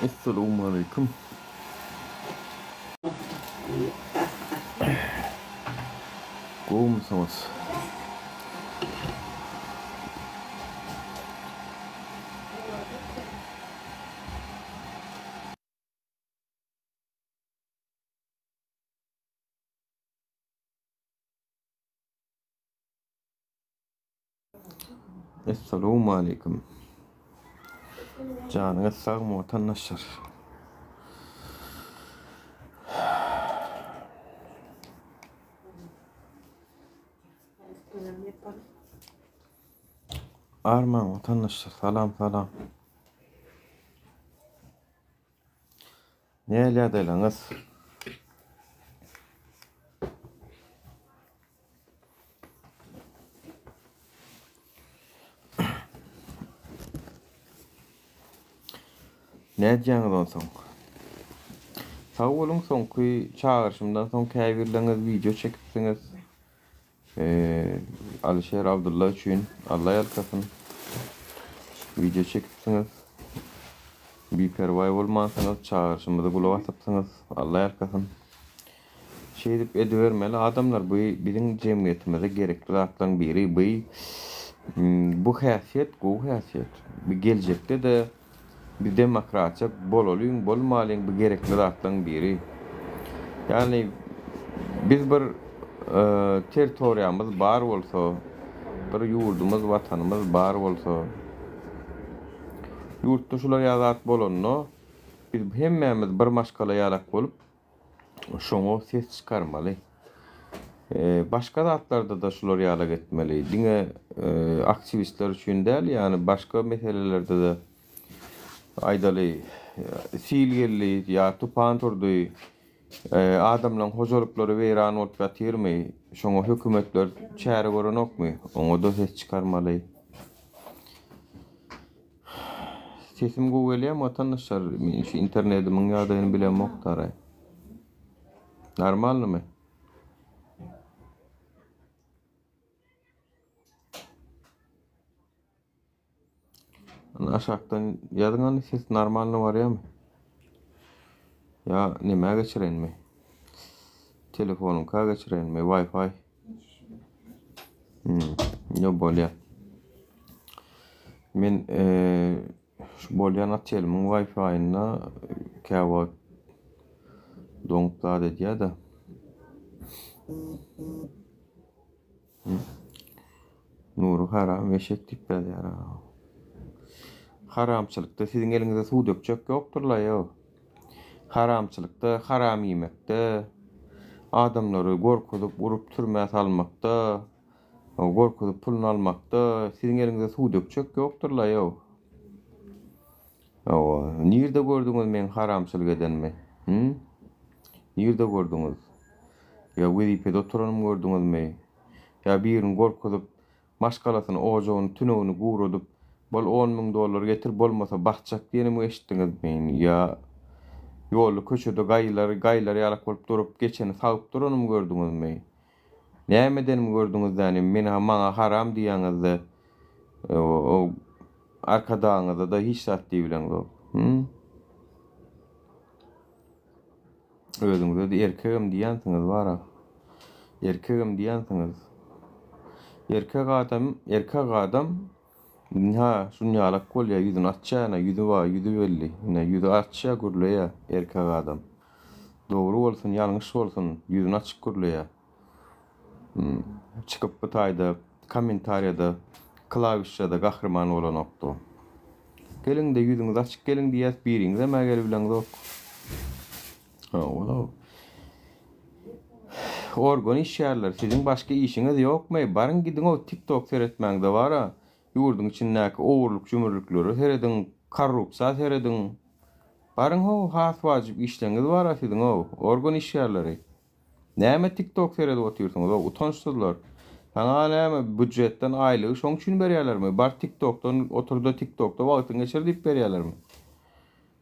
Essalamualeýkum. Gowumysyňyz? Essalamualeýkum. Janyňyz sagmy watandaşlar? Armaň watandaşlar, salam salam. Näl ýagdaýlaryňyz? Nädýäňiz onsoň? Sag boluň soňky çagyryşymdan soň käbirleriňiz wideo çekipsiňiz. Alyşer Abdylla üçin Alla ýalkasyn. Wideo çekipsiňiz. Biperwaý bolmansyňyz, çagyryşymyzy gulak asypsyňyz. Alla ýalkasyn. Şeýdip edibermeli adamlar bu biziň jemgyýetimize gerekli zatlaryň biri bu bu häsiýet gowy häsiýet. Bu geljekde-de biz demokratiýa bolalyň bolmalyň bu gerekli zatlaryň biri. Ýagny biz bir territoriýamyz bar bolsa, bir ýurdumyz watanymyz bar bolsa, ýurtda şular ýaly zat bolanda biz hemmämiz bir maşgala ýalak bolup Şoňa ses çykarmaly. Başga zatlarda-da şular ýalak etmeli. Diňe aktiwistler üçin däl, ýagny başga meselelerde-de aýdaly, sil geldi ýa tupan turdy, adamlaryň hojalyklary weýran bolup ýatyrmy, şoňa hökümetler çäre görenokmy? Oňa-da ses çykarmaly. Sesim gowy gelýärmi watandaşlar? Men şu internetimiň ýagdaýyny bilemok daraý. Normalnymy? Aşakdan ýazyň hany ses normalny barýarmy? Ýa nämä geçirenmi? Telefonyňka geçirenmi? Wi-Fi. Hmm, ýo bolýar. Men şu bolýan otelimiň Wi-Fi-ynda käwagt doňup zat edýär-de. Nury haram eşek diýip ýazýar. Haramçylykda siziň eliňize suw dökjek ýokdur-la, ýo. Haramçylykda, haram iýmekde, adamlary gorkuzyp, urup türmä salmakda, gorkuzyp puluny almakda siziň eliňize suw dökjek ýokdur-la, ýow. Hawa, nirde gördüňiz meň haramçylyk edenimi? Hü? Nirde gördüňiz? Ýa wezipede oturanymy gördüňizmi? Ýa birini gorkuzyp, Maşgalasyny, ojagyny, tünegini guradyp, bol 10,000 dollar getir, bolmasa basjak diýenimi eşitdiňizmi? Ýa ýolda, köçede gaýylar, gaýylar ýalak bolup durup, geçeni sagyp duranymy gördüňizmi? Näme edenimi gördüňiz däni, men maňa haram diýýäňizde, o Arkadagyňyza-da hiç zat diýibileňzok. Hü? Özüňize-de erkegim diýýänsiňiz bara. Erkegim diýýänsiňiz. Erkek adam, erkek adam ynha şunýalak bolýar, ýüzüni açýar ine, ýüzi bar, ýüzi belli. Ine, ýüzi açýar, gürleýär erkek adam. Dogry bolsun, ýalňyş bolsun, ýüzüni açyk gürleýär. Çykyp bu taýda kommentariýada klawişada gahryman bolanokdy. Geliňde ýüzüňiz açyk geliň diýýäs biriňizem-ä gelibileňzok. Hawa. Organ işgärleri siziň başga işiňiz ýokmy? Baryň gidiň-ow tiktok seretmäňde bara. Ýurduň içindäki ogurlyk-jümürliklere serediň, korrupsiýa serediň. Baryň-how has wajyp işleňiz bara siziň-ow, organ işgärleri. Näme tik tok seredip otyrsyňyz-ow utançsyzlar. Saňa näme býujetden aýlygy şoň üçin berýälermi? Bar tik tokdan oturda tik tokda wagtyňy geçir diýip berýälermi?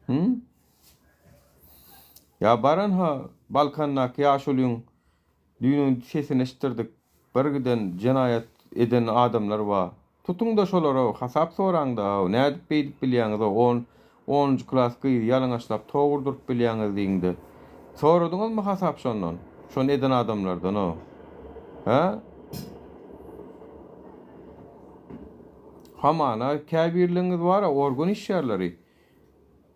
Hü? Ýa baranha Balkandaky ýaşulyň düýn sesini eşitdirdik. Bir giden jenaýat eden adamlar bar. Tutuňda şolara hasap soraňda nädip beýdip bilýäňiz-ow on. Onunjy klas gyzy ýalaňaçlap tok urduryp bilýäňiz diýiňde. Soradyňyzmy hasap şondan? Şony eden adamlardan-ow. Hä? Hamana käbirleriňiz bar-a organ işgärleri.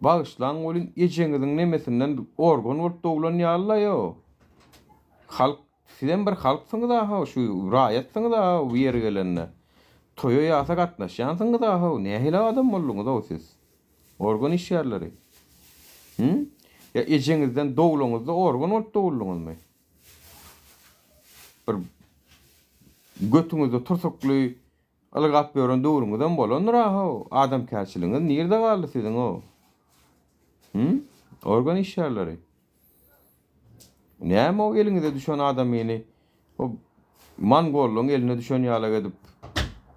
Bagyşlaň welin ejeňiziň nemesinden organ bolup doglan ýaly-laý-ow. Halk Sizem bir halksyňyz-a-how, şu raýatsyňyz-a-how bu ýeri gelende. Toýa ýasa gatnaşýansyňyz-a-how, nähili adam bolduňyz-ow siz? Organ işgärleri. Hü? Ýa ejeňizden doglaňyzda organ bolup doguldyňyzmy? Bir götüňizde tursukly ylgap ýören döwrüňizem bolandyr-a-how, adamkärçiligiňiz nirde galdy siziň-ow? Hü? Organ işgärleri. Näme o eliňize düşen adamyny o mongollaň eline düşen ýalak edip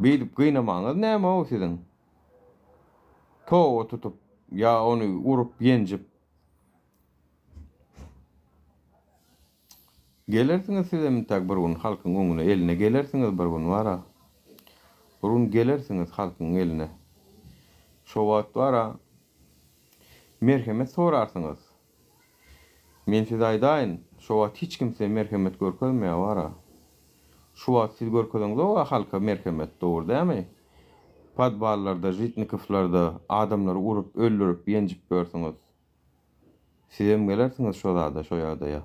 beýdip gynamaňyz näme o siziň? Toba tutup ýa ony urup ýenjip. Gelersiňiz sizem intäk bir gün halkyň öňüne eline gelersiňiz bir gün bara. Bir gün gelersiňiz halkyň eline. Şo wagt bara merhemet sorarsyňyz. Men size aýdaýyn, şo wagt hiç kim size merhemet görkezmeýär bara. Şu wagt siz görkezeňzog-a halka merhemet, dogry dämi? Podwallarda, žitnikowlarda adamlary urup, öldürip, ýenjip ýörsüňiz. Sizem gelersiňiz şo zada, şo ýagdaýa.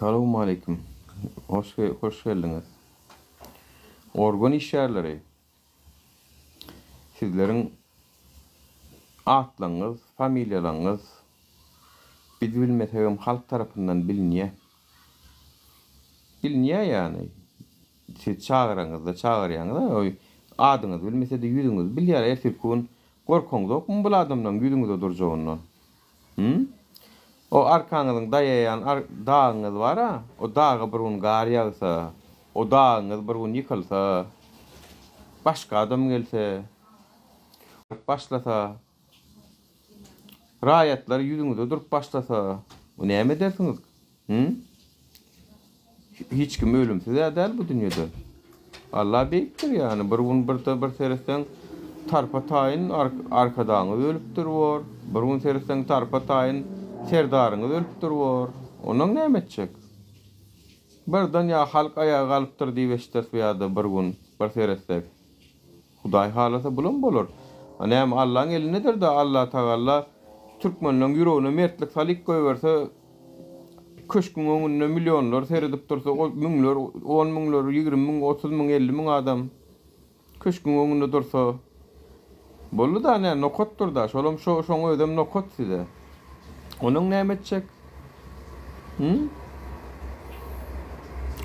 Salowmaleýkim. Hoş hoş geldiňiz. Organ işgärleri. Sizleriň atlaryňyz, familiýalaryňyz biz bilmesegem halk tarapyndan bilinýär. Bilinýär ýagny. Siz çagyraňyzda çagyrýaňyz-a, oý, adyňyzy bilmese-de ýüzüňizi bilýär, ertirki gün gorkaňzokmy bul adamlaň ýüzüňize durjagyndan? Hü? O arkaňyzyň daýaýan dagyňyz bar-a, o daga bir gün gar ýagsa, o dagyňyz bir gün ýykylsa, başga adam gelse, başlasa, raýatlar ýüzüňize durup başlasa, näme edersiňiz? Hü? Hiç kim ölümsiz-ä däl bu dünýede. Alla beýikdir ýany. Bir gün bir bir seretseň tarpa taýyn arkadagyňyz ölüpdir bor. Bir gün seretseň tarpa taýyn serdaryňyz ölüpdir bor. Onnoň näme etjek? Birden ýa halk aýaga galypdyr diýip eşideris bu ýa-da bir gün bir seretsek. Hudaý halasa bulam bolar. A näme Allaň elindedir-dä Alla tagalla türkmenleň ýüregine mertlik salyp goýberse köşgüň öňünde millionlar seredip dursa o müňler on müňler 20 müň 30 müň 50 müň adam köşgüň öňünde dursa boldy-da nä nokatdyr-da şolam şo şoň özem nokat size. Onuň näme etjek? Hı?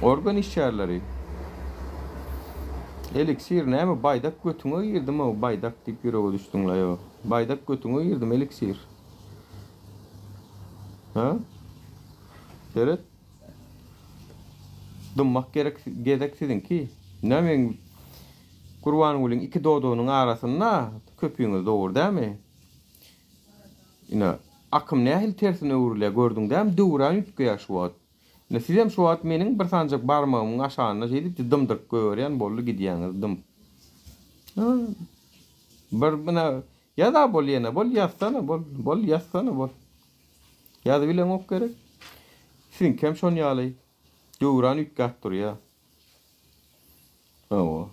Organ işgärleri. Eliksir näme baýdak götüňe girdim-ow baýdak diýip ýürege düşdüň-laý-ow. Baýdak götüňe girdim eliksir. Ha? Seret. Dymmak gerek gezek siziňki. Näme meň Gurbangulyň iki dodagynyň arasynda köpüňiz dogry dämi? Ine, akym nähili tersine öwrülýär, gördüň dämi? Döwran üýtgeýär şu wagt. Ine, sizem şu wagt meniň bir sanjak barmagymyň aşagynda şeýdip dymdyryp goýberýän boldy gidýäňiz dym. Bir ine, ýaz-a bol ýene, bol ýazsana, bol, bol ýazsana, bol. Ýazybileňok gerek. Siziňkem şon ýaly. Döwran üýtgäp durýar. Hawa.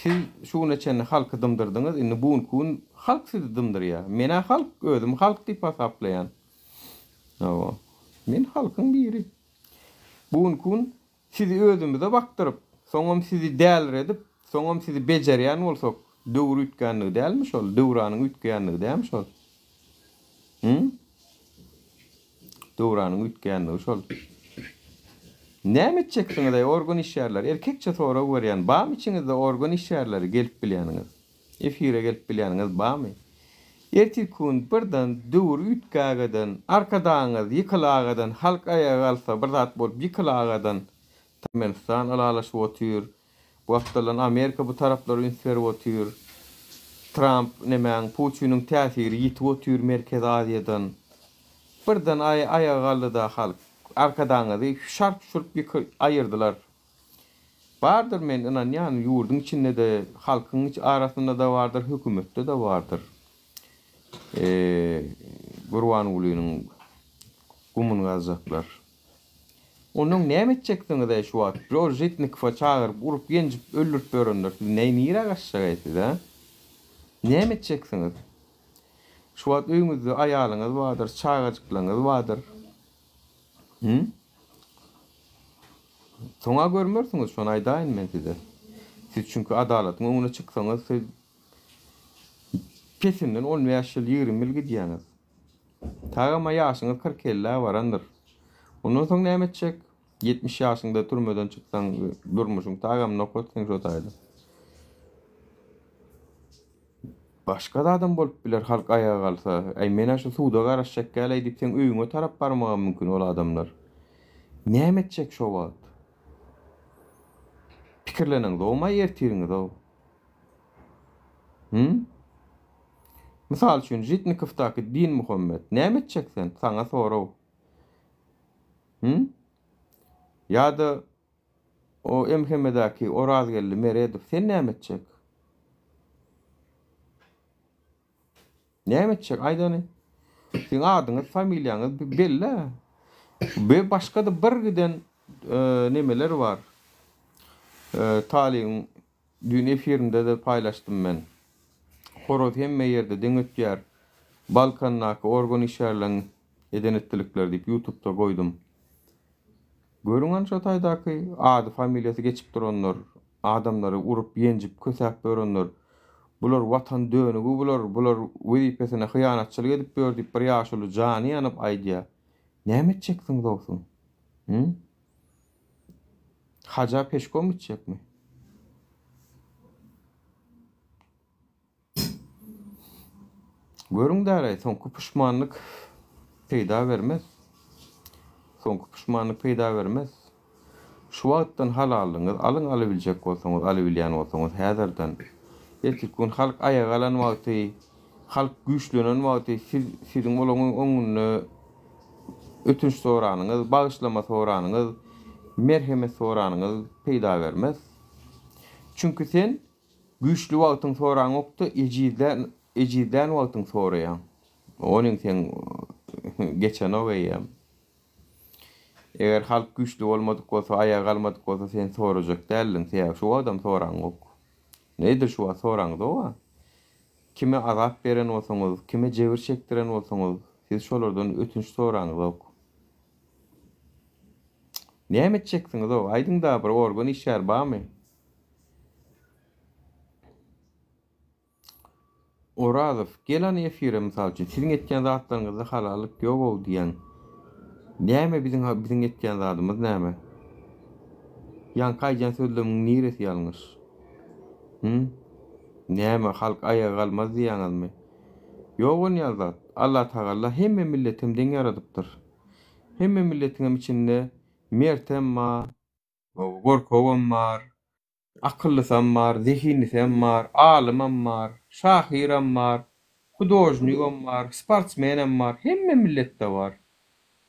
Siz şu güne çenli halky dymdyrdyňyz, indi bu günki gün halk sizi dymdyrýar. Men-ä halk, özümi halk diýip hasaplaýan. Hawa. Men halkyň biri. Bu günki gün sizi özümize bakdyryp, soňam sizi däliredip, soňam sizi bejerýän bolsak, döwür üýtgänligi dälmi şol? Döwranyň üýtgeýänligi dälmi şol? Hü? Döwranyň üýtgänligi şol. Näme etjeksiňiz-eý, organ işgärleri? Erkekçe sorag berýän. Barmy içiňizde organ işgärleri gelip bilýäniňiz? Efire gelip bilýäniňiz barmy? Ertirki gün birden döwür üýtgägeden, Arkadagyňyz ýykylagadan, halk aýaga galsa bir zat bolup ýykylagadan. Türkmenistan ylalaşyp otyr. Bu gapdaldan Amerika bu taraplara üns berip otyr. Tramp nemäň Putiniň täsiri ýitip otyr Merkezi Aziýadan. Birden aýaga galdyda halk. Arkadagyňyzy şarp-şurp ýyky aýyrdylar. Bardyr men ynanýan ýurduň içinde-de halkyň arasynda-da bardyr hökümetde-de bardyr. Gurbangulynyň gumuny gazjaklar. Onnoň näme etjeksiňiz-äý şu wagt? Ol Žitnikowa çagyryp, urup-ýenjip, öldürip ýörenler. Siz näý nirä gaçjak-äý siz,-ä? Näme etjeksiňiz? Şu wagt öýüňizde aýalyňyz bardyr, çagajyklaryňyz bardyr. Hü? Soň-a görmersiňiz, şony aýdaýyn men size. Siz çünki adalatyň öňüne çyksaňyz, siz pesinden on bäş ýyl, 20 ýyl gidýäňiz. Tagama ýaşyňyz kyrk-ellä barandyr. Ondan soň näme etjek? 70 ýaşyňda türmeden çyksaň, durmuşyň tagam nokat seň şo taýda. Başga zadam bolup biler halk aýaga galsa. Äý men-ä şu suda garaşjak däl-äý diýip seň öýüňe tarap barmagam mümkin ol adamlar. Näme etjek şo wagt? Pikirleneňzogmaý ertiriňizow. Hü? Mysal üçin Žitnikowdaky Dinmuhammet näme etjek sen? Saňa sorag. Hü? Ýa-da o MHM-däki Orazgeldi Meredow sen näme etjek? Näme etjek aýt hany? Siziň adyňyz, familiýaňyz belli-ä. We başga-da bir giden nemeler bar. Talybyň düýn efirinde-de paýlaşdym men. Horoz hemme ýerde deň ötýär. Balkandaky organ işgärleň eden-etdilikleri diýip ýutubda goýdum. Görüň hany şo taýdaky ady familiýasy geçip duranlar, adamlary urup ýenjip kösäp ýörenler. Bular watan dönügi bular, bular wezipesine hyýanatçylyk edip ýör diýip bir ýaşuly jany ýanyp aýdýa. Näme etjeksiň dogsuň? Hü? Haja peşkom gitjekmi? Görüň däl-aý, soňky puşmanlyk peýda bermez. Soňky puşmanlyk peýda bermez. Şu wagtdan halallygyňyzy alyň alybiljek bolsaňyz, alybilýän bolsaňyz häzirden. Ertirki gün halk aýaga galan wagty, halk güýçlenen wagty siz siziň olaryň öňünde ötünç soranyňyz, bagyşlama soranyňyz, merhemet soranyňyz peýda bermez. Çünki sen Güýçli wagtyň soraňokda ejizlän ejizlän wagtyň soraýaň. Onyň seň geçenok eýýäm. Eger halk güýçli bolmadyk bolsa, aýaga galmadyk bolsa sen sorajak däldiň. Sebäbi şu wagtam soraňok. Edil şu wagt soraňzog-a. Kime azap beren bolsaňyz, kime jebir çekdiren bolsaňyz, siz şolardan ötünç soraňzok. Näme etjeksiňiz-ow, aýdyň-da bir organ işgäri barmy? Orazow, gel hany efire mysal üçin, siziň etýän zatlaryňyzda halallyk ýogow diýýäň. Näme biziň biziň etýän zadymyz näme? Ýaňky aýdýan sözlemiň niresi ýalňyş? Hü? Näme halk aýaga galmaz diýýäňizmi? Ýok onýaly zat. Allatagalla hemme milletem deň ýaradypdyr. Hemme milletiňem içinde mertem bar, Gorkagam bar, akyllysam bar, zehinlisem bar, alymam bar, şahyram bar, hudožnigem bar, sportsmenem bar, hemme milletde bar.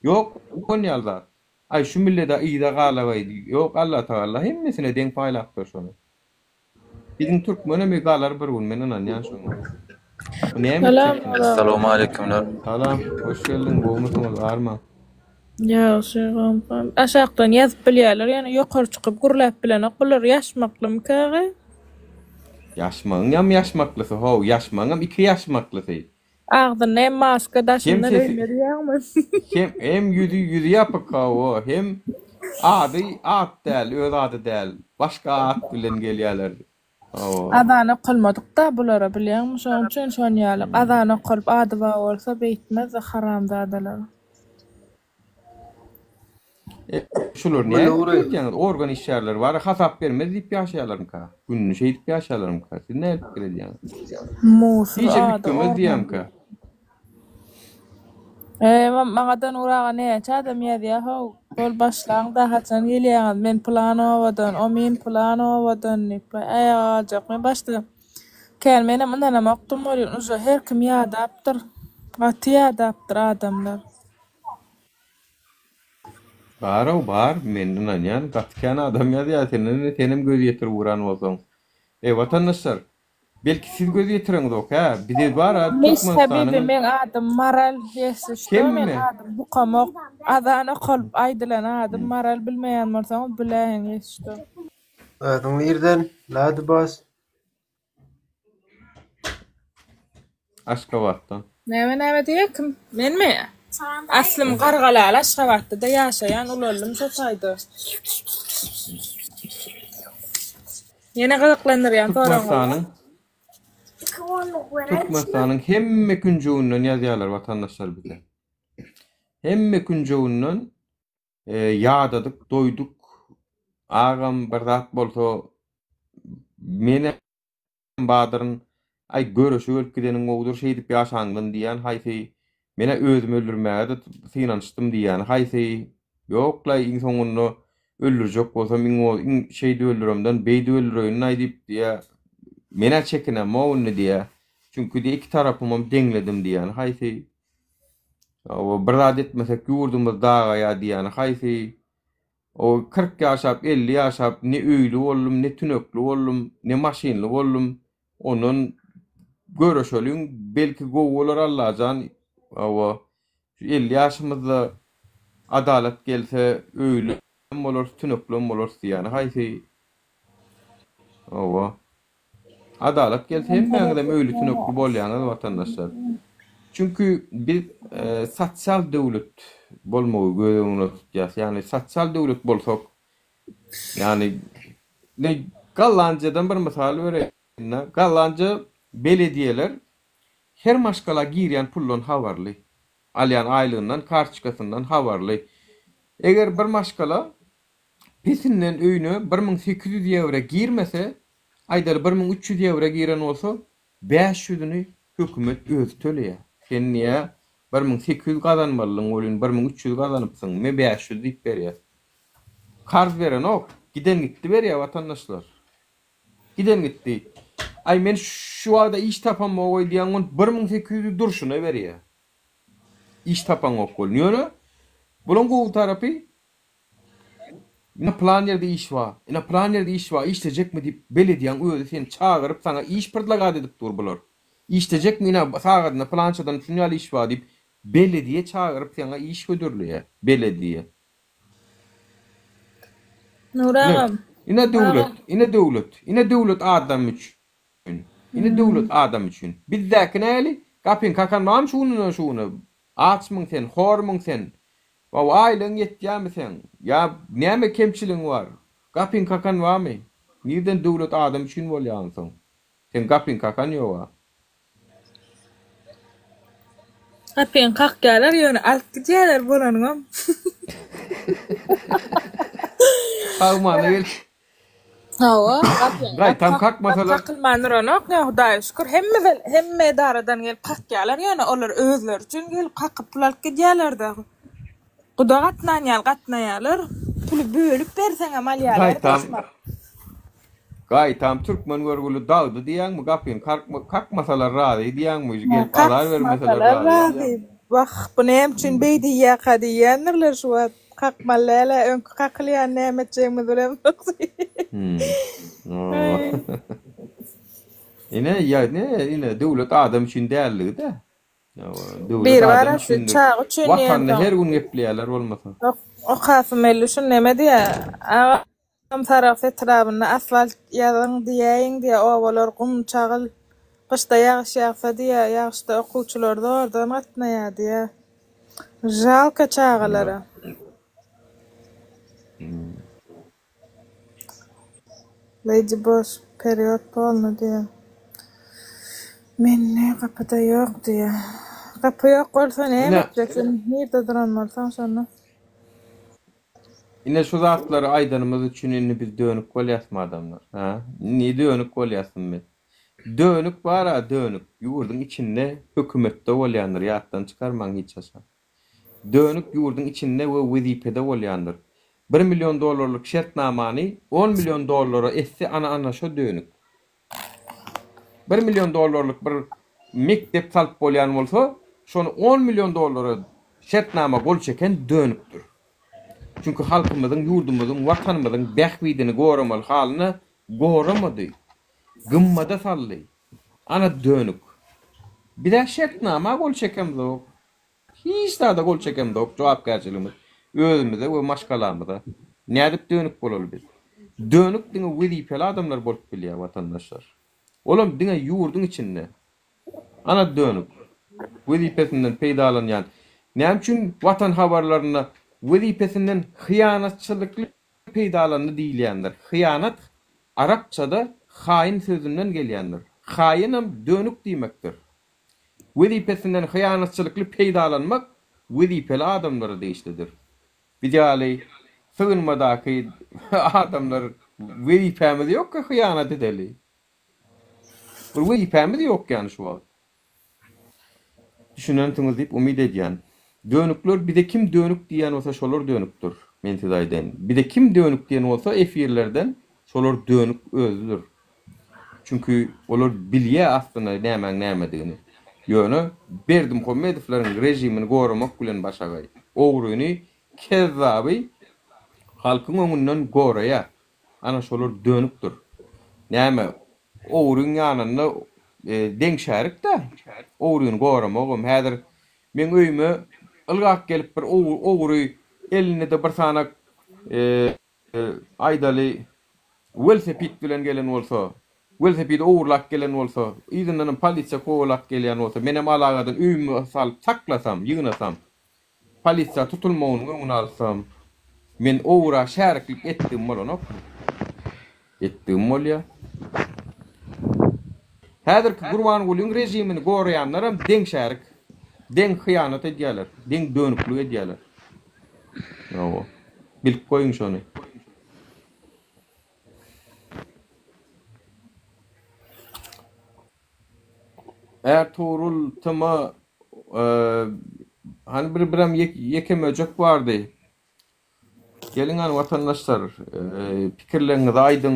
Ýok, on ýaly zat. Aý, şu millet-ä yza galabaý diý. Ýok, Allatagalla hemmesine deň paýlapdyr şony. Biziň türkmenem galar bir gün, men ynanýan şoňa. Bu näme Salam etjek? Oraz. Essalawmaleýkimler. Salam, hoş geldiň, gowumysyňyz, arma? Ýagşy, gowumkam. Aşakdan ýazyp bilýärler, ýöne ýokary çykyp gürläp bilenok. Bular ýaşmaklymyka aga? Ýaşmagyňam ýaşmaklysy how, ýaşmagyňam iki ýaşmaklysy. Agzynda hem maska Hem daşyndan sesi öýme diýýäňmi? hem hem ýüzi ýüzi ýapyk hawa, hem ady at däl, öz ady däl, başga at bilen gelýärler. Hawa. Azan okalmadyk-da bulara bilýäňmi şoň üçin şon ýaly azan okalyp ady bar bolsa beýtmezdi haramzadalar. E, şular Muny nädip dogry. edýäňiz? Organ işgärleri bar, hasap bermez diýip ýaşaýarlarmyka? Gününi şeýdip ýaşaýarlarmyka? Siz nädip pikir edýäňiz? Musur Hiçem ady üýtgemez organ. diýýämkä? E, maňa-da Nur aga näçe adam ýazýa how. bol başlaň-da haçan gelýäňiz men pylan obadan, o men pylan obadan diýip aýaga galjak. Men başda kän menem ynanamokdym welin uje her kim ýadapdyr. Gaty ýadapdyr adamlar. Bar-ow bar, men ynanýan, gaty kän adam ýazýar, senden senem göz ýetirip ugran bolsaň. Eý watandaşlar, Belki siz göz ýetireňzok hä? Bize bar-a Mis habibi Türkmenistanyň meň adym Maral ýesli şto men hemme adym bukamok azan okalyp aýdylan adym Maral bilmeýän bolsaňyz biläýiň ýesli şto. Özüň nirden, Ladybas? Aşgabatdan. Näme näme diýýä kim? Menmi? Aslym Gargalaly Aşgabatda-da ýaşaýan ulaldym şo taýda. Ýene gyzyklandyrýan soragyňyz Türkmenistanyň Türkmenistanyň hemme künjeginden ýazýarlar watandaşlar bize. Hemme künjeginden ýadadyk, doýduk. Agam bir zat bolsa menem Badyryn, Aý, göreşe gelip gideniň gowudyr, şeýdip ýaşaňdan diýýän haýsy, Men-ä özümi öldürmäge-de synanyşdym diýýäni haýsy, Ýok-laý, iň soňunda öldürjek bolsam, iň iň şeýdip öldüremden, beýdip öldüreýin-aý diýip diýýä, Men-ä çekinemok indi diýýä. Çünki diýýä, iki tarapymam deňledim diýýäni haýsy. Hawa, bir zat etmesek ýurdumyz dagaýar diýýäni haýsy. O 40 ýaşap, 50 ýaşap ne öýli boldum, ne tünekli boldum, ne maşynly boldum. Ondan göreşeliň, belki gowy bolar Allajan. Hawa, şu 50 ýaşymyzda adalat gelse öýlem bolarys, tüneklem bolarys diýýäni haýsy? Hawa. Adalat gelse hemmäňizem öýli tünekli bolýaňyz watandaşlar. Çünki biz sosial döwlet bolmagy göz öňünde tutýas. Ýagny sosial döwlet bolsak, ýagny ine Gollandiýadan bir mysal bereýin. Gollandiýa belediýeler her maşgala girýän puldan habarly. Alýan aýlygyndan, kartoçkasyndan habarly. Eger bir maşgala Pesinden öýüne 1800 ýewre girmese, aýdaly 1300 ýewre giren bolsa, bäş ýüzüni hökümet özi töleýär. Sen niýe 1800 gazanmalydyň welin 1300 gazanypsyň, me 500 diýip berýär. Karz berenok, giden gitdi berýär watandaşlar. Giden gitdi. Aý men şu wagda iş tapamok öýdýän ony 1800-i durşuna berýär. Iş tapaňok welin. Ýöne bulaň gowy tarapy Ine pylan ýerde iş bar, ine pylan ýerde iş bar, işlejekmi diýip belediýäň özi seni çagyryp saňa iş predlagat edip dur bular. Işlejekmi ine sagadynda pylançadan şun ýaly iş bar diýip belediýe çagyryp saňa iş hödürleýär belediýe. Nury Ine, agam. ine döwlet, Agam. ine döwlet, ine döwlet adam üçin. Ine döwlet adam üçin. Bizdäki näli? Gapyň kakan barmy şu gününden şu güne? Açmyň sen, hormyň sen? Waw aýlygyň ýetýämi seň? Ýa näme kemçiligiň bar? Gapyň kakan barmy? Nirden döwlet adam üçin bolýa onsoň? Seň gapyň kakan ýoga. Gapyňy kakýarlar ýöne alyp gidýärler bolanyňam. Sagmana gel. Hawa, gapyň Gaýtam kakmasalar. Kakylman duranok, ýa Hudaýa şükür, hemme hemme edaradan gelip kakýarlar, ýöne olar özleri üçin gelip kakyp pul alyp gidýärler-de. Guda gatnan ýaly gatnaýarlar. Puly bölüp berseňem alýarlar Gaýtam başmak. Gaýtam türkmen görgüli dagdy diýýäňmi, gapyny kakmasalar razy diýýäňmi, gelip azar bermeseler Kakmasalar razy razy. diýýäňmi? Wah, bu näme üçin beý diýýärka diýýändirler şu wagt. Kakmaly däl-ä, öňki kakylýany näme etjegimizi bilemzok diýip. Ine, ýa, ine, ine, döwlet adam üçin dälligi-dä. Döwlet Biri adam bar-a şu üçindir. çaga üçin Watanda diýensoň. her gün gepleýärler bolmasa. Okasym geldi şuny neme diýýä, Agam Sarahs etrabynda asfalt ýazyň diýäýiň diýýä, obalar gum, çagyl, gyşda ýagyş ýagsa diýýä, ýagyşda okuwçylar zordan gatnaýar diýýä. Žalko çagalara. Lady Boss period polny diýýä. Mende gapyda ýok diýýä. Gapy ýok bolsa näme Ine. etjek sen nirde duran bolsaň şonda. Ine şu zatlary aýdanymyz üçin indi biz dönük bolýasmy adamlar? Ha? Indi dönük bolýasmy biz? Dönük bar-a dönük. Ýurduň içinde hökümetde bolýandyr ýatdan çykarmaň hiç haçan. Dönük ýurduň içinde we wezipede bolýandyr. Bir million dollarlyk şertnamany on million dollara etse ana ana şo dönük. Bir million dollarlyk bir mekdep salyp bolýan bolsa, şony on million dollara şertnama gol çeken dönükdir. Çünki halkymyzyň, ýurdumyzyň, watanymyzyň bähbidini goramaly halyna goramady. Gymmada saldy. Ana dönük. Biz-ä şertnama gol çekemzok. Hiç zada gol çekemzok, jogapkärçiligimiz özümize we maşgalamyza. Nädip dönük bolaly biz? Dönük diňe wezipeli adamlar bolup bilýär watandaşlar. Olam diňe ýurduň içinde. Ana dönük. Wezipesinden peýdalanýan. Näme üçin Watan habarlarynda wezipesinden hyýanatçylykly peýdalandy diýilýändir. Hyýanat arapçada haýyn sözünden gelýändir. Haýynam dönük diýmekdir. Wezipesinden hyýanatçylykly peýdalanmak wezipeli adamlara degişlidir. Biz ýaly sygynmadaky adamlar wezipämiz ýokka hyýanat edeli. Bir wezipämiz ýok ýany şu wagt. Düşünensiňiz diýip umyt edýän. Dönükler bize kim dönük diýýän bolsa şolar dönükdir. Men size aýdaýyn. Bize kim dönük diýen bolsa efirlerden şolar dönük özüdir. Çünki olar bilýär aslynda nämäň nämedigini. Ýöne Berdimuhamedowlaryň režimini goramak bilen başagaý. Ogryny, kezzaby halkyň öňünden goraýar. Ana şolar dönükdir. Näme, ogryň ýanynda deň şärik-dä. Ogryny goramagam. Häzir meň öýüme ylgap gelip bir ogry elinde-de bir sanak aýdaly, welosiped bilen gelen bolsa, welosipedi ogurlap gelen bolsa, yzyndanam polisiýa kowalap gelýän bolsa, menem alagadan öýüme salyp saklasam, ýygnasam, polisiýa tutulmagynyň öňüni alsam, men ogra şäriklik etdigim bolanokmy? Etdigim bolýar. Häzirki Gurbangulyň režimini goraýanlaram deň şärik, deň hyýanat edýärler, deň dönüklik edýärler. Hawa. Bilip goýuň şony. Ertugrul TM hany bir birem ýeke möjek bardy. Geliň hany watandaşlar pikirleriňizi aýdyň.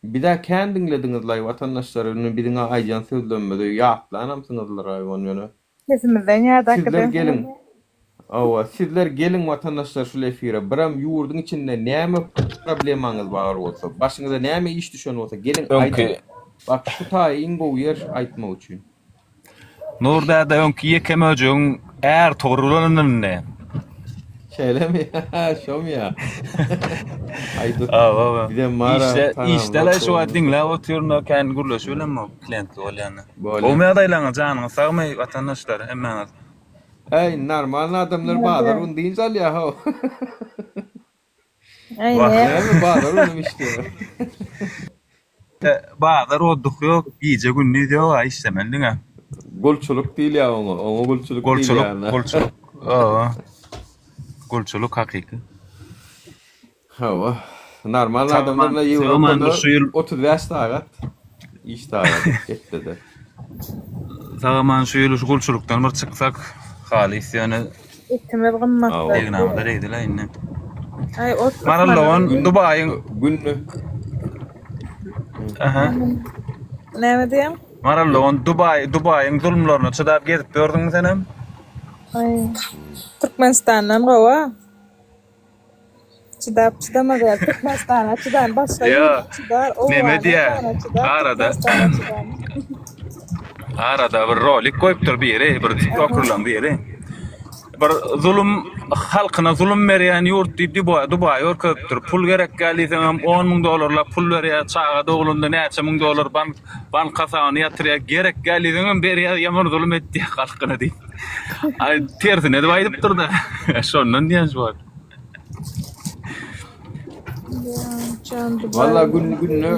Bizä kän diňlediňizlaý watandaşlar indi biziň aýdýan sözlerimizi ýatlanamsyňyzlaý ony ýöne. Sesimizden ýada Sizler geliň. Hawa, sizler geliň watandaşlar şul efire. Biram ýurduň içinde näme problemaňyz bar bolsa, başyňyza näme iş düşen bolsa geliň aýdyň. Bak şu taýy iň gowy ýer aýtmak üçin. Nur däde öňki ýeke möjegiň Ärtogrulanyn indi. Şeýlemi? Şomy ýa? Aý dur. Hawa. Bizem bar. Işde, işde-le şu wagt diňläp otyryn-da, kän gürleşip bilemok klientli bolýanda. Bolýa. Gowmy ýagdaýlaryňyz, janyňyz sagmy watandaşlar hemmäňiz? Äý, normalny adamlar bazar gün dynç alýa-how. Aý, Wah. näme? Näme bazar günem işleýär. Bazar odduh ýok, gije gündiz ýok-a işlemeli diňe. Gulçulyk diýilýär oňa, oňa gulçulyk Gulçulyk, diýilýär. gulçulyk. Hawa. Gulçulyk hakyky. Hawa. Normal Sag adamlar aman, bilen sag aman Ýewropada bir şu ýyl 35 sagat iş sagady hepdede. Sag aman şu ýyl şu gulçulykdan bir çyksak halys ýöne Etimiz gymmatlar. Hawa. Degnamyza degdiler indi. Aý ot Maral dogan Dubaýyň Günde Aha. Näme diýýäň? Maral dogan Dubaý Dubaýyň zulumlaryna çydap gezip ýördüňmi senem? Aý. Türkmenistandan gowa. Çydap çydamaz ýaly Türkmenistana çydan başga Ýa, ýurda çydar, neme Owgana diýýä, çydar, arada Türkmenistana çydar. arada bir rolik goýupdyr biri, bir tiktokerlaň biri. Bir zulum halkyna zulum berýän ýurt diýip Dubaý Dubaýy görkezipdir. Pul gerek gel diýseňem 10 müň dollarlap pul berýär, çaga dogulanda näçe müň dollar bank bank hasabyna ýatyrýar. Gerek gel diýseňem berýär, ýaman zulum etýär halkyna diýip. Aý tersine edip aýdypdyr-da. Şondan diýen şu wagt. Walla gün günde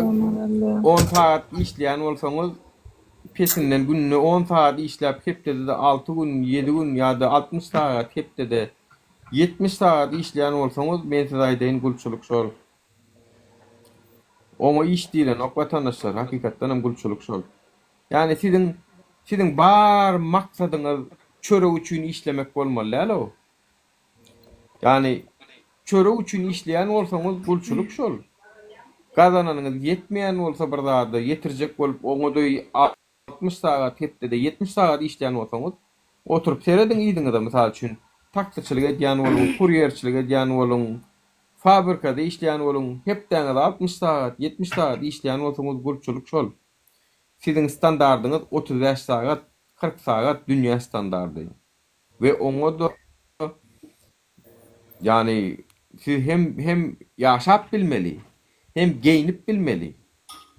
on sagat işleýän bolsaňyz pesinden günde on sagat işläp hepdede-de alty gün ýedi gün ýa-da 60 sagat hepdede 70 sagat işleýän bolsaňyz men size aýdaýyn gulçulyk şol. Oňa iş diýlenok watandaşlar hakykatdanam gulçulyk şol. Ýagny siziň siziň bar maksadyňyz çörek üçin işlemek bolmaly däl-ow. Ýagny çörek üçin işleýän bolsaňyz gulçulyk şol. Gazananyňyz ýetmeýän bolsa bir zada ýetirjek bolup oňa-da 60 sagat hepdede 70 sagat işleýän bolsaňyz oturyp serediň yzyňyza mysal üçin taksiçilik edýän boluň, kurýerçilik edýän boluň, fabrikada işleýän boluň hepdäňiz 60 sagat, 70 sagat işleýän bolsaňyz gulçulyk şol. Siziň standardyňyz 35 sagat, 40 sagat dünýä standardy. We oňa-da ýagny siz hem hem ýaşap bilmeli, hem geýnip bilmeli,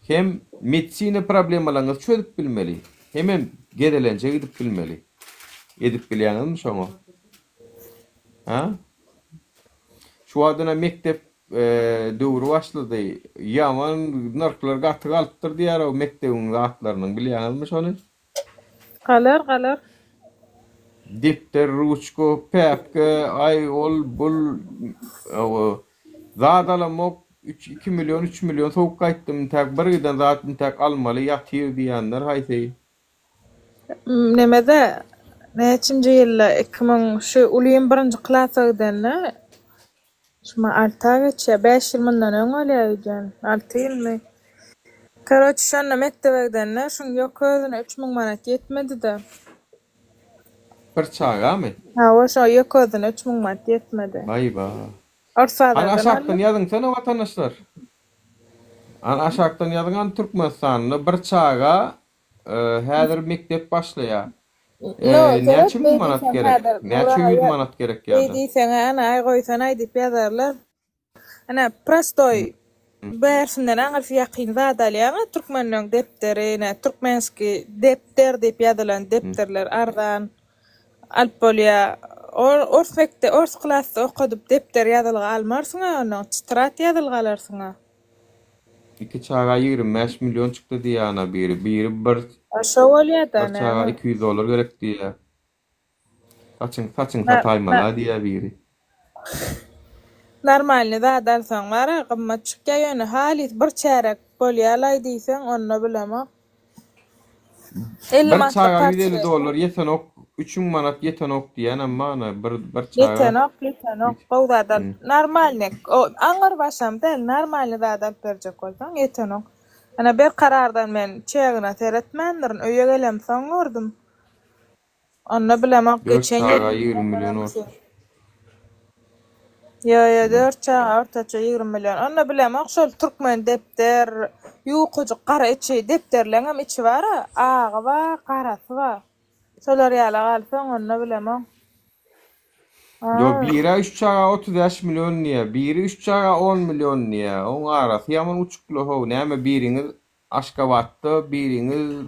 hem medisina problemalaryňyzy çözüp bilmeli, hemem gezelenje gidip bilmeli. Edip bilýäňizmi şoňa? Hä? Şu wagt ine mekdep döwri başlady. Ýaman nyrhlar gaty galypdyr diýýär-ow mekdebiň zatlarynyň, bilýäňizmi şony? Galar, galar. Depder, ruçka, päpke, aý, ol, bul, zat alamok, üç, iki million, üç million sowuk gaýtdym, intäk bir giden zat intäk almaly ýatyr diýýänler haýsy? Nemede, näçinji ýylda, 2000, şu ulym birinji klasa gidende, Şuma alta geçýär. Bäş ýyl mundan öň bolýar öýdýän. Alty ýylmy? Karoçe şonda mekdebe gidende şuň ýok özüne 3000 manat ýetmedi-de. Bir çagamy? Hawa şo ýok özüne 3000 manat ýetmedi. Baý-ba. Ors Hany bazardan aşakdan aldyk. ýazyňsana watandaşlar. Hany aşakdan ýazyň hany Türkmenistanda bir çaga Häzir mekdep başlaýar. No, seret Näçe müň beý manat diýseň gerek? häzir Näçe Nuraga ýüz ýa manat gerek beý ýa-da? diýseň-ä ana aý goýsanaý diýip ýazarlar. Ine prostoý bärsinden aňyrsy ýakyn zat alýaň-a türkmenleň depderi ine türkmenskiý depder diýip ýazylan depderler arzan alyp bolýa. Ors mekde ors klasda okadyp depder ýazylgy almarsyň-a onnoň çytrat ýazylgy alarsyň-a. Iki çaga 25 million çykdy diýýär ana biri. Biri bir A şo bolýa-da bir çaga näme. 200 dollar gerek diýýär. Saçyň saçyň Na, na, sataýmala diýýär biri. Normalny zat alsaň bar-a gymmat çykýa ýöne halys bir çärek bolýalaý diýseň onda bilemok. 50 Bir manatlyk çaga 150 portfel. dollar ýetenok, 3000 manat ýetenok diýýänem bar ana bir bir çaga Ýetenok, ýetenok. Gowy zat al. Hmm. Normalny, o aňyr başam däl, normalny zat alyp berjek bolsaň ýetenok. Ana Berkarardan men çegine seretmändirin, öýe gelemsoň gördüm. Onda bilemok Dört geçen çaga ýyl 20 million ortaça. Ýo ýo dört çaga ortaça 20 million. Onda bilemok şol türkmen depder, ýukajyk gara içi depderleňem içi bar-a, agy bar, garasy bar. Şolar ýaly alsaň onda bilemok. Ýo A. biri üç çaga 35 million diýýär, biri üç çaga 10 million diýýär. Oň arasy ýaman uçukly how. Näme biriňiz Aşgabatda, biriňiz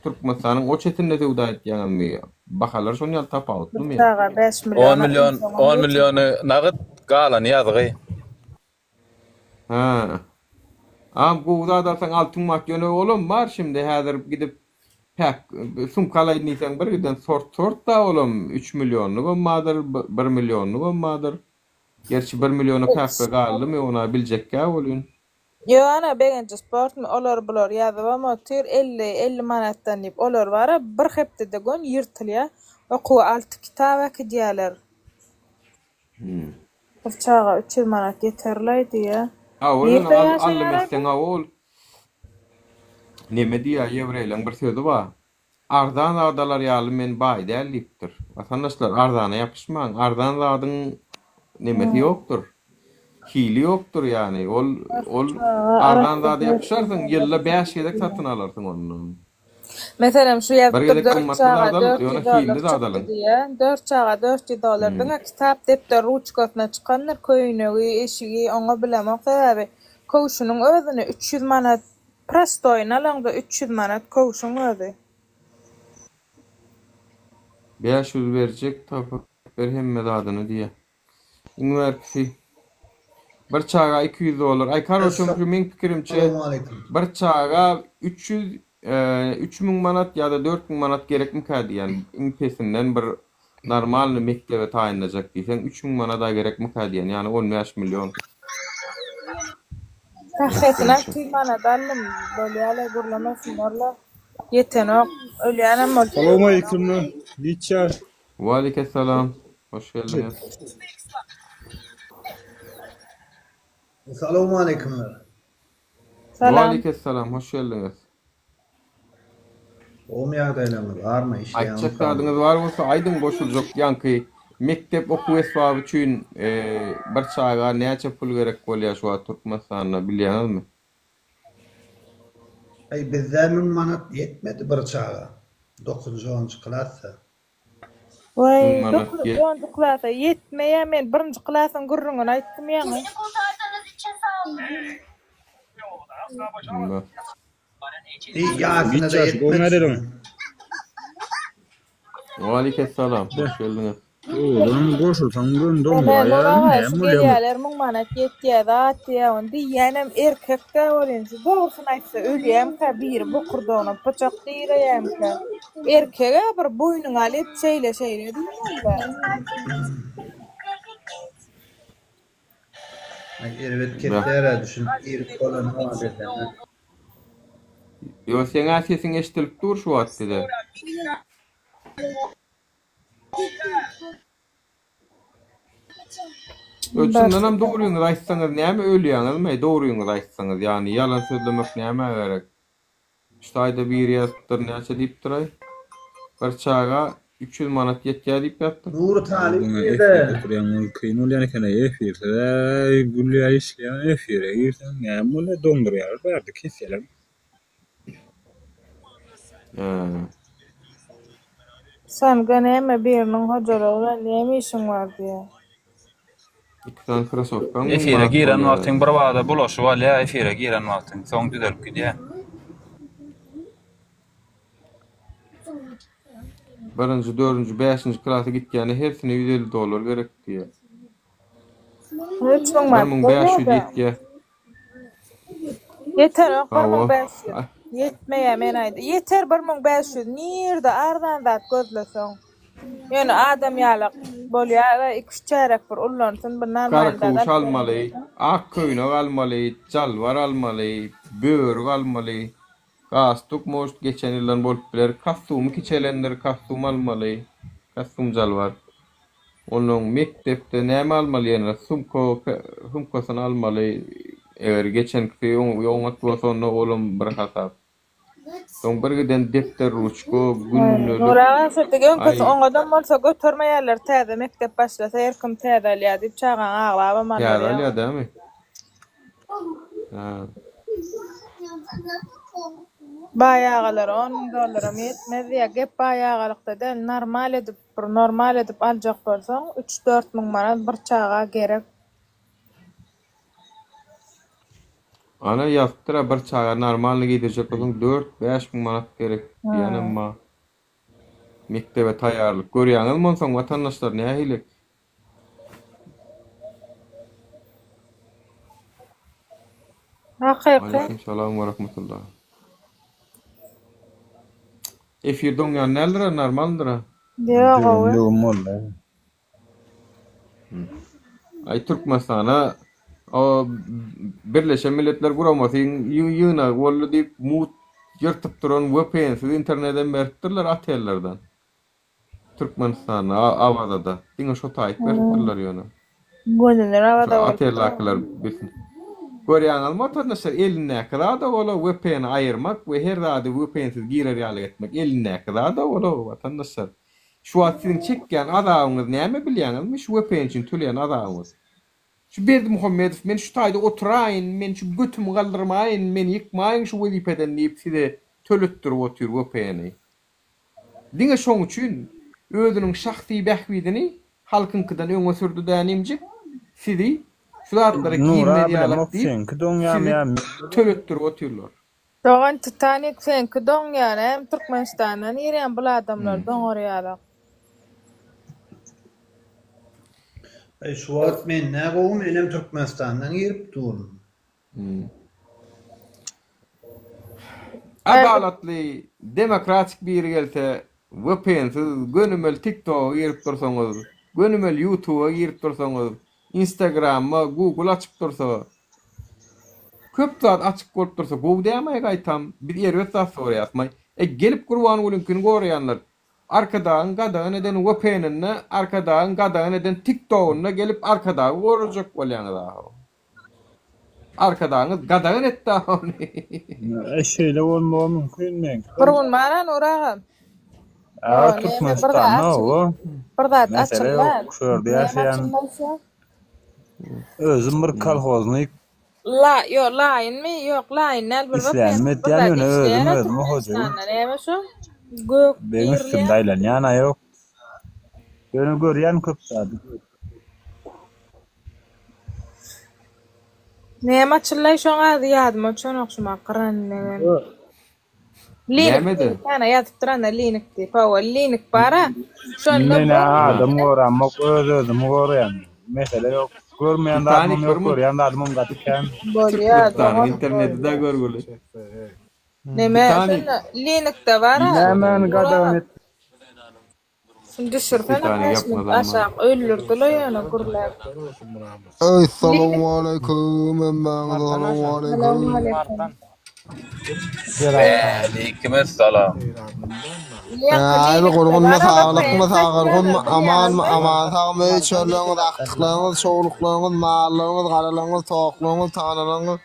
Türkmenistanyň o çetinde söwda etýäňizmi? Bahalar şon ýaly Bir tapawutlymy? çaga 5 10 milliona million, onsoňam 10 ýetenok. milliony nagyt, galany ýazgy. Hä. Agam gowy zat alsaň altyn manat ýöne olam bar şimdi häzir gidip päk sumka alaýyn diýseň bir giden sort sort da olam üç millionlygam bardyr bir millionlygam bardyr. Gerçi bir milliona päkge galdymy ona biljekgä welin. Ýok ana Begenji sportmy olar bular ýazybam otyr 50 50 manatdan diýip olar bara bir hepdede gön ýyrtylýa okuwa alty kitap äkidýäler. Bir çaga 300 manat ýeterlaý diýýä. Hawa ýöne Nirde al allym ýaşaýarady? etseň hawa ol neme diýýä ýewreýleň bir sözi bar. Arzan zat alar ýaly men baý däl diýipdir. Watandaşlar arzana ýapyşmaň. Arzan zadyň nemesi ýokdur. Hili ýokdur ýagny. Ol ol Çaga arzan arassa zada ýapyşarsyň ýylda bäş gezek satyn alarsyň ondan. Meselem şu Bir ýazypdyr gezek dört gymmatly çaga zat al, 400 ýöne dollar hilli zat çykdy alyň. diýýä. Dört çaga 400 dollar diňe kitap, depder, ruçkasyna çykandyr, köýnegi, eşigi oňa bilemok sebäbi köwşüniň özüne 300 manat Prostoýyny alaňda 300 manat köwşüň özi. 500 berjek tapyp ber hemme zadyny diýýä. Iň bärkisi bir çaga 200 dollar. Aý karoçe şu meň pikirimçe Salowmaleýkim. bir çaga 300 3000 manat ýa-da 4000 manat gerekmikä diýýän. Iň pesinden bir normalny mekdebe taýynlajak diýseň 3000 manada gerekmikä diýýän. Ýagny 15 million. Sähresini 600 manat aldym. Bolýa-la gürlemesinler-la. Ýetenok. Ölýänem bolsa ýetenok. Salowmaleýkim. Niçe? Waleýkessalam. Hoş geldiňiz. Salowmaleýkimler. Salam. Waleýkessalam, hoş geldiňiz. Gowmy ýagdaýlaryňyz barmy Aýtjak işleýäňizmi? zadyňyz bar bolsa aýdyň goşuljak ýaňky mekdep okuw esbaby üçin bir çaga näçe pul gerek bolýar şu wagt Türkmenistanda bilýäňizmi? Aý bizde müň manat ýetmedi bir çaga dokuzynjy onunjy klasda. Waý Müň manat dokuzynjy ýet. onunjy klasa ýetmeýär men birinji klasyň gürrüňini aýtdym ýaňy. Bak. Eý ýasyna-da ýetmedi şunuň. Waleýkessalam hoş geldiňiz. Owadan goşulsaň göni Ene doňduraýar Nuraga näme şu bolýa bu. gelýäler müň manat ýetýä zat diýýä ony diýýänem erkekdä welin şu dogrusyny aýtsa ölýämkä biri bokurdagyna pyçak direýämkä erkegä bir boýnuňy alyp şeýle şeýle diýmeli-dä. Aý erbet kesýärä düşünip girip bolanok desene. Ýo seňä sesiň eşdilip dur şu wagt bize. Ýo çyndanam dogryňyzy aýtsaňyz näme ölýäňizmi dogryňyzy aýtsaňyz ýagny ýalan sözlemek nämä gerek. Şu taýda biri ýazypdyr näçe diýipdiraý bir çaga 300 manat ýetýä diýip ýazypdyr. Nury Talyp Özüňe nirde? efirde oturýaň ol kyn bolýan ekeni efirsiz gülýä işleýäň efire girseň näme bolýa doňdurýarlar bärde kesýäler. Hä. Sanga näme biriniň hojalygy bilen näme işiň bar diýýä. Iki sany krosowkaň 1000 Efire manat giren bolýar. wagtyň bir bada bulaşyp alýa efire giren wagtyň soň düzelip gidýä. Birinji, dördünji, bäşinji klasa gitýäne hersine 150 dollar gerek diýýär. 3000 manat 1500 bolýa-da. ýetýär. Ýetenok bir Hawa. 1500. Ýetmeýär men aýda. Ýeter 1500. Nirde arzan zat gözleseň. Ýöne adam ýalak bolýar-a, iki-üç çärek bir ullansyn, bir normal zat Garaköwüş alyp almaly, bermeli. ak köýnek almaly, jalbar almaly, börük almaly, galstuk может geçen ýyldan bolup biler, kostumy kiçelendir, kostum almaly, kostum jalbar. Onnoň mekdepde näme almaly ýene, sumka, sumkasyny almaly, eger geçenkisi oňat bolsa onda olam bir hasap. Soň bir giden depder ruçka, gündelik, Nuraga şeýdip öňküsi aý. oňadam bolsa götermeýärler täze mekdep başlasa her kim täze alýar diýip çagaň aglabam Täze aldyrýar. alýar dämi? Hä. Baý agalara on müň dollaram ýetmez diýýär. Gep baý agalykda däl, normal edip bir normal edip aljak bolsaň üç-dört müň manat bir çaga gerek. Ana ýazypdyra bir çaga normalny geýdirjek bolsaň dört bäş müň manat gerek diýýänem bar. Mekdebe taýýarlyk görýäňizmi onsoň watandaşlar nähili? Hakyky. Aleýkum salam we rahmetullah. Efir doňýan däldir-a normaldyr-a. Ýok gowy. Düwüm düwüm boldy. Aý Türkmenistana o Birleşen Milletler Guramasyň ýygnagy boldy diýip mugt ýyrtyp duran VPN-siz internedem beripdirler otellerden. Türkmenistanda Awazada. Diňe şo taýyp beripdirler ýöne. Göniler Awaza Şu bolupdyr. oteldakylar bilsin. Görýäňizmi watandaşlar elindäki zada bola VPN-i aýyrmak we her zady VPN-siz girer ýaly etmek elindäki zada bola watandaşlar. Şu wagt siziň çekýän azabyňyz näme bilýäňizmi şu vpn üçin töleýän azabyňyz. Şu Berdimuhamedow men şu taýda oturaýyn men şu götümi galdyrmaýyn meni ýykmaýyň şu wezipeden diýip size töletdirip otyr vpn-i. Diňe şoň üçin özüniň şahsy bähbidini halkyňkydan öňe sürdi dänimjik sizi şu zatlara Nura girmez ýalak bilemok diýip seňki doňýamy sizi ýa men töletdirip otyrlar. Dogan Titanik seňki doňýar näme Türkmenistandan girýän bul adamlar doňar ýalak. Aý şu wagt men nä gowy menem Türkmenistandan girip durun. Adalatly demokratik biri gelse vpnsiz gönümel tiktoga girip dursaňyz gönümel ýutuba girip dursaňyz instagrama google açyp dursa köp zat açyk bolup dursa gowy dämaý gaýtam biz erbet zat soraýasmaý e gelip Gurbangulyňkini goraýanlar. Arkadagyň gadagan eden VPN-inde, Arkadagyň gadagan eden TikTok-ynda gelip Arkadagy gorajak bolýaňyz ahow. Arkadagyňyz gadagan etdi ony. E şeýle bolmagy mümkin meňki. Bir gün bar-a Nury agam. A Neme bir zat Türkmenistanda açyl oba. bir zat Mesele açyldy. ýok. Şu ýerde Näme ýaşaýan açylmalysa? özüm bir kolhoznik. La ýo laýynmy? Ýok laýyn däl bir Isleýänimi bir etýän zat ýöne özüm işleýär-ä özüme hojaýyn. Türkmenistanda. Näme şo? Gök Beň üstümde girilýär. aýlanýan-a ýok. Ýöne görýän köp zady. Näme açyllaý şoň ady ýadyma düşenok şumat gyran degen. Linik Nämede? diýip ana ýazyp duranda linik diýip hawa linik bara şonda Men-ä bir adam goramok öz özümi goraýan. Mesele ýok. Görmeýän zadymam Titanik ýok, bir mut. görýän zadymam gaty kän. bolýa Türkmenistanyň dogan interneti-dä bolýa. görgüli. Neme Titanik. şonda linikde bara Nämäni gadagan Nury et Şuny düşürsene Titanik bäş minut ýapmazam aşak öldürdüle ýöne gürläp. Eý salowmaleýkim hemmäňize salowmaleýkim. Salowmaleýkim. Waleýkimessalam. Äý gurgunmy saglykmy sagyrgynmy amanmy aman sagmy öý çörleňiz agtyklaryňyz çowluklaryňyz mallaryňyz garalaryňyz toklaryňyz tanalaryňyz.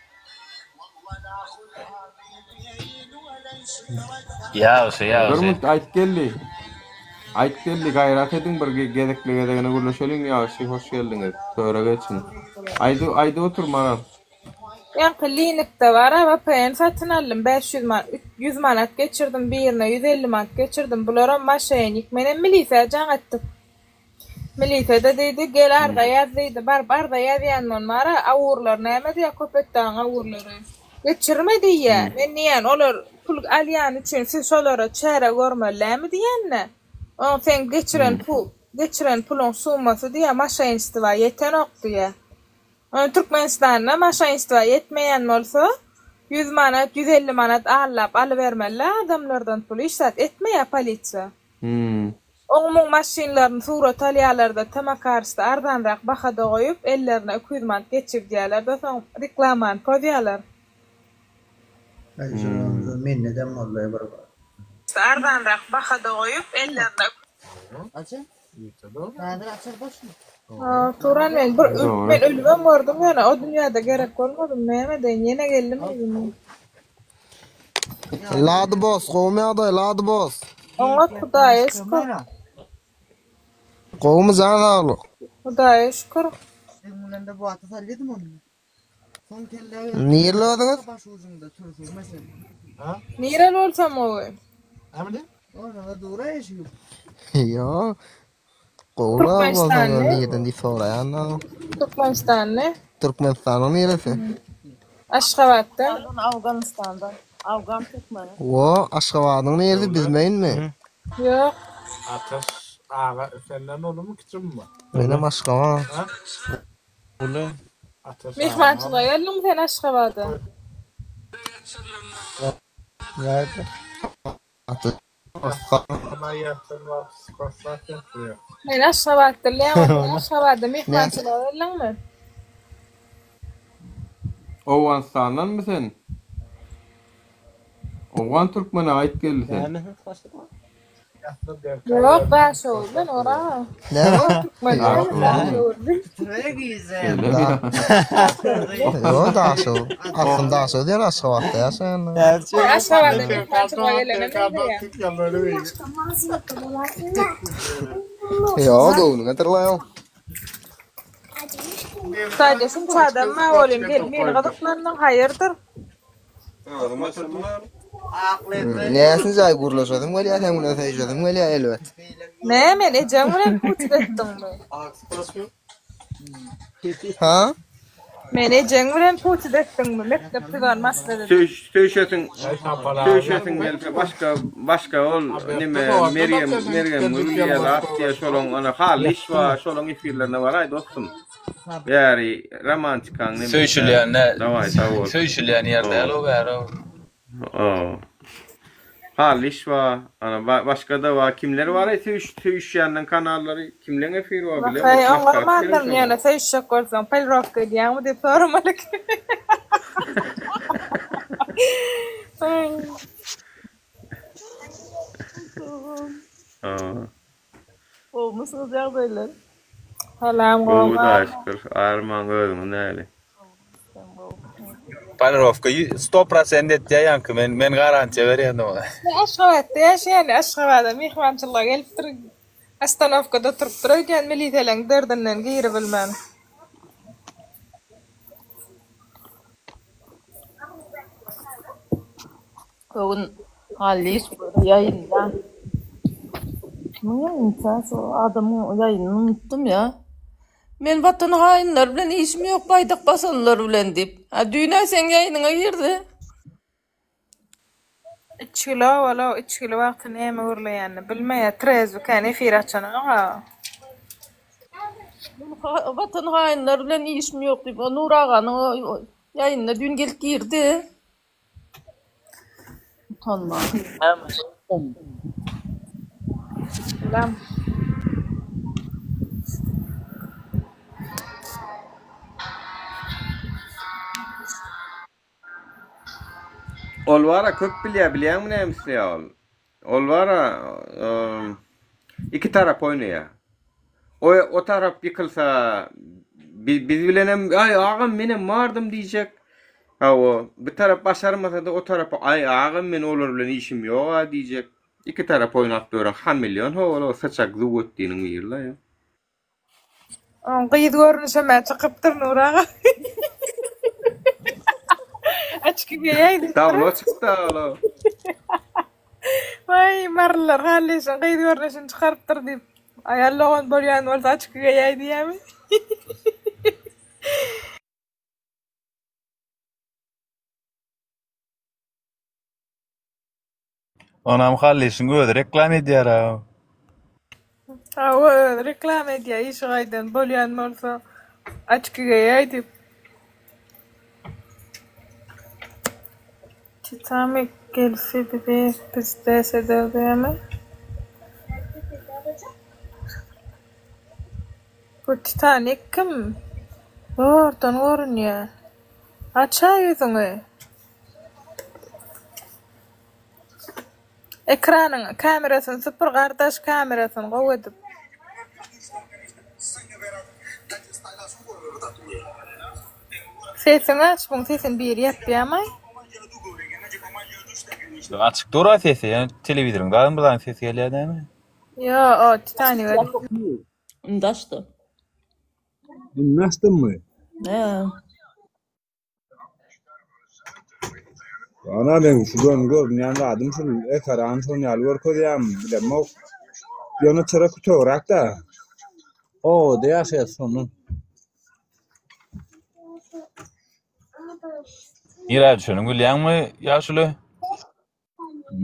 Ýagşy Bir ýagşy. minut aýt geldi. Aýt geldi gaýrat ediň bir gezekli gezegine gürleşeliň ýagşy hoş geldiňiz töre geçiň. Aýdy aýdyp otur Maral. Ýaňky linikde bar-a vpn satyn aldym 500 man 100 manat geçirdim birine 150 manat geçirdim bularam maşenik menem milisä jaň etdik Milisede diýdi, gel arza ýaz diýdi. Baryp arza ýazýan bolmara, awurlar näme diýýär, Köpetdagyň awurlary. Geçirme diýýär. Men diýýän, olar pul alýany üçin siz şolara çäre görmeli dälmi diýýän-de. Oň seň geçiren pu geçiren puluň summasy diýýär, maşenstwa ýetenok diýýär. Ony Türkmenistanda maşenstwa ýetmeýän bolsa, ýüz manat, 150 manat allap alybermeli-dä adamlardan puly, hiç zat etmeýär polisiýa. Oň-muň maşynlaryny surata alýarlar-da, Tmcars-da arzanrak bahada goýup, ellerine 200 manat geçirdýärler-de, soň reklamany pozýarlar. Mendedem boldy bir. Arzanrak bahada goýup, ellerine. Turan men bir men ölübem gördüm ýöne o dünýäde gerek bolmadym näme edeýin ýene geldim yzyna. Lady boss gowumy ýagdaý Lady boss. Oňat Hudaýa şükür. Gowumy jan saglyk. Hudaýa şükür. Nireli özüňiz? Nireli bolsam gowy. Ýok. Gowy bolsaň Türkmenistanly. nireden diýip soraýan da. Türkmenistanly. Türkmenistanyň niresi? Aşgabatda. Awganystandan. Awgan türkmeni. Wo, Aşgabadyň niresi bizmeýinmi? Ýok. Ataş aga senden ulumy kiçimi? Menem Aşgabat. Uly. Ataş aga. Myhmançylyga geldiňmi sen Aşgabada? Näde? Ataş Men Aşgabatda bilýän, sen Aşgabada myhmançylyga geldiňmi? Owganystandanmy sen? Owgan türkmeni aýt geldi sen. Ýok, Daşoguzdan ora. Näme? Türkmen däl, Daşoguzly. Ýok, Daşoguz. Aslynda Daşoguz ýa Aşgabatda ýaşaýanlar. Aşgabatda myhmançylyga gelene meňzeýär. Ýok, göwnüňe dyrlaýaň. Saýda şunça adam bar welin, gelip meni gyzyklandyň, haýyrdyr? Näsin jaý gürleşesim gelýär, seň bilen söýüşesim gelýär elbet. Näme, men ejeň bilen puçut etdiňmi? Ha? Men ejeň bilen puçut etdiňmi? Mekdep tuzan maslahat edip. Söýüş söýüşesiň söýüşesiň gelse başga başga ol neme Merýem Mergem Gül diýýär zat diýýär şolaň ana Hally iş bar şolaň efirlerine baraý dostum. Bäri romantikaň nemesi. Söýüşilýän nä? Dawaý sag bol. Söýüşilýän ýer däl o bäri o. O. Hally iş bar. Ana başga-da bar. Kimler bar-aý söýüş söýüşýänleň kanallary? Kimleň efiri bar bilemok. Heý, Maslahat beriň oňarmandyryn şoňa. ýöne söýüşjek bolsaň, polirowka edýäňmi diýip soramaly eken. Hawa. Gowumysyňyz ýagdaýlar? Salam Gowy gowy Hudaýa şükür. Armaň özüňiz näli? Polirowka sto prosent etýär ýaňky men men garantiýa berýän oňa. Men Aşgabatda ýaşaýan Aşgabada myhmançylyga gelipdir ostanowkada oturypdyr öýdýän miliseleň derdinden giribilmän. Bu gün Hallyş bir ýaýynda. Kimiň ýaýynka şo adamyň ýaýynyny unutdym ýa. Men watan haýynlary bilen işim ýok baýdak basanlar bilen diýip. A düýn-ä seň ýaýynyňa girdi. Içgili owal-ow içgili wagty näme gürleýänini bilmeýär trezwi kän efir açanok-a. Men watan haýynlary bilen işim ýok diýip o Nur aganyň ýaýynyna düýn gelip girdi. Utanma. Salam. Ol bara köp bilýär, bilýäňmi näme isleýär ol? Ol bara iki tarap oýnaýar. O o tarap ýykylsa biz biz bilenem aý agam menem bardym diýjek. Hawa, bu tarap başarmasa-da o tarapa aý agam men olar bilen işim ýog-a diýjek. Iki tarap oýnap ýören hameleon ho-ol saçak zuwwetdiniň biri-la. Oň gyz görnüşem-ä çykypdyr Nur aga. Açki geýäýdipdir. Dawno çykdy ol. Waý, marylylar Hallyşyň gyz görnüşini çykarypdyr diýip, aýal dogan bolýan bolsa açki geýäý diýýämi? Onam Hallyşyň özi reklam edýär-ä. Hawa, özi reklama edýär, işi gaýdan bolýan bolsa, açki geýäý diýip. Titanic gelse bizi pizdes eder diýýärmi? Bu Titanic kim? Zordan görünýär. Aç-a ýüzüňi. Ekranyň kamerasyny süpür gardaş kamerasyny gowy edip. Sesiňi aç buň sesini biri ýapýamaý. Açyk dur-a sesi, ýa telewizoryň dagy bir zadyň sesi gelýär dämi? Ýo o Titaniga. Indi açdy. Indi açdymmy? Hä. Ana meň şu gön görünýän zadym şul ekran şon ýaly görkezýämi bilemok. Ýöne çyra kütegräk-dä. Obada ýaşaýas şondan. Nirä düşeniňi bilýäňmi, ýaşuly?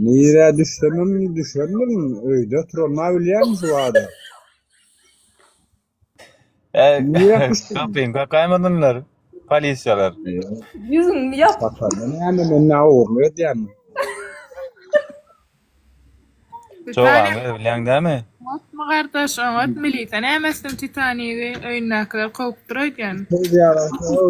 Nirä düşsemem düşendirin, öýde oturanyma bilýän şu bada. Nirä düşdüm? Gapyny kakaýmadynlar polisiýalar. Ýüzüňi ýap. Kakanda näme men nä ogurlyk edýänmi? Jogabyny bilýäň dämi? Oňatmy gardaş, oňat milise näme etsin Titanigi öýündäkiler kowupdyr öýdýän.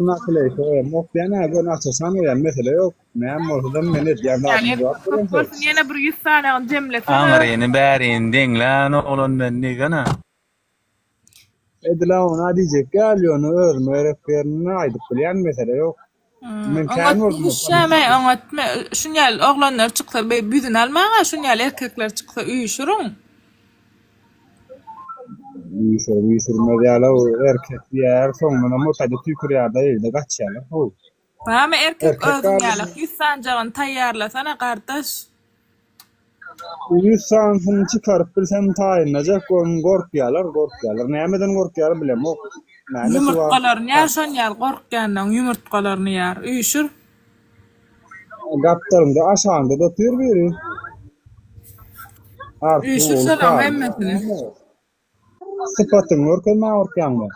Nakleýka goýamok diýýän-ä, göni açaşan goýýan, mesele ýok. Näme bolsa-da men edýän zadyma jogap Köp beremsoň. bolsun ýene bir 100 sanagyny jemlesene. Aňryny bärini deňlän oglan men diýsene. Edil ona diýjek däl, ýöne özüme gerek ýerinde aýdyp bilýän mesele ýok. Men kän Oňat gördüm. duşýamy, oňatmy? Şun ýaly oglanlar çyksa beý ýüzüni almaň-a, şun ýaly erkekler çyksa üýşüriň. Üýşürip üýşürmez ýaly erkek diýýär, soňundanam o taýda tüýkürýär-de, ýerde gaçýarlar. How. Barmy erkek Erkek özüň gardaş. ýaly 100 sanjagyny taýýarlasana gardaş. 100 sanysyny çykaryp bilsem taýynlajak onuň gorkýalar gorkýalar nämeden gorkýar bilemok nämesi bar Ýumurtgalaryny ýar şon ýaly gorkýanlaň ýumurtgalaryny ýar üýşür. Gapdalynda aşagynda da otyr biri. Artyk Üýşür ogly şolaň Karly. hemmesini. Sypatyňy görkezmäge gorkýaňmy?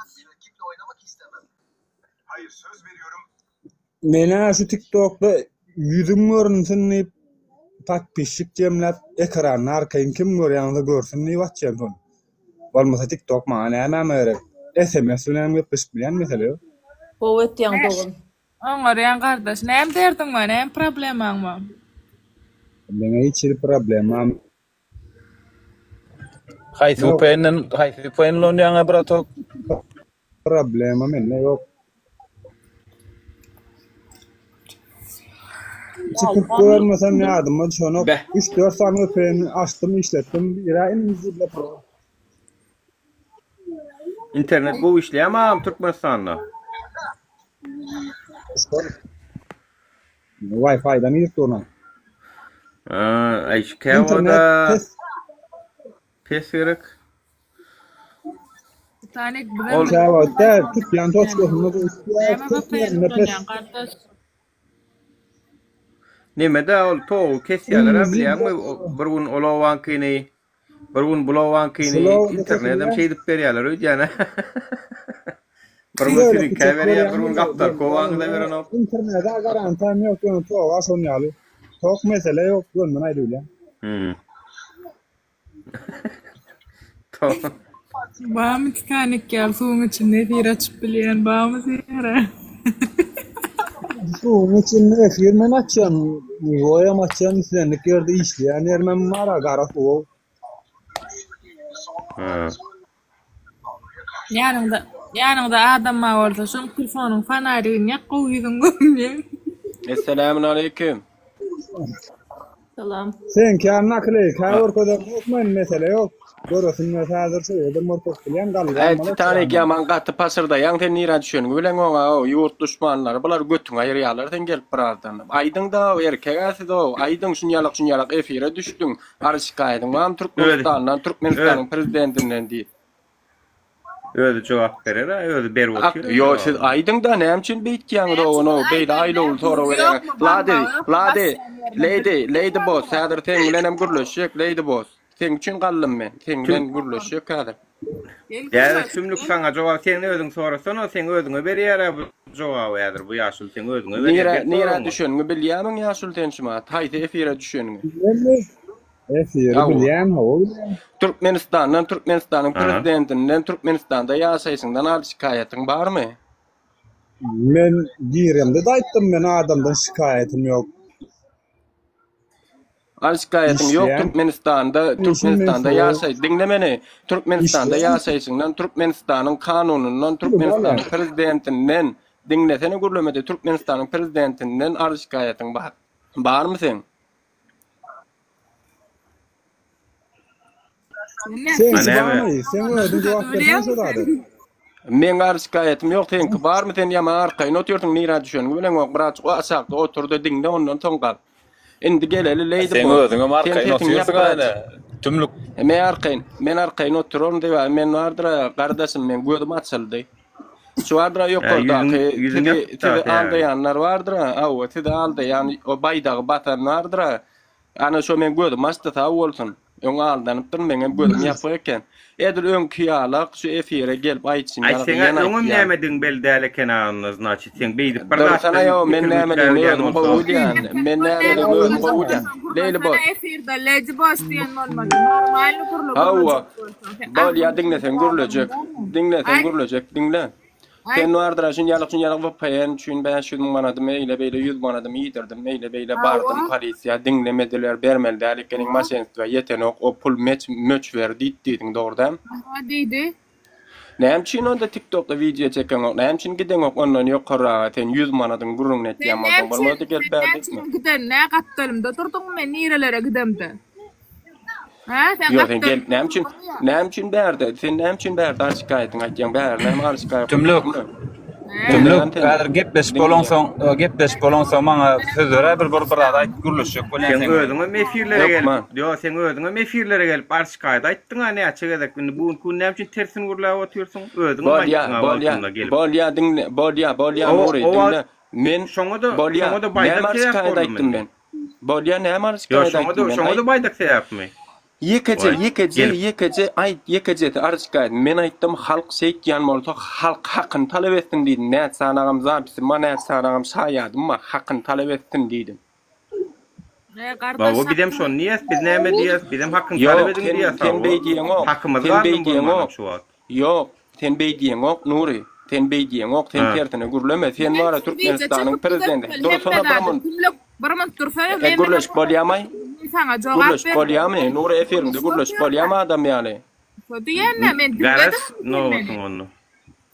Menä şu tiktokda ýüzüm görünsin diýip podpisçik jemläp ekranda arkaýyn kim görýän bolsa görsün diýip açýan şony. Bolmasa tiktok maňa nämäme gerek. Sms bilen hem gepleşip bilýän mesele ýok. Gowy etýäň dogan. Oňarýaň gardaş. Näme derdiň bar, näme problemaň bar? Meň hiç hili problemam. Haýsy Ýok. VPN-den haýsy VPN ulanýaň-a bratok? Problema mende ýok. Çykyp görmesem ýadyma düşenok. Beh. 3-4 sany VPN açdym, işletdim. Biri invisible pro. Internet gowy işleýärmi agam Türkmenistanda? Wi-Fi-dan girip durna. Ha, aý şu Internet käwada pes. pes gerek. Titanik bizem Ol Käwagt-da tutýan toçkasynda da Näme üstýär, köp VPN ýerinde pes. ulanýaň gardaş? Neme-de ol togy kesýärler-ä Invisible bilýäňmi? O- Bir gün olowaňkyny, bir gün bulowaňkyny Slow internetem kesilýär. şeýdip berýärler öýdýän-ä. Bir gün Bölek siziňkä üçek berýär, bir görýäňmi gün ýok, gapdal ýok. kowaňyza berenok. Internete garantiýam ýok, ýöne toga şon ýaly. Tok mesele ýok, gönden aýdybilýän. Hmm. Tok. Barmy Titanik ýaly suwuň içinde efir açyp bilýän barmy Zera? Suwuň içinde efir men açýan, goýam açýan, islendik ýerde işleýän ýerimem bar-a, gara suw. Ha. Ýanyňda ýanyňda adam bar bolsa şoň telefonyň fonarigini ýak gowy ýüzüň görünýär. Esselamun aleýkum. Salam. Seňki ýaly nakleyka görkezem ýok men mesele ýok. Göresim gelse häzir şu ýerden görkezip bilýän galybam Äý bolar Titanik çyrandan. ýaman gaty paşyrdaýaň sen nirä düşeniňi bileňogaow ýurt duşmanlary bular götüňi aýyrýalar sen gelip birazdan aýdyňdaow erkegä sizow aýdyň şunýalak şunýalak efire düşdüň arz şikaýadyň barmy Özi Türkmenistandan öz Türkmenistanyň prezidentinden diýip. özi jogap berer-ä, özi berip Ak, otyr ýo siz jogabyny. aýdyňda näme üçin beýtýäňiz Näme ow üçin onow beýle aýdaly aýlawly näme sorag duzy berýäňiz. ýokmy Lady, barmagy ýokmy Lady, basýan ýerine Lady, bir Lady Boss barmagy. häzir seň bilenem gürleşjek Lady Boss. Seň üçin galdym men. Seň Tüm bilen gürleşjek häzir. Gel Häzir gürleş tümlük gel. saňa jogap sen özüň sorasana, seň özüňe berýär-ä bu jogaby häzir bu ýaşuly seň özüňe berýär Nirä ber nirä soragyňy. düşeniňi bilýämiň ýaşuly sen şumat? Haýsy efire düşeniňi? Bilýänmi? Efiri Hawa. bilýän, hawa bilýän. Türkmenistandan, Türkmenistanyň Aha. prezidentinden, Türkmenistanda ýaşaýşyňdan arz şikaýatyň barmy? Men giremde-de aýtdym, men adamdan şikaýatym ýok. Arz şikaýatyň ýok Işleýän Türkmenistanda, işim men Türkmenistanda şo ýaşaý, diňle meni, Türkmenistanda işleýän ýaşaýşyňdan, Türkmenistanyň kanunyndan, bolýar. Türkmenistanyň prezidentinden, diňlesene gürlemede, Türkmenistanyň prezidentinden arz şikaýatyň bar. Barmy seň? Seňki Näme? barmy? Seň özüň jogap bersene şo zada. Meň arz şikaýatym ýok, seňki barmy? Sen ýaman arkaýyn otyrsyň, nirä düşeniňi bileňok. Birazjyk o aşakda otur-da diňle, ondan soň gal. Indi geleli Lady Seň Boss. özüňem Sen arkaýyn sesiňi otyrsyň ýap birazjyk. ene. Tümlük. Men arkaýyn, men arkaýyn oturaryn sebäbi men bardyr-a, gardaşym, meň gözüm açyldy. Şu bardyr-a Ýa ýüzüň ýokardaky ýüzüň sizi ýapyk sizi zat ýa. aldaýanlar bardyr-a, hawa, sizi aldaýan, o baýdagy basan bardyr-a. Ana şo meň gözüm açdy sag bolsun. Öň aldanypdyryn meňem gözüm ýapyk eken. Edil öňki ýalak şu efire gelip aýtşym Aý ýalak seňä ýene öňem aýtýan. nämedigiň belli däl eken agynda znaçit seň beýdip bir Dursana zatdan ýo men pikiriňi nämedigimi üýtgäbidýän özüm gowy bolsaň. bilýän. Men nämedigimi özüm gowy bilýän. Lady boss. Gürlesene efirde Lady boss diýen bolmaly. Normalny gürle Hawa. gürlejek bolsaň. Sen Bolýa agzyňy diňleseň tutup gürlejek. adamyň dälmi? Diňleseň Aýt. gürlejek diňle. Aýt. Sen bardyr-a şunýalak şunýalak VPN üçin 500 müň manadymy eýle beýle 100 manadymy iýdirdim eýle beýle bardym Hawa. polisiýa diňlemediler bermeli däl ekeniň maşenstwa ýetenok o pul meç möçberi diýip diýdiň dogry däl. Hawa diýdi. Näme üçin onda tiktokda wideo çekeňok näme üçin gideňok ondan ýokarraga sen 100 manadyň gürrüňini Sen etýän näme bolsaň üçin bolmady gelip sen bärde näme etme. üçin gidende gapdalymda durduňmy men nirelere gidemde. Hä sen Ýok sen gelip gapdalymda näme üçin durduňmy ýa? näme üçin bärde sen näme üçin bärde arz şikaýatyňy aýtýaň bärde näme arz şikaýat Tümlük. goýupdyrmy? Hä? Tümlük, Diňleýän seni. häzir gepleşip Diňleýän. bolansoň, gepleşip bolansoň maňa söz beräý bir bir bir zat aýt gürleşjek bolýan Seň seň bilen. özüňem efirlere gelip, Hökman. ýo seň özüňem efirlere gelip arz şikaýat aýtdyň-a näçe gezek. Indi bu günki gün näme üçin tersini gürläp otyrsyň? Özüňem Bolýa, aýtdyň-a bolýa, wagtynda gelip. bolýa diňle, bolýa, bolýa O Nury, o diňle. wagt Men şoňa-da bolýa, şoňa-da näme baýdak arz sebäp şikaýat boldum aýtdym indi. men? Bolýa, näme arz Ýo şikaýat şoňa-da aýtdym men? şoňa-da Aýt. baýdak sebäpmi? Ýekeje, Waý, ýekeje, gelip. ýekeje, aýt, ýekejesi arz şikaýat. Men aýtdym, halk şeýtýän bolsa, halk hakyny talap etsin diýdim. Näçe sanagam zapisim bar, näçe sanagam şaýadym bar, hakyny talap etsin diýdim. E, gardaş Hawa, bizem hakyny şony diýýäs, biz näme diýýäs, bizem hakyny talap Ýok, ediň sen, diýýäs, sen hawa. beý diýeňok, Hakymyz sen beý galsyn bolmanam diýeňok. şu wagt. Ýok, sen beý diýeňok, Nury. Sen beý diýeňok, sen Ha. tersine gürleme. Sen Men bar-a üçin wideo Türkmenistanyň çekip prezidenti. düzetmeli Dursana hemme bir zady. munt. Tümlük bir munt dursana E, men bilen gürleşip gürleşip bolýamaý? men saňa jogap Gürleşip bermeli. bolýamy? Men Nury efiriňde gürleşip gürleşip otyryn-a. bolýamy adam ýaly? Şo diýende men Garaş diňledim sen meni. nobatyňa onda.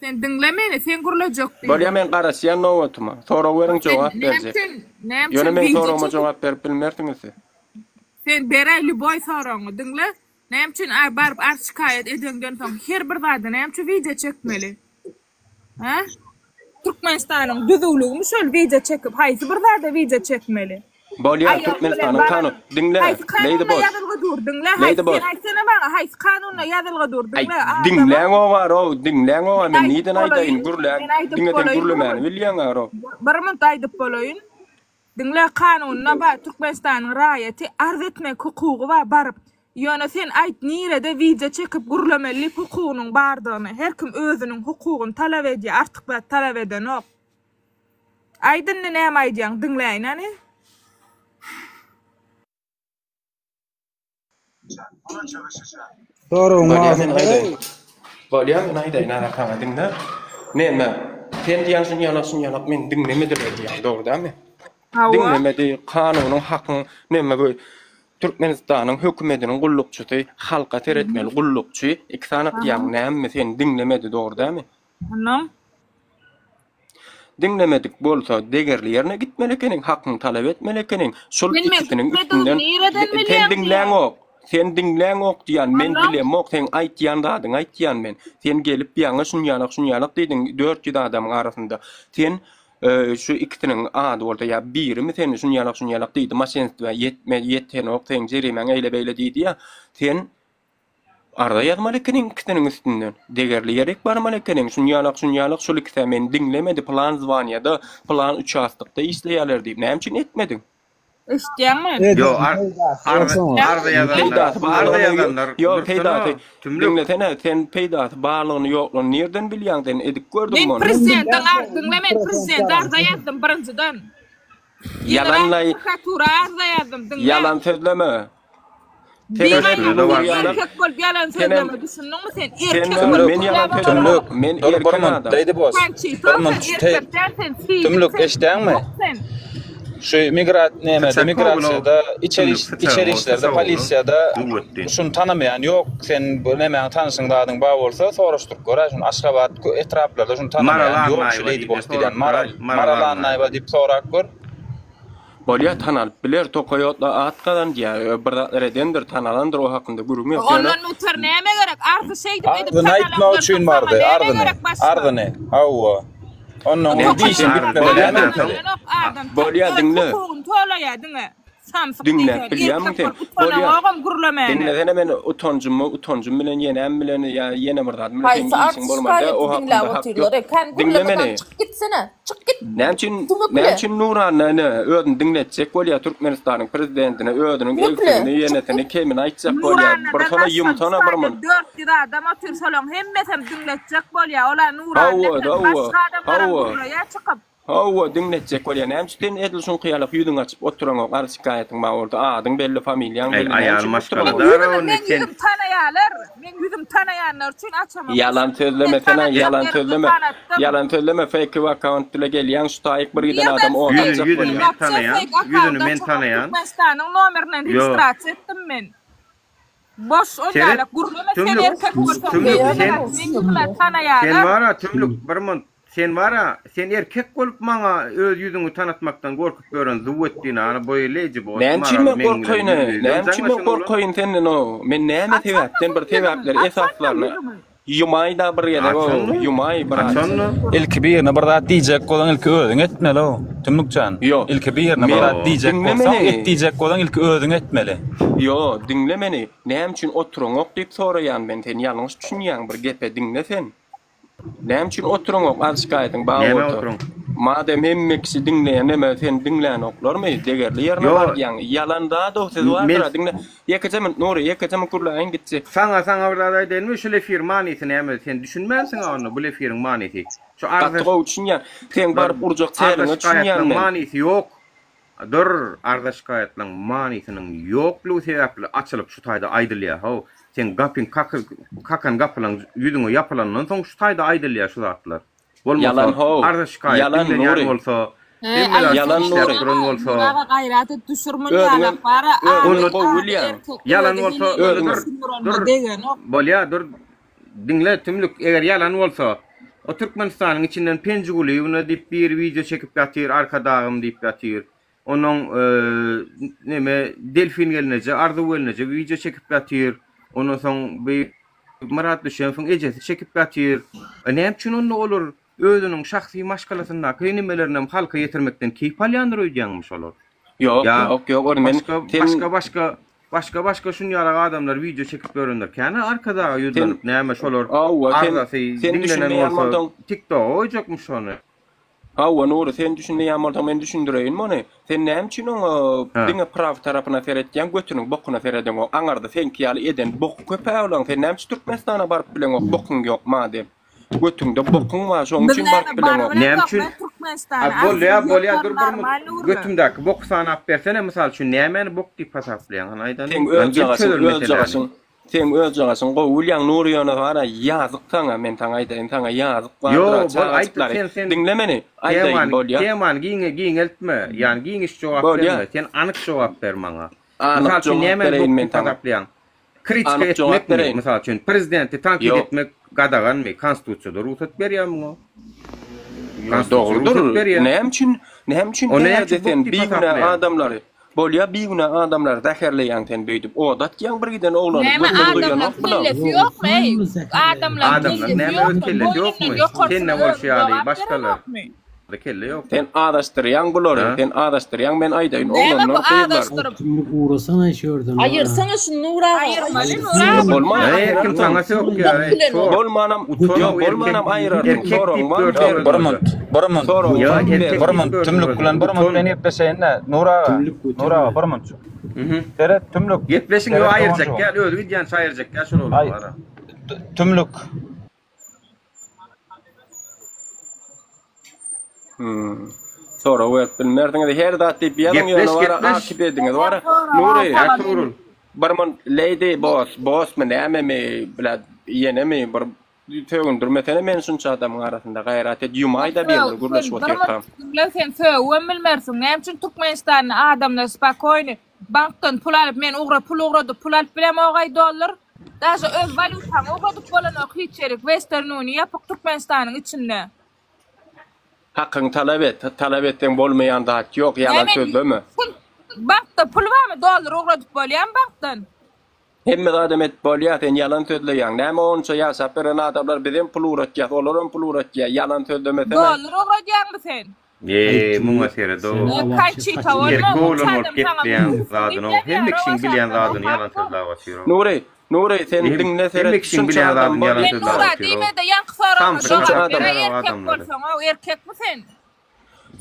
Sen diňle meni, sen gürlejek Bolýa diýdim. men garaşýan nobatyma. Sorag beriň Sen jogap näme berjek. üçin, näme Ýöne üçin meň wideo soragyma çekip jogap berip bilmersiňiz siz. Sen beräý lýuboý soragyňy diňle. Näme üçin a baryp arz şikaýat edeňden soň her bir zada näme üçin wideo çekmeli? Hä? Türkmenistanyň düzüwligimi şol wideo çekip haýsy bir zada wideo çekmeli? Bolýar Aýal bilen Türkmenistanyň baran kanun diňle haýsy Lady kanunda Boss. ýazylgy dur diňle Lady haýsy Boss. sen aýtsana maňa haýsy kanunda ýazylgy dur Aý diňle adama diňläňogarow diňläňoga men men aýdyp nirden aýdaýyn bolaýyn gürläň men aýdyp diňe sen bolaýyn bir gürlemäni minut bilýäňarow. bir minut aýdyp bolaýyn Diňle kanunda bar Türkmenistanyň raýaty arz etmek hukugy bar baryp ýöne sen aýt nirede wideo çekip gürlemeli hukugynyň bardygyny her kim özüniň hukugyny talap edýär artyk zat talap edenok aýt indi näme aýdýaň diňläýin hany. Soragyň Bolýa men barmy? aýdaýyn. Bolýa men aýdaýyn ara saňa diňle. Neme? Sen diýýäň şuny ýalak şuny ýalak meni diňlemediler diýýäň dogry dälmi? Hawa. Diňlemedi kanunyň hakyň neme bu Türkmenistanyň hökümediniň gullukçysy halka seretmeli gullukçy iki sany diýýäň näme seni diňlemedi dogry dälmi? Onnoň? Diňlemedik bolsa degerli ýerine gitmeli ekeniň, hakyňy talap etmeli ekeniň. Şol Sen meň ikisiniň gitmedigimi üstünden nireden sen bilýäň diýýän. diňläňok. Sen diňläňok diýýän, men Onnoň? bilemok, seň aýtýan zadyňy aýtýan men. Sen gelip ýaňy şunýalak şunýalak diýdiň 400 adamyň arasynda. Sen şu ikisiniň ady bolsa ýa birimi seni şunýalak şunýalak diýdi, maşenstwä ýetme ýetenok, seň jerimäň eýle-beýle diýdi ýa. Sen Arza ýazmaly ekeniň ikisiniň üstünden. Degerli ýerik barmaly ekeniň. Şunýalak, şunýalak şol ikisä meni diňlemedi, pylan zwaniýada, pylan uçastokda işleýärler diýip. Näme üçin etmediň? Eşitýäňmi? Ýo, arza arza ýazanlar, Peýdasy arza barlygyny ýazanlar ýo, dursana, peýdasy. tümlük. Diňlesene, sen peýdasy barlygyny ýoklugyny nirden bilýäň sen edip gördüňmi Men ony? prezidentiň ar diňle men prezidente arza ýazdym birinjiden. General Ýalanlaý. prokuratura arza ýazdym diňle. Ýalan sözleme. Sen Diňe şunda ýalan ýalan. erkek bolup ýalan Senem sözleme düşündiňmi sen erkek sen bolup men ýalan gürläp sözleme. oturamok. Men Dur bir erkek minut adam. Lady Boss. Sen Bir çytan minut sen te erkek däl sen siýdik Tümlük sen eşdäňmi? bok sen. Şu migrat nemede Syçak migrasiýada oglan. içeri Tümlük iş syçagyň içeri ol işlerde syçak oglan. polisiýada Züwwetdin. şuny tanamaýan ýok sen bu nemäň tanşyň zadyň bar bolsa soraşdyryp göräý şuny Aşgabat etraplarda şuny Maral tanamaýan ýok şu Annaýewa Lady diýip Boss diýlen sorap Maral göräý. Maral Maral Annaýewa. Annaýewa diýip sorap gör. Bolýa tanalyp biler tokaý otla at gazan diýä bir zatlar edendir tanalandyr o hakynda gürrüň ýok ýöne Ondan beter näme gerek arzy şeýdip edip Arzyny aýtmak tanalandan üçin soň saňa bardy näme arzyny gerek başga. arzyny hawa ondan Näme ol üçin dişini arz bitmese bolýa näme diňle etmeli. Tanalanok adam Bolýa öz diňle hukugyny tolaýa diňe. Samsyk Diňläp diýseň, bilýärmiň erkek sen? bolup Bolýa. utanamogam gürlemäne. Diňlesene men utanjymy, utanjym bilen ýenem bilen ýa ýene bir zat bilen seň Haýsy işiň artist bolmaly dä, o şikaýaty diňläp hakynda hak ýok. otyrlar e? Kän Diňle gürleme meni. çyk gitsene. Çyk git. Näme üçin, Sümükli. näme üçin Nurana ine özüni diňletjek bolýar Türkmenistanyň prezidentine özüniň Sümükli. egsigini, Çyk ýenesini, git. kemini aýtjak bolýar. Bir Nurannadan sona başga ýumsana bir şu mun. taýda 400 adam otyr şolaň hemmesem diňletjek bolýar. Ola Nuranna Hawa, hem hawa, başga adamlaram hawa. gürleýär çykyp. Hawa, diňletjek bolýar. Näme üçin sen edil şuňky ýalak ýüzüňi açyp oturaňok, arz şikaýatyň bar bolsa, adyň belli, familiýaň Aý, belli, näme aýal üçin maşgala oturaňok? dara Ýüzümi ony meň sen. ýüzüm tanaýarlar. Meň ýüzüm tanaýanlar üçin açamok. Ýalan Düşündiňmi? sözleme Men sen aý, tanatjak ýalan ýerimde sözleme. tanatdym. Ýalan sözleme, fake akkaunt bile gelýäň, şu taýyk bir giden Nirden adam ot fake? Ýüzüni atjak ýüzüni bolýar. men Wapşe tanaýan. fake Ýüzüni akkaunt men açamok. tanaýan. Türkmenistanyň nomerinden Ýok. registrasiýa etdim men. Boş ol Seret, ýalak gürleme sen tümlük, erkek bolsaň tümlük, meň sen, ýüzüme meň ýüzüme sen tanaýarlar. bara tümlük, bir munt, sen bara, sen erkek bolup maňa öz ýüzüňi tanatmakdan gorkup ýören Zuwwetdin ana bu Lady Boss Näme üçin Maral men meň bilen gorkaýyn-a? ýüzbe-ýüz Näme üçin men jaňlaşan oglan. gorkaýyn senden o? Men näme Açanda sebäpden bir ýüzüňi, sebäpleri açanda esaslaryny ýüzüňi. Ýumaý-da bir gezek o, Açanda, ýumaý biraz. açanda. Ilki birine bir zat diýjek bolsaň ilki özüň etmeli-ow, Tümlükjan. Ýo, Ilki birine bir men zat diýjek diňle bolsaň, meni. et diýjek bolsaň ilki özüň etmeli. Ýo, diňle meni. Näme üçin oturaňok diýip soraýan men, sen ýalňyş düşünýäň bir gepe diňle sen. Näme üçin oturaňok az şikaýatyň bar Näme bolsa. oturyň? Madem hemme kişi diňleýän neme seni diňlänoklarmy? Degerli ýerine Ýo. barýaň. Ýalan zat-ow siz Men bardyr-a diňle. Ýekeje minut Nury, ýekeje minut gürläýin gitjek. Saňa saňa bir zat aýdaýynmy şul efir manysy näme sen düşünmänsiňa onda bul efiriň manysy şu Gaty arza gowy düşünýän. Seň baryp urjak arza çäriňe düşünýän şikaýatlaň men. manysy ýok dur arza şikaýatlaň manysynyň ýoklugy sebäpli açylyp şu taýda aýdylýa how seň gapyň kaky kakan gapylaň ýüzüňe ýapylandan soň şu taýda aýdylýa şu zatlar Ýalan bolmasa how. arza şikaýat Ýalan diňlenýän Nury. bolsa. He, Hemme zat Ýalan işläp Nury. duran bolsa. Nur aga gaýrat et düşür muny Özüňem ýalak bara özüňem ady gowy ady bilýäň. erkek Ýalan özi bolsa heleýine onda dur. düşün duranda Dur. degenok. Bolýa dur. Diňle Tümlük eger ýalan bolsa o Türkmenistanyň içinden Penjigulyýewna diýip biri wideo çekip ýatyr Arkadagym diýip ýatyr. Onuň neme Delfin gelneje, Arzuw gelneje wideo çekip ýatyr. Ondan soň bi Myrat Düşenowyň ejesi çekip ýatyr. E näme üçin onda olar özüniň şahsy maşgalasyndaky nimelerinem halka ýetirmekden keýp alýandyr öýdýäňmi şolar? Ýok, Ýa ýok, ýok, ony men başga sen başga başga başga başga şunýalak adamlar wideo çekip ýörenler kän-ä Arkadaga sen ýüzlenip näme şolar Hawa, sen arzasy sen diňlenen düşünmeýän bolsa bolsaň TikToga goýjakmy şony? Hawa, Nury, sen düşünmeýän bolsaň men düşündireýin muny. Sen näme üçin oňa Hä. diňe praw tarapyna seretýäň, götüniň bokuna seredeňok. Aňarda seňki ýaly eden boky köp-ä olaň. Sen näme üçin Türkmenistana baryp bileňok, bokuň ýok madem. Götüňde bokuň bar, şoň Biz üçin näme baryp bileňok. Näme barybilemzok üçin? men A Türkmenistana bolýa, arzuw bolýa, ýoklar dur bir mut. normalny gürle. Götümdäki boky sanap bersene, mysal üçin nämäni bok diýip hasaplaýaň, hany aýdany? Seň Hany öz gelip jagaşyň, çözeli öz meseläni. jagaşyň, seň öz jagaşyň gowy bilýäň Nury ýöne bara ýazyk saňa men saňa aýdaýyn saňa ýazyk Ýo, bardyra bol aýt, çagajyklary sen sen diňle meni aýdaýyn temany bolýa. temany giňe giňeltme, ýani giňiş jogap Bolýa. berme, sen anyk jogap ber maňa. Anyk Mysal üçin jogap nämäni bok bereýin men diýip saňa. hasaplaýaň? Kritika Anyk jogap etmekmi? bereýin. Mysal üçin, prezidenti tankyt Ýok. etmek gadaganmy? Konstitusiýada rugsat berýär muňa. Ýok, Konstitusiýa dogrudyr. rugsat berýär. Näme üçin, näme üçin Onda näme bärde üçin bok sen diýip bigünä hasaplaýaň? adamlary, bolýa bigünä adamlary zäherleýäň sen beýdip, oda atýaň bir giden oglany, Näme götüni adamlaň duýanok bulam. kellesi ýokmy eý? Adamlaň Adamlaň kellesi näme öz ýokmy? kellesi Boýnundan ýokmy? ýokarsyna Sende özi bolşy ýaly jogap başgalar. berenokmy? Da kelle ýokmy? Sen azaşdyrýaň bulary, Ha? sen azaşdyrýaň men aýdaýyn Näme bu oglanlar gyzlar. azaşdyryp? Tümlük ugrasana şu ýerden. Aýyrsana şuny Nur aga. Aýyrmaly Nur aga. Bolman Eý her kim aýyrarsyň. saňa sökýär eý Bilen çor. Bolmanam, Utan ýok erkek bolmanam aýyrarsyň. erkek Soragyň diýip barmy görse seň? Bir munt, bir munt, Soragyň Ýa barmy erkek ber. bir diýip munt, görse tümlük bilen bir munt utan. men gepleşeýin-de, Nur aga, Tümlük Nur aga, göterme. bir munt. Mhm. Seret, tümlük. Gepleşiň Seret ýok aýyrjak doganjygym. gel özi gidýänçä aýyrjak gel şol Aý, oglan bara. tümlük. Hmm. Sorag berip bilmersiňiz. Her zat diýip ýazyň Gepleş, ýöne bara gepleş. akyp ediňiz bara. Nury, Ertugrul. bir mun lady boss, bossmy nämemi, bile ýenemi bir sögündirmesene meni şunça adamyň arasynda gaýrat et ýumaýda bir gürleşip otyrkam. Diňle sen sögübem bilmersiň. Näme üçin Türkmenistanda adamlar spakoýny bankdan pul alyp men ugra pul ugradyp pul alyp bilemogay dollar. Daže öz walýutaňy ugradyp bolanok hiç ýerik Western Union ýapyk Türkmenistanyň içinde. Hakyňy talap et. Talap etseň bolmaýan zat ýok, ýalan Näme sözleme. pul bankda pul barmy dollar ugradyp bolýamy bankdan. Hemme zadam edip bolýar, sen ýalan sözleýäň. Näme onça ýaşap beren adamlar bizem pul ugratýas, olaram pul ugratýar, ýalan sözlemesene. Dollar ugradýaňmy sen? Eee muňa seredow. Konçita bolma, Erkek munça oglan bolup adam saňa gepleýän pul zadyny diýip hemme ýazýar, kişiň o bilýän aşakdan zadyny ýalan okap sözläp otyr. Nury, Nury sen Hem- diňle hemme seret kişiň şunça bilýän adam zadyny ýalan bolýar. Sen sözläp Nura otyr. diýme-de ýaňky soragyňa Samsyk jogap Şunça ber-ä adam. erkek adamlary. bolsaň-ow, erkekmi sen?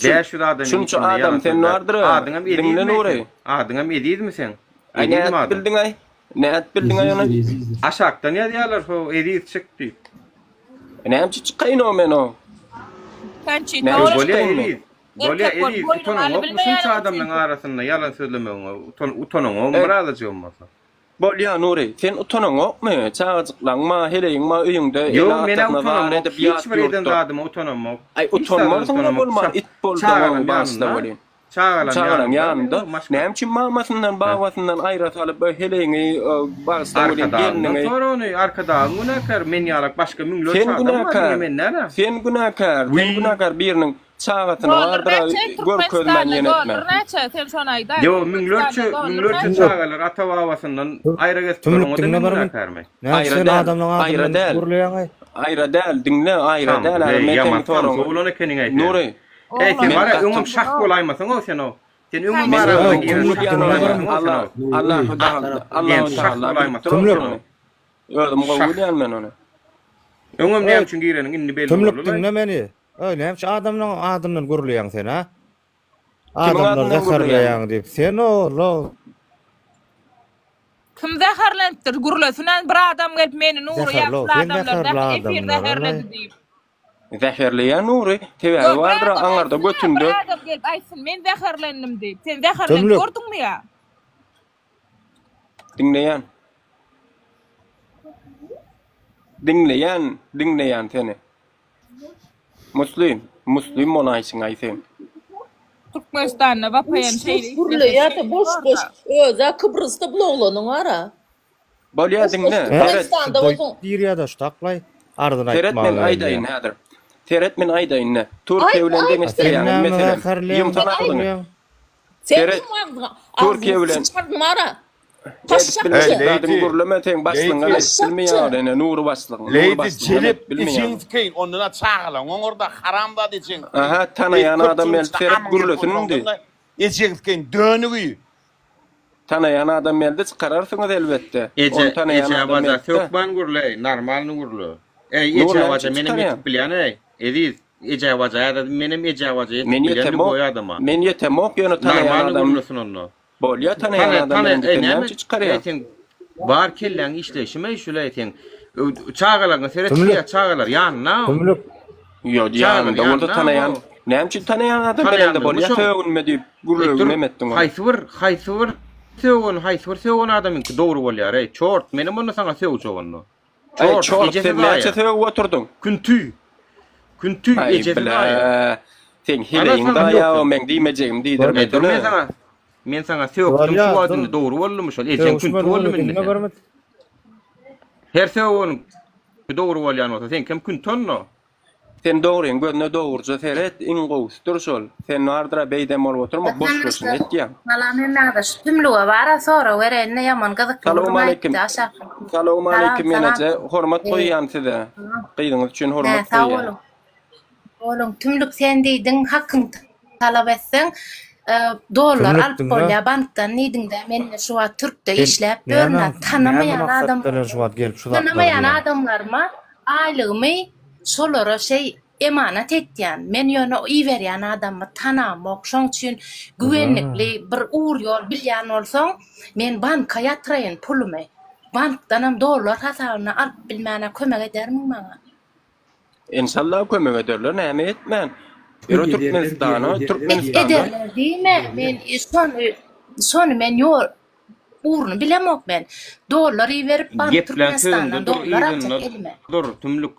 500 adamyň Şunça içinde adam ýalan sen sözläp. bardyr. Adyňam Diňle Ezizmi Nury. seň? Adyňam Ezizmi seň? Aý Ezizmi nädip adyň? bildiň-aý? Nädip bildiň-aý ony? Ezizdir, ezizdir. Aşakdan ýazýarlar ho Eziz çyk diýip. Näme üçin çykaýyn-o men o? Konçita Näme bolup Bolýa çykaýyn men? Eziz. Bolýa Erkek bolup Eziz boýnuňy utanaňokmy şunça alybilmeýäniň adamlaň üçin. arasynda ýalan sözlemegiňe utan utanaňokmy Ey, bir azajygam bolsa. Bolýa Nury, sen utanaňokmy? Çagajyklaň ma, heleýiň ma öýüňde Ýok ene men-ä atasyna zar utanamok edip hiç ýat bir eden ýurtda. zadyma utanamok. Aý Hiç zadyma utanmarsyň-da utanamok. bolman Ça it bolsaň çagalaň başda ýanynda welin. çagalaň Çagalaň ýanynda ýanynda maşgala. näme üçin mamasyndan Hä. babasyndan aýra salyp heleýiňi bagyşla welin Arkadagyndan gelniňi sor ony Arkadagyň günäkär men ýalak başga müňlerçe Sen adam bar diňe günäkär men däl-ä. sen günäkär sen Wiý. günäkär biriniň çagasyny Dollar bardyr-a näçe görkezmän Türkmenistanda ýene etmän. dollar näçe sen şony aýdaý Ýo müňlerçe Türkmenistanda dollar müňlerçe näçe çagalar ata babasyndan aýra gezipdir Tümlük oňa da diňle men bir min. günäkärmi? Näme Aýra sen däl, adamlaň aýra adyndan däl. gürleýäň-aý? Aýra däl, diňle, aýra Samsyk däl, eý men ýaman seniň samsyk soragyňy. bolan ekeniň-eý sen. Nury, Eý sen men bara gaty öňem şah bolaýmasaň-ow sen-ow. Sen öňem men aramyza gaty giren gowy şah bilýän diňle ony. bir bolaýmasaň-ow Allah, sen-ow. Allah Nury, Taala, Diýen Allahu şah Taala bilip bolaýmasaň-ow duran Tümlük. ony. sen-ow. Özüm gowy Şah. bilýän men ony. Öňem näme Öý, üçin gireniň indi belli tümlük boldy-laý. diňle meni. Öý, näme üçin adamlaň adyndan gürleýäň sen, a? Kimiň Adamlary adyndan gürleýän? zäherleýäň diýip. Sen o-la. Kim zäherlenipdir gürlesin bir adam gelip meni Nury Zäherli-ow, ýaly sen adamlar zäherli zäher efir adamlar, zäherledi alaý. diýip. Zäherleýän Nury, sebäbi Ýok bir bardyr adam aňarda aýtsyn-a bir götünde. adam gelip aýtsyn men zäherlendim diýip. Sen zäherlenip Tümlük. gördüňmi ýa? Diňleýän. Diňleýän, diňleýän seni. Muslim, muslim bolaýşyň aý sen. Türkmenistanda Boş VPN boş şeýle işlese gürleýär-de şeýle boş boş. borda. Öz-ä Kybrysda bul oglanyň bar-a. Bolýa Boş boş diňle. Hä? Seret. Şu Türkmenistanda doýup bolsaň. girýä-de şu taklaý. Arzyny Seret men aýtmaga aýdaýyn gelýä. häzir. Seret men aýdaýyn ine. Türkiýe Aýt bilen aýt. A sen deňeşdirýäňiz näme meselem. gaharlaýaň, Ýumsan Sen aýt. agzyňy. gürleýäň? Sen Seret. ýum agzyňy. Türkiýe Agzyňy bilen syçaryn bar-a. edip Taşşakçy. Ey bilmejek zadyňy Lady, gürleme seň başlygyňam Lady, edip Taşşakçy. bilmeýär ine Nury başlygyň. Nury Lady başlygyňam jelep edip bilmeýär. ejeňi sikeýin ondan-a çagalaň oňarda haramzada ejeňi sikeýin. Aha Eý tanaýan adam köpçüligiň gelip içinde seret amyň gelip gürlesin indi. oturandan-da ejeňi sikeýin dönügi. Tanaýan adam gelse çykararsyňyz elbetde. Eje, Ony tanaýan eje adam baja gelse. sökman gürle, normalny gürle. Eý, Nur eje näme baja üçin menem çykarýaň? ýetip bilýän eý. Eziz, eje baja ýa-da menem eje baja ýetip Men bilýän ýetemok. lýuboý adama. Men ýetemok ýöne tanaýan Normalny adam gürlesin onda. bolýa tanaýan Tana, adam tana, indi eý sen näme näme üçin eý çykarýaň? seň bar kelläň işleýşimi eý şul eý seň çagalaryňa seret Tümlük. şeýle çagalar ýanynda. Tümlük. Ýok, Çagalar ýanynda bolsa ýanynda tanaýan. o. Näme üçin tanaýan adam gelende Tanaýandygymy bolýa şoň. sögünme diýip Eý dur, gürlegimi hem etdiň ony. haýsy bir, haýsy bir sögen, haýsy bir sögen adamyňky dogry bolýar eý, çort, menem onda saňa sögjek onda. Eý Çort, çort, ejesi sen näçe zaýa. sögüp oturdyň? Künti. Künti, Aý ejesi bile, zaýa. seň Ana heleýiň saňa zaýa o sögsem. meň diýmejegimi Eý dur men diýdirmesene. saňa, men saňa sökdüm şu Bolýa, wagt dur. indi dogry boldumy şol, ejeň künti Sögüşmeli boldumy boldy, indi diňle sen? bir minut. Her sögeniňki dogry bolýan bolsa, seňkem künti onda. Sen dogryň gözüne dogruja seret iň gowusydyr şol. Sen bardyra beýdem bolup oturma boş boşuna etýäň. Salam hemmäňize şu tümlüge bara sorag bereýin-de ýaman gyzykly gürrüň Salowmaleýkim. aýtdy aşak. Salam Salowmaleýkim salam. ýeneje hormat goýýan size. Gyzyňyz üçin Hä hormat sag goýýan. boluň. Boluň tümlük sen diýdiň hakyň talap etseň dollar Tümlük alyp diňle. bolýa bankdan diýdiňdä mende şu wagt türkde Sen işläp näme ýörün-ä näme tanamaýan maksat adam bilen şu wagt gelip şu zatlary tanamaýan diýýäň? adamlaryma aýlygymy Şolara şeý emanat etýän. Men ýöne iberýän adamymy tanamok. Şoň üçin güwenlikli bir ugur-ýol bilýän bolsaň, men banka ýatyraýyn pulumy. Bankdanam dollar hasabyna alyp bilmäne kömek edermiň maňa? Enşalla kömek ederler näme etmän. Ýöne Ederler Türkmenistana diýen ederler. Türkmenistana Ederler diýme, men şony şony men ýol Ugruny bilemok men. Dollar iberip bank Geplän Türkmenistandan sözüňde dur, dollar yzynda aljak elime. dur, tümlük.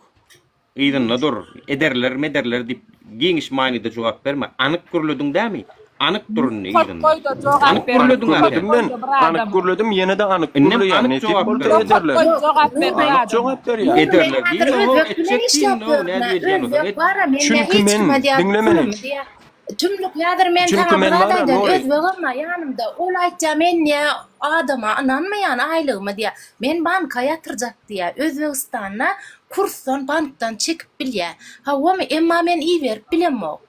Yzynda dur. Ederler, mederler diýip giňiş manyda jogap berme. Anyk gürlediň dämi? Anyk dur indi Nokatk yzynda. goýda jogap Anyk ber. gürlediň Nokatk a sen. Gürledim men. goýda bir Anyk adama. gürledim, ýene-de anyk Indem gürleýän. anyk Nesip jogap bolsa ber. Nokatk ederler. goý jogap ber bir Anyk adama. jogap berýän. Nury men Ederler häzir diýme, ho, özbek bilen etjek işläp diýme, ho, ýörün-ä. nädip edýän bolsaň Özbek et. bar-a men nä Çünki hiç men, kime diýýär diňle meni. pulumy diýýär. Tümlük häzir men Çünki saňa bir men zat bar-a, aýdaýyn, Nury. özbegem-ä ýanymda, ol aýtýar, men diýýär, adama ynanmaýan aýlygymy diýýär, men banka ýatyrjak diýýär, Özbegistanda kursdan bankdan çekip bilýär. Hawamy, emma men iberip bilemok.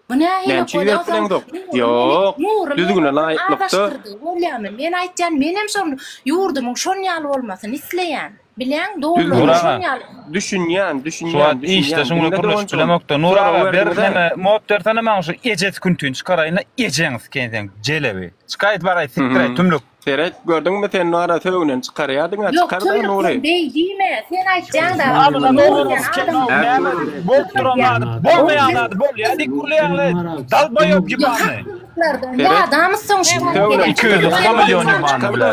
Bu nähili Näme üçin bolýar? iberip Onsoň bileňzok? Nury meni, Ýok, Nury meni düzgüne ondan laýyklykda azaşdyrdy, bolýamy? Men aýtýan, menem şol ýurdumyň şon ýaly bolmasyny isleýän. Bilýäň, Düzgün Nur dollaryň aga. şon ýaly. Düşünýän, Şu düşünýän, wagt işde düşünýän. şuň bilen Diňle gürleşip doganjygym. bilemokda. Nur Sorag aga ber berdiňiz-ä. neme mod bersene maňa şu ejesi küntüni çykaraýynda ejeňi sikeýin seň jelebi. Çykaýt baraý sikdiräý tümlük. Seret, gördüňmi sen Nura sögünen çykarýadyň-a, Ýok, çykar-da tümlük sen Nury. beý diýme. Sen aýtýaň-da, Alyna Nury dogruny sen sikeýin adam. näme bolup duran zady bolmaýan zady bolýa diýip gürleýäňle dalbaýop Ýok, ýybany. haksyzlyklardan Seret. ýadamyzsoň şu wagt Sögünen gerek. 290 million ýybany bile.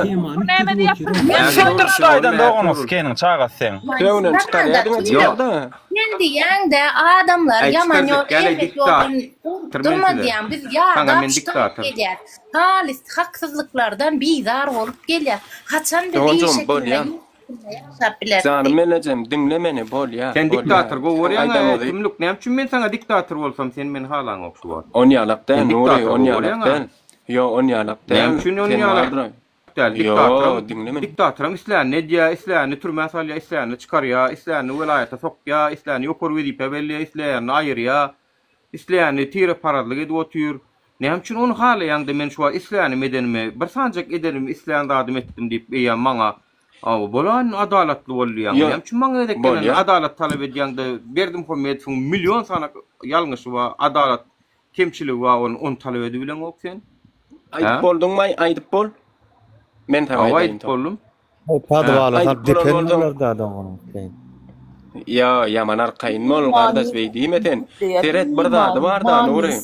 Näme diýýärsiň? Sikdir şu taýdan doganyňy sikeýiniň çagasy seň. Sögünen çykarýadyň-a, çykar-da. Sen diýýäň-de, adamlar Aý, ýaman ýol, çykarjak ýaly erbet diktator ýoldan men durma size. diýýäň. Biz Saňa ýadap men şu taýyp diktator. gelýäs. Halys haksyzlyklardan bizar bolup gelýäs. Haçan biz Doganjygym, iş şekilinde, bolýa. ýurt şekilinde ýaşap bileris Janym diýip. melejem, diňle meni, bolýa, Sen bolýa. diktator gowy görýäň-ä, Aýdanyňyzy. tümlük. Näme üçin men saňa diktator bolsam, sen meni halaňok şu wagt? Onýalak däl, Sen Nury, diktator gowy onýalak görýäň-ä. däl. Ýo, onýalak däl. Näme üçin Sen onýalak bardyr. däl? Ýo, Diktatoram, diňle meni. diktatoram islänini edýär, islänini türmä salýar, islänini çykarýar, islänini welaýata sokýar, islänini ýokary wezipä belleýär, isleýänini aýyrýar. Isleýänini tireparazlyk edip otyr. Näme üçin ony halaýaňda men şu wagt islänimi edenimi, bir sanjak edenimi islän zadymy etdim diýip eýýäm maňa Aw, bolaýyn adalatly bol diýýäň. Ýok, Näme üçin maňa gezek gelende bolýar. adalat talap edýäňde Berdimuhamedowyň million sany ýalňyşy bar, adalat kemçiligi bar ony ony talap edibileňok sen? Aýdyp Hä? bolduňmy? Aýdyp bol. Men saňa Hawa aýdaýyn aýdyp soň. boldum. Podwala Aýdyp salyp bolan depen bolsaň. bolar-da doganyň. Ýa, ýaman arkaýyn bol, gardaş beý diýme sen. Seret bir zady bar-da, Nury.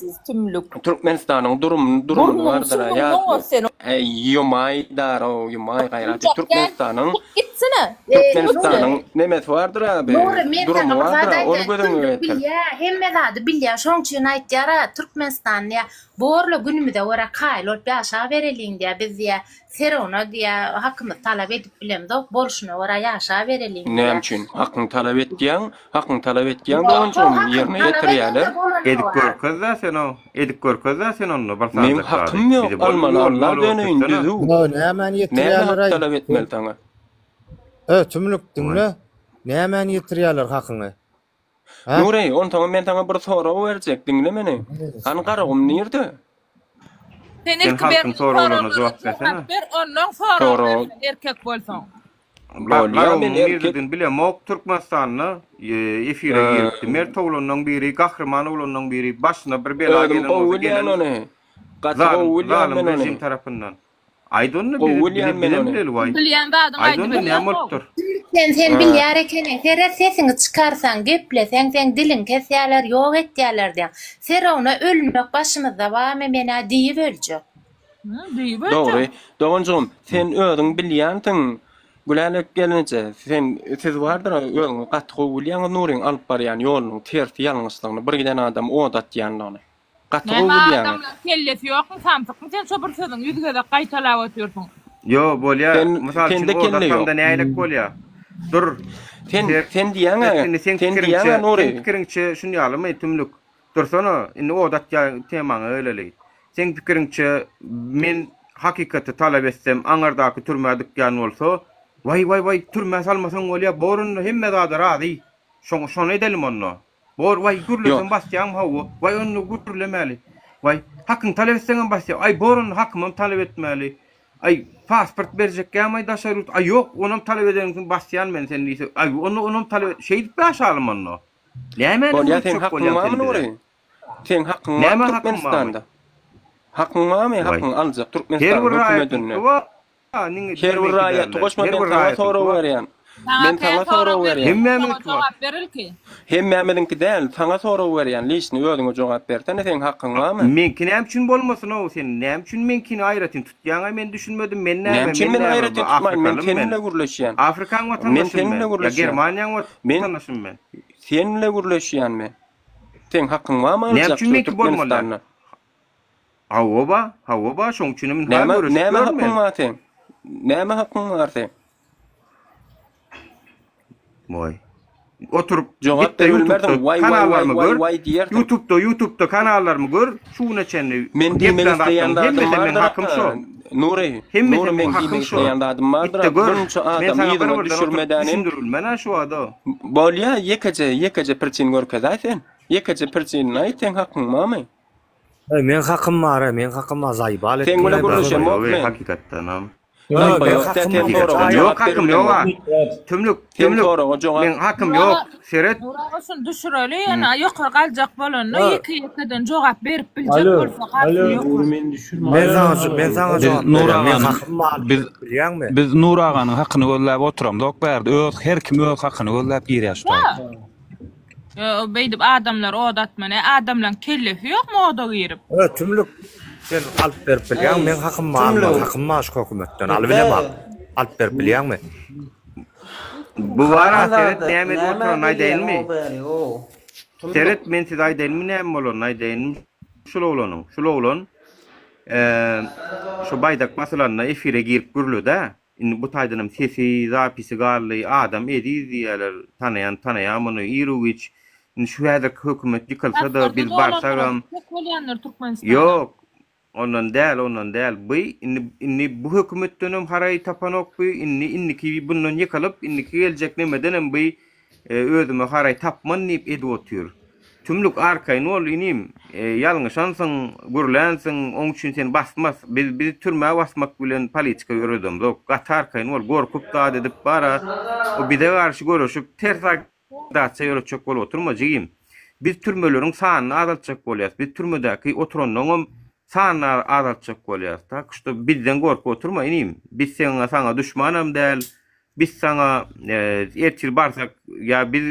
Türkmenistanyň durumyny durumyny Burnuň bardyr-a, süňňüň ýa. doňar seniň. Äý, ýumaý darow, ýumaý gaýrat et. Türkmenistanyň Gitsene. Türkmenistanyň nemesi bardyr-a, bi, Nury, men durumy saňa bir zat bardyr-a, ony aýdaýyn. göz öňüňe Tümlük getir. bilýä, hemme zady bilýä. Şoň üçin aýtýar-a, Türkmenistan diýä, borla günümize görä kaýyl bolup ýaşabereliň diýä, biz diýä, Serona diýä, hakymyzy talap edip bilemzok, bolşuna görä ýaşabereliň Näme diýä. üçin? Hakyňy talap etýäň, hakyňy talap etýäň Ýok, doganjygym, hakyňy ýerine talap ýetirýäler. edende bolany Edip bar. görkez-dä sen o, edip görkez-dä sen onda bir Meň sanyjak zady. hakym ýok, Bizi bol almaly ýol Alla ýol döneýin, görkezsene. düzüw. Ýo, nämäni Näme hak ýetirýärler-aý? talap etmeli saňa? Ö, tümlük, diňle. Nämäni ýetirýärler hakyňy? Hä? Nury, onsoňam men saňa bir sorag berjek, diňle meni. Hany Garagum nirde? Sen Sen ilki halkyň berlen soraglaryna soraglara jogap jogap bersene. ber, onnoň sorag Sorag bersen erkek bolsaň. Bolýa, men Garagumyň erkek. nirdedigini bilemok, Türkmenistanda efire giripdi. Mert oglanlaň biri, gahryman oglanlaň biri, başyna bir bela Özüm gelen gowy bolsa bilýän gelen ony. Gaty gowy zalym bilýän zalym men ony. rejim tarapyndan. Aýt onda Gowy bize bilýän bize men bizem ony. bileli waý. Bilýän zadyňy Aýt onda näme aýdyberýäň-ow. bolupdyr? Sen sen Ha. bilýär ekeniň. Seret sesiňi çykarsaň, gepleseň seň diliňi kesýärler, ýok etýärler diýýäň. Serowna ölmek başymyzda barmy menä diýip öljek. Hı, diýip öljek. Dogry. Doganjygym, sen özüň bilýänsiň. Gülälek gelneje, sen siz bardyr özüňiz gaty gowy bilýäňiz Nuryň alyp barýan ýolunyň tersi ýalňyşlygyny, bir giden adamy ot atýanlygyny. Gaty gowy Näme bilýäňiz. adamlaň kellesi ýokmy samsykmy sen şo bir sözüňi ýüz gezek gaýtalap otyrsyň. Ýo bolýa Sen mysal üçin sende ot kelle ýok. atamda nälik bolýa. Dur. Sen Ser sen diýýäň-ä, indi seň sen pikiriňçe diýýäň-ä Nury. seň pikiriňçe şun ýalymy tümlük. Dursana indi ot atýan temaňa geleli. Seň pikiriňçe men hakykaty talap etsem aňardaky türmä dykýan bolsa waý waý waý türmä salmasaň bolýa bor onda hemme zada razy. Şoň şony edelim onda. Bor, waý, gürlesem Ýok. basýaňmy, hawa. Waý, onda gürlemäli. Waý, hakyňy talap etseňem basýaň. Aý, bor onda hakymam talap etmäli. Aý, pasport berjekkäm-aý daşary ýurt. Aý, ýok, onam talap edeniň basýan men sen diýse. Aý, onda onam talap et. Şeýdip ýaşalym onda. Nämäni Bolýa, seň öwretjek hakyň bolýaň barmy sen bize? Nury? Seň hakyň barmy Näme hakym barmy? Türkmenistanda? Hakyň barmy, Waý. hakyňy aljak Her Türkmenistanyň bir hökümedinde? raýatyňky bar. Her bir raýaty goşma men saňa sorag berýän. Men saňa sorag berýän. Hemmämiziňki bar. Jogap ber ilki. Hemmämiziňki däl, saňa sorag berýän. Liçni özüňe jogap bersene, seň hakyň barmy? Meňki näme üçin bolmasyn-ow sen näme üçin meňkini aýratyn tutýaňaý men düşünmedim men näme Näme üçin men men näme aýratyn tutmaýyn men afrikalym sen men bile gürleşýän. Afrikaň Men watandaşym sen men bile ýa gürleşýän. Germaniýaň Men watandaşym men. sen bile gürleşýän men. Seň hakyň barmy Näme aljak üçin şu meňki bolmaly Türkmenistanda? Hawa ba, hawa ba, şoň üçinem ynha Näme, göreşip näme ýörün hakyň men. bar seň? Näme hakyň bar seň? Waý. Oturyp Jogap git-de berip bilmersiň, YouTube'da waý waý waý kanallarymy waý gör. waý diýersiň. YouTube'da, YouTube'da kanallarymy gör, şu güne çenli Men diýmek geplän isleýän zatlaryň zadym hemmesi meň bardyr, hakym şo. Nury, Hemmesi Nury meň meň hakym diýmek şo. isleýän zadym bardyr, Git-de gör. bunça Men adamy saňa yzyňa bir-birden oturyp düşürmedänim. düşündirip bilmen-ä şu wada. Bolýa, ýekeje, ýekeje priçin görkezäý sen. Ýekeje priçinini aýt, seň hakyň barmy? Eý meň hakym bar-a, meň hakym bar, zaýbal Seň etdiň bilen aý bana. gürleşemok Ýok, men. hakykatdanam. Ýok, Zaýba meň ýok, hakym sen bar. soraga Jaý Ýok, jogap hakym berip ýok-a. bilemok. Tümlük, Sen tümlük. soraga jogap Meň hakym ýok. Seret. Nur aga şuny düşüreli, ýöne ýokary galjak bolanda Ýok. ýeke-ýekeden jogap berip biljek Alo, bolsa galsyn alo. ýokary. Meni düşürme. Men saňa men saňa Biz jogap Nur berýän. Meň aganyň hakym bar biz bilýäňmi? biz Nur aganyň hakyny gözläp oturamzok bärde. Öz her kim öz hakyny gözläp girýär şu taýda. Ýa beýdip adamlar od atma ne adamlaň kellesi ýokmy oda girip. Ö tümlük sen alyp berip bilýäňmi meň hakym bar Tümlük. hakym bar şu hökümetden alybilemok alyp berip bilýäňmi. Bu bar-a seret Haramzada, näme edip nämä oturanyny gelýäň aýdaýynmy? o bäri, o. Tümlük. Seret men size aýdaýynmy näme bolanyny aýdaýynmy şul oglanyň. Şul oglan eee şu baýdak basylanda efire girip gürledi-ä. Indi bu taýdanam sesi, zapisi galdy. Adam eziz diýýärler. Tanaýan tanaýar muny. Iru-giç indi şu häzirki hökümet ýykylsa-da, Pasporty biz barsagam. dolandyran köp bolýandyr Türkmenistanda. Ýok, ondan däl, ondan däl. By indi indi bu hökümetdenem haraý tapanok by. Indi indiki bundan ýykylyp, indiki geljek nemedenem by Özüme haraý tapman diýip edip otyr. Tümlük arkaýyn bol inim. Ýalňyşansyň, gürlänsiň, oň üçin seni basmas. Biz bizi türmä basmak bilen politika ýöredemzok. Gaty arkaýyn bol. Gorkup zat edip bara o bize garşy göreşip ters agitasiýa ýöretjek bolup oturma jigim. Biz türmeleriň sanyny azaltjak bolýas. Biz türmedäki oturanlaňam sanyny azaltjak bolýas. Tak şto bizden gorkup oturma inim. Biz seňe saňa duşmanam däl. Biz saňa ertir barsak ýa biz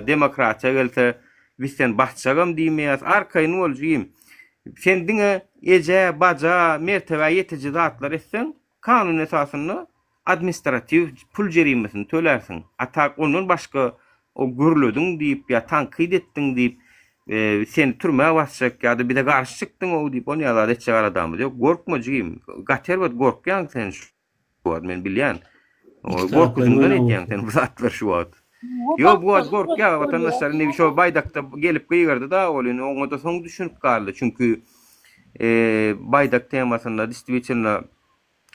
demokratiýa gelse biz seni basjagam diýmeýäs. Arkaýyn bol jigim. Sen diňe eje, baja, mertebä ýetiji zatlar etseň, kanun esasynda administratiw pul jerimesini tölärsiň. A tak ondan başga o gürlediň diýip ýa tankyt etdiň diýip seni türmä basjak ýa-da bize garşy çykdyň-ow diýip onýa zat etjek aladamyz ýok. Gorkma jigim. Gaty erbet gorkýaň sen şu wagt men bilýän. Gorkujyňdan edýäň sen bu zatlary şu wagt. Ýok bu wagt gorkýar watandaşlar indi şo baýdakda gelip gygyrdy-da ol indi oňa-da soň düşünip galdy. Çünki baýdak temasynda distwitelno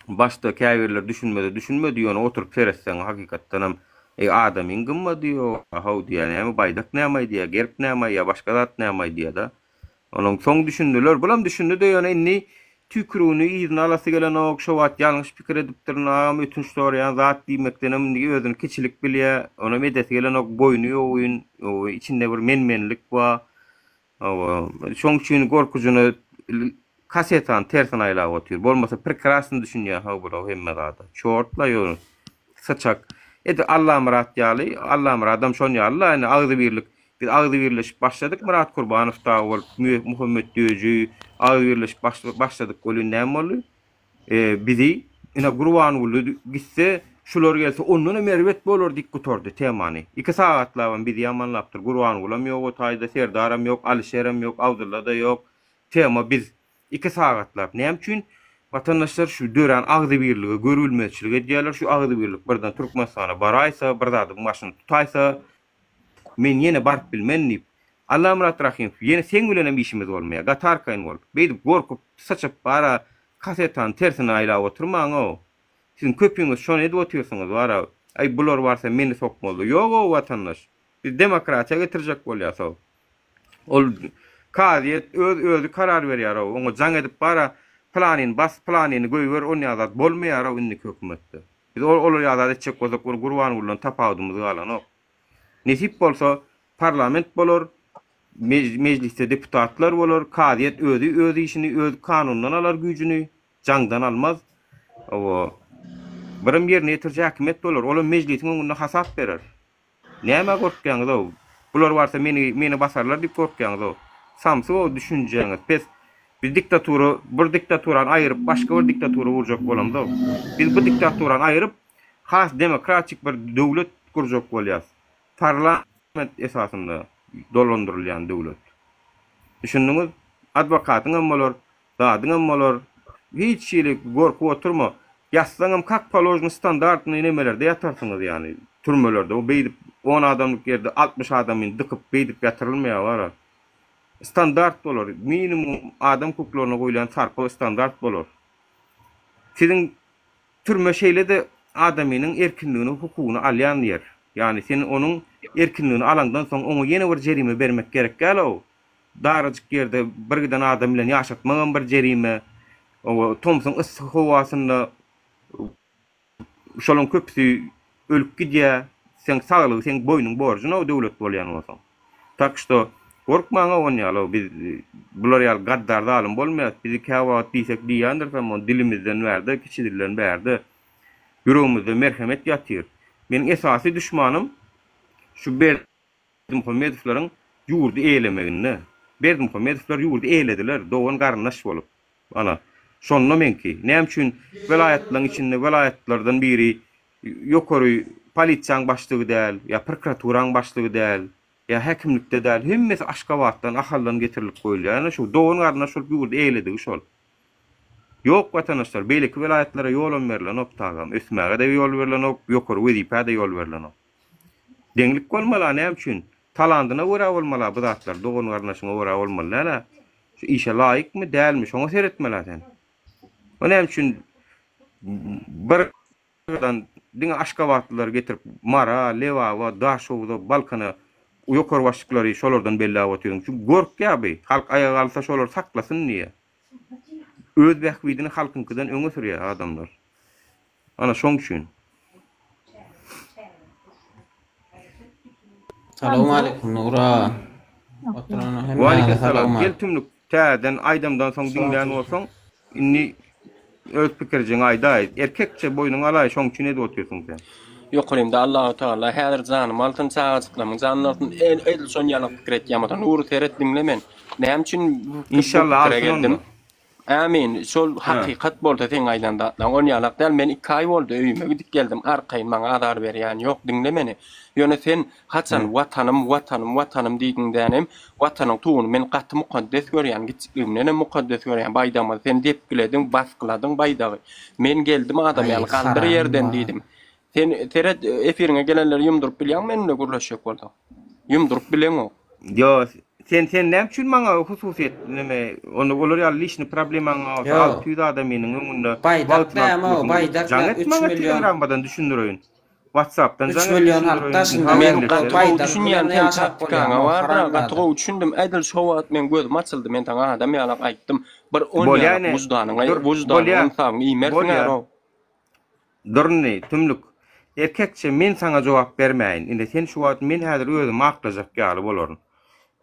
Başda käbirler düşünmeze düşünmedi, ýöne oturyp seretseň hakykatdanam eý adamyň gymmady ýok how diýýär, näme baýdak näme aýdýar, gerb näme aýdýar, başga zat näme aýdýar-da. Onuň soň düşündiler, bulam düşündi-de ýöne indi tüýkürigini yzyna alasy gelenok, şo wagt ýalňyş pikir edipdirin, agam ötünç soraýan zat diýmekdenem indi özüni kiçilik bilýär, onam edesi gelenok, boýny ýogyn, içinde bir men-menlik bar. Hawa, şoň üçin gorkujyny kasetany tersine aýlap otyr. Bolmasa prekrasno düşünýär haw bulaw hemme zada. Çortla ýöne syçak. Edil Allamyrat ýaly, Allamyradam şon ýaly-la indi agzybirlik. Biz agzybirleşip başladyk Myrat Kurbanow dagy bolup, Muhammet Döji agzybirleşip başladyk welin näme boldy? Bizi ine Gurbanguly gitse, şular gelse ondanam erbet bolar diýip gutardy temany. Iki sagatlabam bizi ýamanlapdyr. Gurbangulam ýok o taýda, Serdaram ýok, Alyşeram ýok, Abdylla-da ýok. Tema biz. Iki sagatlap. Näme üçin? Watandaşlar şu dörän agzybirlige görübilmezçilik edýärler. Şu agzybirlik birden Türkmenistana baraýsa, bir zadyň başyny tutaýsa, Men ýene baryp bilmen diýip. Allamyrat Rahymow, ýene seň bilenem işimiz bolmaýar. Gaty arkaýyn bol. Beýdip gorkup, syçyp, bara kasetany tersine aýlap oturmaň-ow. Siziň köpüňiz şony edip otyrsyňyz, bara, aý, bular barsa meni sokmaly. Ýog-ow, watandaş. Biz demokratiýa getirjek bolýas-ow. Ol kazyýet öz özi karar berýär-ow. Oňa jaň edip bara, pylanyny bas, pylanyny goýber, onýa zat bolmaýar-ow indiki hökümetde. Biz olar ýaly zat etjek bolsak, ol Gurbangulydan tapawudymyz galanok. Nesip bolsa, parlament bolar, mejlisde deputatlar bolar, kazyýet özi öz işini, öz kanundan alar güýjüni, jaňdan almaz. Hawa, birem ýerine ýetiriji häkimiýet bolar, olam mejlisiň öňünde hasap berer. Nämä gorkýaňyz-ow? Bular barsa meni, meni basarlar diýip gorkýaňyz-ow. Samsyk-ow düşünjäňiz pes. Biz diktatura, bir diktaturany aýyryp, başga bir diktatura gurjak bolamzok. Biz bu diktaturany aýyryp, has demokratik bir döwlet gurjak bolýas. Parlament esasynda dolandyrylýan döwlet. Düşündiňiz? Adwokatyňam bolar, zadyňam bolar. Hiç hili gorkup oturma. Ýatsaňam kak položno standartnyý nemelerde ýatarsyňyz ýany türmelerde. O beýdip on adamlyk ýerde 60 adamyny dykyp beýdip ýatyrylmaýar bara. Standart bolar. Minimum adam hukuklaryna goýulýan sarpa standart bolar. Siziň türme şeýle-de adamynyň erkinligini, hukugyny alýan ýer. Ýagny sen onuň erkinligini alaňdan soň oňa ýene bir jerime bermek gerek däl-ow. Darajyk ýerde bir giden adam bilen ýaşatmagam bir jerime. Owa, tomsuň yssy howasynda Şolaň köpüsi ölüp gidýä. Seň saglygy seň boýnuň borjunow döwlet bolýan bolsaň. Tak şto gorkmaňow onýalow biz bular ýaly gaddar zalym bolmaýas. Bizi käwagt diýsek diýýändirisem ony dilimizden bärde kiçi dilden bärde ýüregimizde merhemet ýatyr. Meniň esasy duşmanym şu Berdimuhamedowlaryň ýurdy eýelemeginde. Berdimuhamedowlar ýurdy eýelediler dogan garyndaş bolup. Ana, şonda meňki. Näme üçin welaýatlaryň içinde welaýatlardan biri ýokary polisiýaň başlygy däl, ýa prokuraturaň başlygy däl, ýa häkimlikde däl, hemmesi Aşgabatdan, Ahaldan getirilip goýulýar. Ýöne şu dogan-garyndaş bolup ýurdy eýeledigi şol. Ýok, watandaşlar, beýleki welaýatlara ýolam berlenok tagam. Ösmäge-de ýol berlenok, ýokary wezipä-de ýol berlenok. Deňlik bolmaly-a näme üçin? Talandyna görä bolmaly-a bu zatlar, dogan-garyndaşyňa görä bolmaly däl-ä. Şu işe laýykmy, dälmi, şoňa seretmeli-ä sen. O näme üçin bir ýerden diňe aşgabatlylary getirip Mara, Lebaba, Daşhowuza, Balkana ýokary başlyklary şolardan belläp otyryň. Çünki gorkýar bi, halk aýaga galsa şolary saklasyn diýýär. Öz bähbidini halkyňkydan öňe sürýär adamlar. Ana şoň üçin. Salowmaleýkim Nura. Oturan hemmäňize Waleýkim Gel tümlük täzeden aýdamdan soň diňlän bolsaň indi öz pikirjiňi aýdaý. Erkekçe boýnuňy alaý şoň üçin edip otyrsyň sen. Ýokarymda Allahu Tagala häzir janymy alsyn, çagajyklarymyň janyny alsyn. Edil şon ýaly pikir etýän bolsa, Nury seret diňle men. Näme üçin bu Inşallah pikire alsyn geldim? onda. Ämin, şol hakykat bolsa seň aýdan zatlaň on ýalak däl, men iki aý boldy öýüme gidip geldim, arkaýyn maňa azar berýän ýok, diňle meni. Ýöne sen haçan Watanym, Watanym, Watanym diýdiňdänem, Watanyň tuguny men gaty mukaddes görýän, kiçikligimdenem mukaddes görýän, baýdagymyzy sen depgilediň, basgyladyň baýdagy. Men geldim adam Aý ýaly galdyr haram ýerden ba. diýdim. Sen seret efiriňe gelenleri ýumduryp bilýäňmi men bilen gürleşjek bolsaň? Ýumduryp bileňok. Ýo, sen sen näme üçin maňa hususyýet neme ony olar ýaly liçny problemaň bolsa Ýo. 600 adamynyň öňünde Baýdak wagtyny alyp näme o dursuň. baýdak Jaň nä et 3 maňa million telegrammadan düşündireýin. Whatsappdan 3 jaň et million halk düşündireýin. daşynda Ynha Men gezip gaty gowy baýdak bilen düşünýän seň ýaşap taktikaňa bolýamy o barda haram gaty zada. gowy düşündim edil şo wagt meň gözüm açyldy men saňa adam ýalak aýtdym bir on Bolýa ýalak ine. wyždanyňa Dur, wyždanyňy bolýa. ynsabyňy iýmersiň Bolýa. aro. Dur indi, tümlük. Erkekçe men saňa jogap bermäýin. Indi sen şu wagt men häzir özümi aklajak ýaly bolaryn.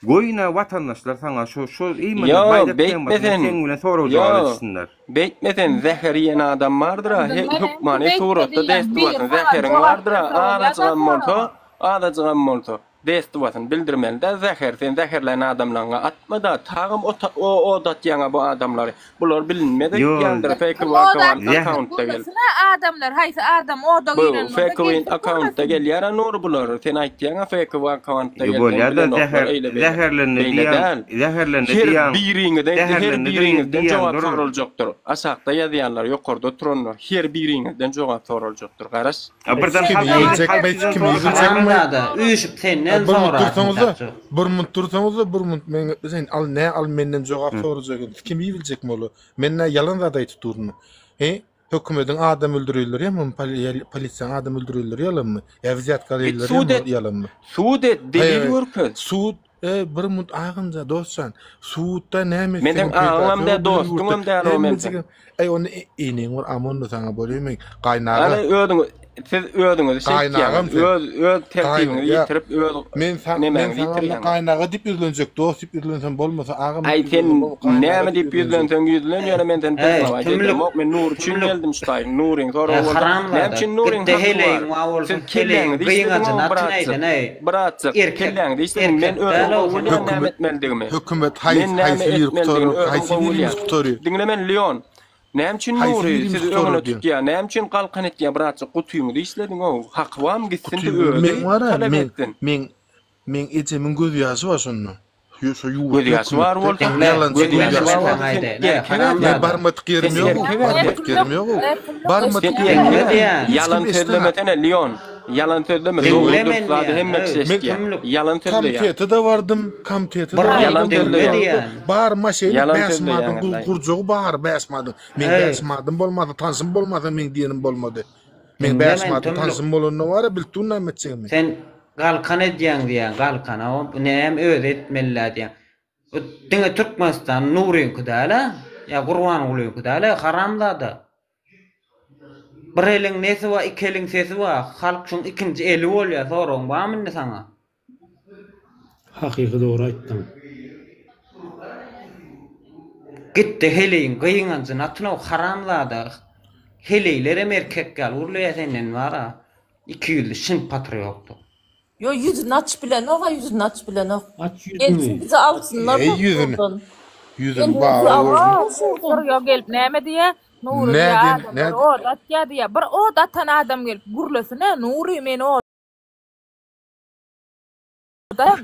Goý ine watandaşlar saňa şu şu imенно Ýo, baýdak beýtme temasynda sen. seň bilen sorag-jogap Ýo, etsinler. beýtme sen, zäher iýen adam bardyr-a, he, Näme hökmany beýtme suratda diýýän, biri destwasyny, saňa zäheriň jogap bardyr-a, berse bolýa-da azajygam bolsa, soraga. azajygam bolsa. Destwasyny bildirmeli däl zäher sen zäherlän adamlaňa atmada tagam ota o od atýaňa bu adamlary bular bilinmez Ýo, öýtýändir Kim fkw od akawant atsa zäh akauntda gel gürlesin-ä adamlar haýsy adam oda bu giren bolsa fkw gelsin akauntda gürlesin. gelýärä Nury bular sen aýtýaňa fkw akauntda Ýo gelseň bolýa-da bilenoklar zäher eýle beýle zäherlendi beýle diýýäň, däl zäherlendi her diýýäň, biriňizden her zäherlendi diýýäň, biriňizden diýýäň jogap dur. soraljakdyr aşakda ýazýanlar ýokarda oturanlar her biriňizden jogap soraljakdyr garaş. A birden Kim halk ýygjak halk meý sizden kim sorasyn. ýygjak meý. Haramzada üýşüp senden Bir minut sorasyn dursaňyzda takjok. bir minut dursaňyzda bir minut men sen al nä al menden jogap sorajak indi kim iýibiljekmi oly men nä ýalan zat aýtyp durmy he hökümediň adam öldürilleri ýamanmy polisiýaň adam öldürilleri ýalanmy ýa wzýatka Git alýanlary sud et. ýalanmy Sud et, delil He görkez. sud e bir minut agymja dostjan sudda näme Men seň etseňem peýdasy agaňam ýok däl, biziň dostuňam ýurtda däl o men seň. hemmejigem eý ony eneň bir amonda saňa bolýamy gaýnaga Hany özüňi siz özüňizi Gaýynagam şeýtýäňiz. sen. Öz öz Gaýyn tertibiňizi ýa ýitirip, öz men sa men nemäňizi saňa onda ýitirýäňiz. gaýynaga diýip ýüzlenjek, dost diýip ýüzlensem bolmasa, agam Aý diýip sen ýüzlensem bolmasa, gaýynaga näme diýip diýip ýüzlenjek. ýüzlenseň ýüzlen, ýöne men seni Eý, priznawaýt tümlük, edemok. Men Nury üçin tümlük. geldim şu taýyň. Nuryň Eý, soragy bolsa, näme haramzada, üçin Nuryň gitde haky bar? heleýiň bar bolsa, Siz heleýiň kelläňizi işlediň gyňajyny oň atyn bratjyk. aýdan, eý. Bratjyk, Erkek, kelläňizi işlediň. Men erkek özüm däl-ow gowy sen. bilýän näme Hökümet etmelidigimi. hökümet haýsy Men näme haýsy biri etmelidigini gutaryr, özüm haýsy gowy birimiz bilýän. gutaryr? Diňle meni Leon. Näme üçin Haýsy Nury birimiz sizi gutaryr öňüne diýen? tutýar? Näme üçin galkan etýär bratjyk? Gutyňyzy işlediň-ow. Haky barmy gitsin-de Gutyňyzy özi meň bar-a, talap meň etsin. meň meň ejemiň gözýaşy bar şonda. Ýo şo ýurtda Gözýaşy bar hökümetde bolsa, Diňle, ýalançy diňle gözýaşy men bar gözýaşy bar. bolsa saňa sen aýdaýyn, eý, erkek Men haramzada. barmadyk ýerim Sen ýog-ow, erkek ä barmadyk sen. ýerim ýog-ow. Barmadyk Sen ýerim erkek ýok. ä. Diňle diýýän. Hiç Ýalan kim eşdene. sözlemesene Leon. Ýalan sözleme. Diňle Dogry men dürs zady diýýän, hemme eý, kişi Men eşitýär. tümlük. Ýalan sözleýär. Komitete-de bardym, komitete-de Bir bardym, Ýalan aýyp diňle sözleýär. diýýän. Bar maşenik Ýalan bäş sözleýäň madyň Allaý. gurjagy bar bäş madyň. Meň Eý. bäş madym bolmasa, tanşym bolmasa meň diýenim bolmady. Meň Diňle bäş men madym tümlük. tanşym bolanda bar-a bilip dur näme etjegimi. Sen galkan edýäň diýýäň, galkana o näme özi etmeli-dä diýýäň. Bu diňe Türkmenistan Nuryňky däl-ä, ýa Gurbangulyňky däl-ä, haramzada. Bir eliň nesi bar, iki eliň sesi bar. Halk şuň ikinji eli bolýar, soragyň barmy indi saňa? Hakyky dogry aýtdyň. Gitde heleýiň gyňanjyny atynow haramzada. Heleýlerem erkek ýaly gürleýär senden bara. Ikiýüzli şin patriotdyk. Ýo ýüzüni açyp bilenok a ýüzüni açyp bilenok. Aç Gelsin ýüzüňi. bizi alsynlar Eý ýüzüni. şuradan. Ýüzüni Gelsin bizi baga alsynlar görsün. şuradan. Ýo gelip näme diýýä? Nury diýýä Näden adamlar näd ot atýa diýýä. Bir ot atan adam gelip gürlesine Nury meni oda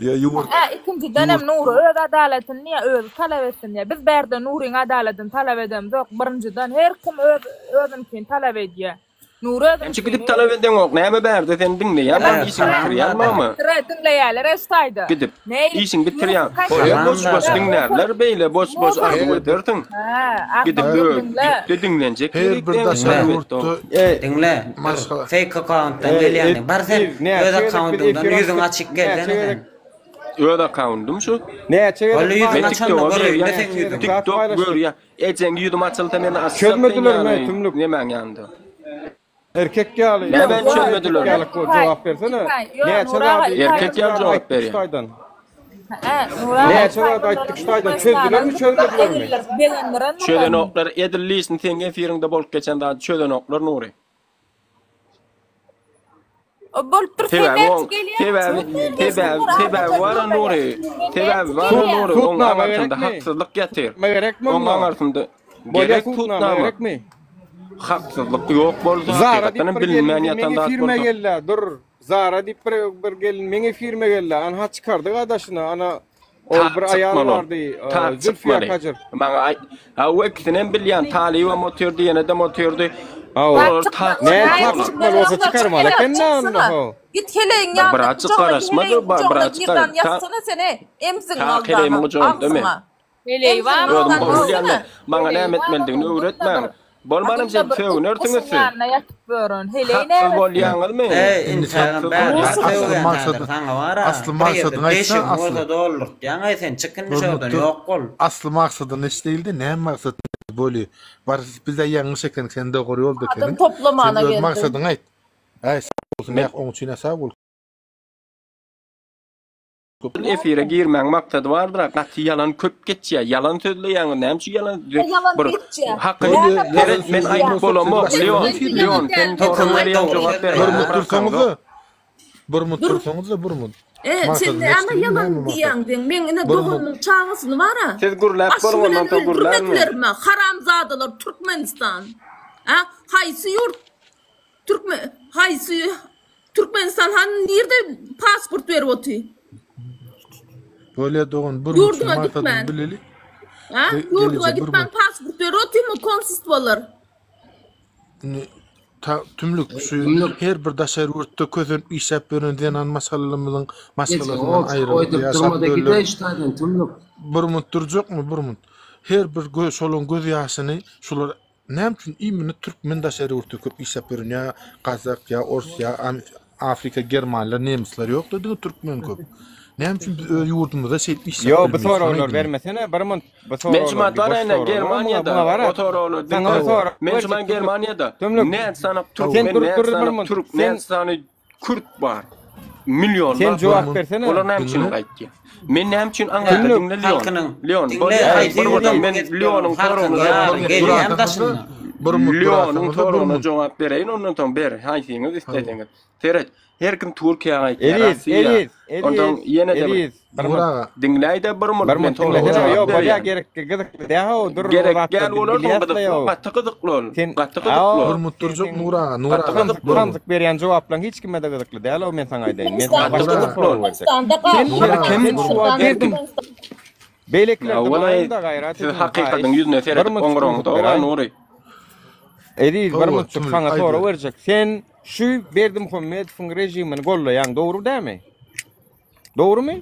Ýa ýurt Hä ikinjidenem ýurt Nury öz adalatyny diýýä özi talap etsin diýýä. Biz bärde Nuryň adalatyny talap edemzok. Birinjiden her kim öz özüninkini talap edýä. Nury Näme üçin gidip talap edeňok? Näme bärde seni diňleýän, işiňi bitirýän mama. Diňleýärler eşdaýda. Gidip işiňi bitirýän. Bolýa boş boş diňlärler beýle boş boş arzuw edersiň. Gidip gitde diňlenjek Her bir daşary ýurtda Diňle. Maşgala. Fake akkauntdan gelýäni. Bar sen öz akkauntyňdan ýüzüň açyk gelsene sen. Öz akkauntym şu. Näçe gezek Walla ýüzüň açanda göreýin-de seň ýüzüňi. TikTok görýä. Ejeň ýüzüm açylsa meni açjak Çözmedilermi sen ýaly tümlük? Nemäň ýanynda? Erkek ýaly. Näme Erkek çözmediler? ýaly jogap bersene. Näçe zady Erkek ýaly jogap berýän. Şutaýdan. Näçe zat aýtdyk şutaýdan çözdülermi çözmedilermi? Çözenoklar edil liçni seň efiriňde bolup geçen zady çözenoklar Nury. O bolupdyr sen Sebäbi näçe oň gelýäň? sebäbi sebäbi sebäbi bar Nury. Sebäbi bar Nury. Oň Sudnama aňarsynda gerekmi? haksyzlyk ýatyr. Ma gerekmi Oň onda? aňarsynda Bolýa gerek sudnama sudnama. gerekmi? Haksyzlyk ýok bolsa Zara hakykatdan diýip hem bir bilinmän gelin ýatan meň zat efirime bolsa. geldi. Dur. Zara diýip bir bir gelin meň efirime geldi. Anha çykardy gadaşyny. Ana ol Tak bir aýal çykmaly ol. bardy. Tak Zülfiýa çykmaly. Kajyr. Maňa aýt. Ha o ikisinem bilýän. Talybam otyrdy, ýene-dem otyrdy. Hawa. Olar tak Ne çykmaly tak olar. çykmaly bolsa çykarmaly eken da onda ho. Git heleýiň ýanyna Birazjyk gujagyna garaşmady, heleýiň ba- gujagyna birazjyk girdan gar- ta- ýatsana sen ey. Emziň Ta heleýimiň aldana gujagynda men. agzyňa. Heleý Emziň barmy Özüm aldana gowy bilýän gitsene. men. Maňa Heleý näme barmy etmelidigini onuň? öwretmäň. Gunda bir Bolmanam Gunda şeýdip bir it sögünersiňiz guşuň siz. ýanynda ýatyp ýören. Heleý Haksyz näme? bolýaňyzmy? Eý, Indi sen intägem Haksyz bärde asly sögýän häzir maksady saňa bar-a. asly Bir ýerde maksadyny aýtsa deşigiň asly. bolsa doldurtýaň-aý sen, çyk indi Bir şordan, mutlu ýok bol. asly maksady neç değildi näme maksat bolý bar bizde ýalňyş ekenik sen dogry ýolda Adam ekeniň sen toplamana öz geldi. maksadyňy aýt äý sag bolsun Men ýa oň üçin sag bol efire girmäň maksady bardyr-a, gaty ýalan köp geçýär, ýalan sözleýäňiz, näme üçin ýalan Ýalan bir geçýär. haky Bolýa Näme ýalan seret men sözleýän aýdyp bolsak siz bolamok, başga Leon, efirde Leon sen sorag Hökümet berýäň dogry jogap bir bermäge mut sözleýär. dursaňyzda bıraksaňzok. bir mut Dur. dursaňyzda bir mut E, sen maksady näme neç ýalan näme maksat diýýäň diýen. Meň ine bir mut doganymyň çagasyny bar-a. Siz gürläp Başy boluň bilen ondan soň gürlärmi? öldürmedilermi? Haramzadalar Türkmenistan. A, haýsy ýurt Türkmen haýsy Türkmenistan hany nirde pasport berip oty? Bolýa dogan bir mut şu Ýurduňa maksadyny gitmän. bileli A, Ge- ýurduňa gelije bir gitmän mut pasport berip otymy konsulstwalar? Indi ta tümlük şu her bir daşary ýurtda kösenip işläp ýören zenan maşgalalarymyzyň maşgalasyndan aýrylyp ýaşap ýörler. Bir munt durjakmy bir munt. Her bir gö şolaň göz ýaşyny şular näme üçin imенно türkmen daşary ýurtda köp işläp ýören ýa gazak ýa ors ýa Afrika germanlar nemisler ýokda diňe türkmen köp. Näme üçin biz öz ýurdumyzda şeýdip işläp Ýo bu bilmeýäris şony soraglary aýdyň. bermesene bir munt bu Men soraglar şu mat bir boş bar ene soraglar muňa Germaniýada muňa bara o soraglary saňa bir diňle. sorag Men şu berjek man tümlük Germaniýada tümlük näçe sany sen türkmen, dur näçe dur bir sany munt türk, sen näçe sany kürt bar. sen Millionlap bar. jogap Bir bersene Olar näme üçin Diňle. gaýtýar? Men näme üçin aňarda tümlük diňle Leon. Halkynyň, Leon diňle bolýar haýsy bir ýurda bolýar. Men gezip ýören Leonyň halkyň soragyna ýary jogap Bir gelýän durasaňyzda daşyndan. bir munt Leonyň durasaňyzda bir soragyna munt. jogap bereýin ondan soň ber haýsyňyz isleseňiz. Seret, her kim Türkiýä gaýtýar, Eziz Russiýa. Eziz Eziz Ondan ýene-de bir Eziz bir Nur munt aga. diňläý-de bir munt bir men munt soraga diňlesene jogap ýo bolýa berýän. gerek gyzykly dä ho dur o Gerek zatlar däl biz bolarsyň bilýäs-le gyzykly, ýo gaty gyzykly ol. sen Gaty gyzykly ao ol. Bir munt sen durjak sen Nur aga, Nur Gaty aga. samsyk gyzykly Bir ol. munt. samsyk berýän jogaplaň hiç kime-de gyzykly däl o men saňa aýdaýyn men saňa Gaty başga bir Nur aga. gyzykly ol. sorag berjek Türkmenistanda sen Nur Her aga. kim sen her şu wagt kim berdim beýlekiler Walaý dymaýyn-da gaýrat siz ediň hakykatyň haýyş ýüzüne bir seredip munt oňraňyzda ümsük oga beraý Nury. Eziz bir Hawa, muntjyk tümlük saňa sorag aýdyber. berjek sen Şu Berdimuhamedowyň režimini gollaýaň dogry dämi? Dogrymy?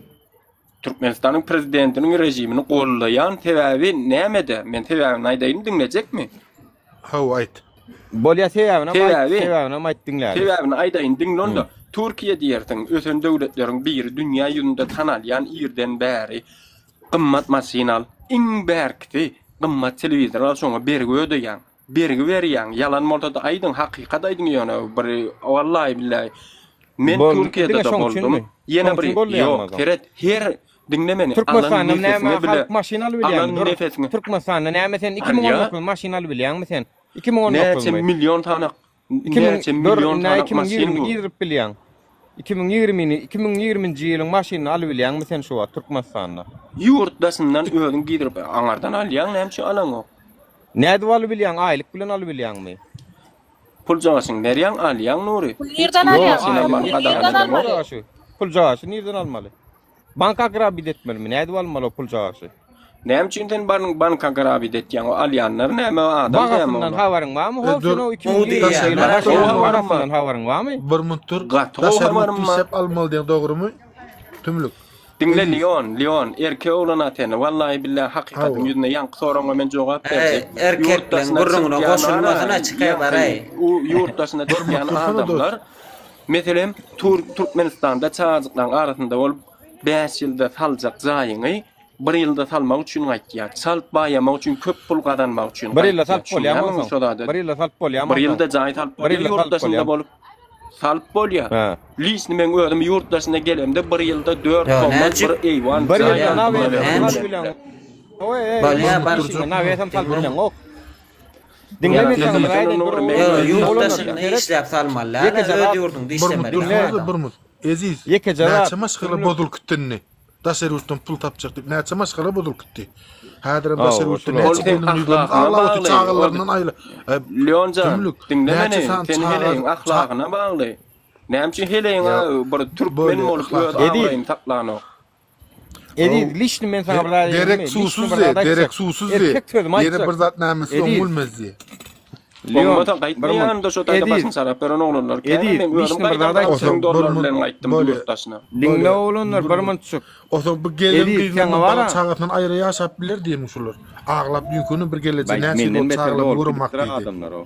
Türkmenistanyň prezidentiniň režimini gollaýan sebäbi nämede? Men sebäbini aýdaýyn diňlejekmi? Hawa aýt. Bolýa sebäbinem aýt, Sebäbi sebäbinem aýt diňläli. Sebäbini aýdaýyn diňle onda. Türkiýe diýersiň ösen döwletleriň biri dünýä ýüzünde tanalýan irden bäri gymmat maşyn al, iň bärkisi gymmat telewizor al şoňa bergi ödeýäň. Bergi berýäň ýalan bolsada aýdyň hakykat aýdyň ýöne bir wallahi billahi men Boldy diňe Türkiýede-de şoň boldum üçinmi? ýene Şoň bir üçin gollaýaňmy ýok ozal? seret her diňle meni alan Türkmenistanda näme nefesiňe bile halk maşyn alybilýäňmi alan dur nefesiňe Türkmenistanda näme sen alýa 2019 maşyn alybilýäňmi sen näçe 2019-my million sany 2000 näçe dur million indi sany 2020 maşyn bu girip bilýäň 2020-ni 2020-nji ýylyň maşynyny alybilýäňmi sen şu wagt Türkmenistanda ýurt daşyndan özüň girip aňardan alýaň näme üçin alaňok Nädip alybilýäň aýlyk bilen alybilýäňmi? Puljagaşyňy berýäň alýaň Nury. Pul Hiç nirden kim alýaň? Ýok maşyn aýlyk almany Pul gadagan nirden edenok. almaly? Puljagaşy puljagaşy nirden almaly? Banka grabit etmelimi? Nädip almaly o puljagaşy? Näme üçin sen baryň banka grabit etýäň o alýanlar näme adam dämi Bagasyndan olar? habaryň barmy E how dur sen o Gowy 2020 daşary ýylyň diýýärler. ýurtda Gowy maşynynyň habarym bar. bagasyndan habaryň barmy? Bir munt dur. Gaty gowy Daşary ýurt habarym bar. işläp almaly diýen dogrymy? Tümlük. Diňle Eziz. Leon, Leon, erkek oglan-a sen, wallahi billahi hakykatyň Hawa. ýüzüne ýaňky soragyňa men jogap Eý, berjek. Ýurt erkekleň daşyna gürrüňine çykýan goşulmasyna ara, çykaý ýaňky baraý. u ýurt daşyna Bir munt çykýan dursana dost. adamlar, meselem, Tur Türkmenistanda çagajyklaň arasynda bolup, bäş ýylda saljak jaýyňy bir ýylda salmak üçin gaýtýar. Çalt baýamak üçin, köp pul gazanmak üçin Bir ýylda gaýtýar. salyp bolýarmy Düşünýärmiň onsoň? şo zada? Bir ýylda salyp bolýarmy Bir onsoň? ýylda jaý salyp Bir bolýar ýylda ýurt salyp daşynda bolýar. bolup. Salyp bolýa. Hä. Liçni meň özüm ýurt daşyna gelemde bir ýylda dört Ýo, komnat näçe? bir eýwan Bir jaý ýylda aldylar nawiýa özüme salyp berdiler. bileň. Oý, eý, Bolýa, bir bar. ýylda nawiýa salyp bileňok. Diňle men saňa bir aýdaýyn bir Ýok, ýurt daşynda işläp salmaly däl, öz ýurduňda işlemeli Bir mut, bir mut. Eziz, Ýekeje zat. näçe maşgala bozulyp gitdi indi? Daşary ýurtdan pul tapjak diýip näçe maşgala bozulyp gitdi? Häzirem daşary ýurtda Ol näçe seň gelin ýüzlerini ahlagyna aglap otyr bagly. çagalaryndan aýla. Leonjan, Tümlük, diňle näçe meni, sany sen çaga heleýiň ahlagyna bagly. Näme üçin heleýiň bir türkmen bolup öz abraýyny saklanok? Eziz, liçni men saňa bir zat aýdaýynmy? Derek Liçni bir suwsuzdy, zat aýtjak. derek suwsuzdy. Erkek sözümi Ýene aýtjak. bir zat nämesi Eziz. oňulmazdy. Leon, Oňmasa bir gaýtmaýanymda minut. şo taýda Eziz. başyny çarap beren oglanlar kän, Eziz, men özüm liçni bir zat gaýdamda aýtjak. 6 müň dollar bilen gaýtdym ýurt daşyna. Diňle oglanlar, bir minutjyk. Onsoň bu gelin Eziz, gyzyndan saňa bala bara. çagasyndan aýra ýaşap biler diýemiň şular. Aglap düýnküni bir geleje Baý, näçe ýyl menden bolup beter çagalaryny dolup göremok gidipdir diýdi. adamlar o.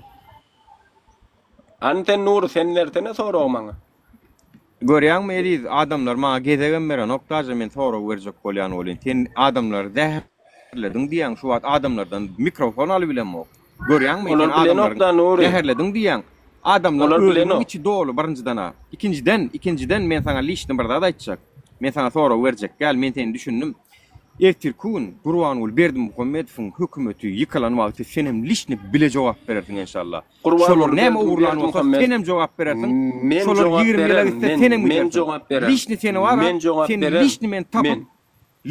Hany sen Nury sen bersene soragy maňa. Görýäňmi Eziz adamlar maňa gezegem berenok daže men sorag berjek bolýan welin sen adamlary zäherlediň diýýäň şu wagt adamlardan mikrofon alybilemok görýäňmi sen Olar adamlaryň bilenokda Nury. zäherlediň diýýäň adamlar Olar özüniň bilenok. içi doly birinjidena ikinjiden ikinjiden men saňa liçni bir zat aýtjak men saňa sorag berjek gel men seni düşündim ertirki gün Gurbanguly Berdimuhamedowyň hökümeti ýykylan wagty senem liçni bile jogap berersiň enşalla. Şolar Gurbanguly näme ogurlan bolsa Berdimuhamet senem jogap berersiň. Men Şolar jogap 20 ýyla bererin gitse men senem men gidersiň. jogap bererin Liçni seni bara men jogap seni bererin liçni men tapyp men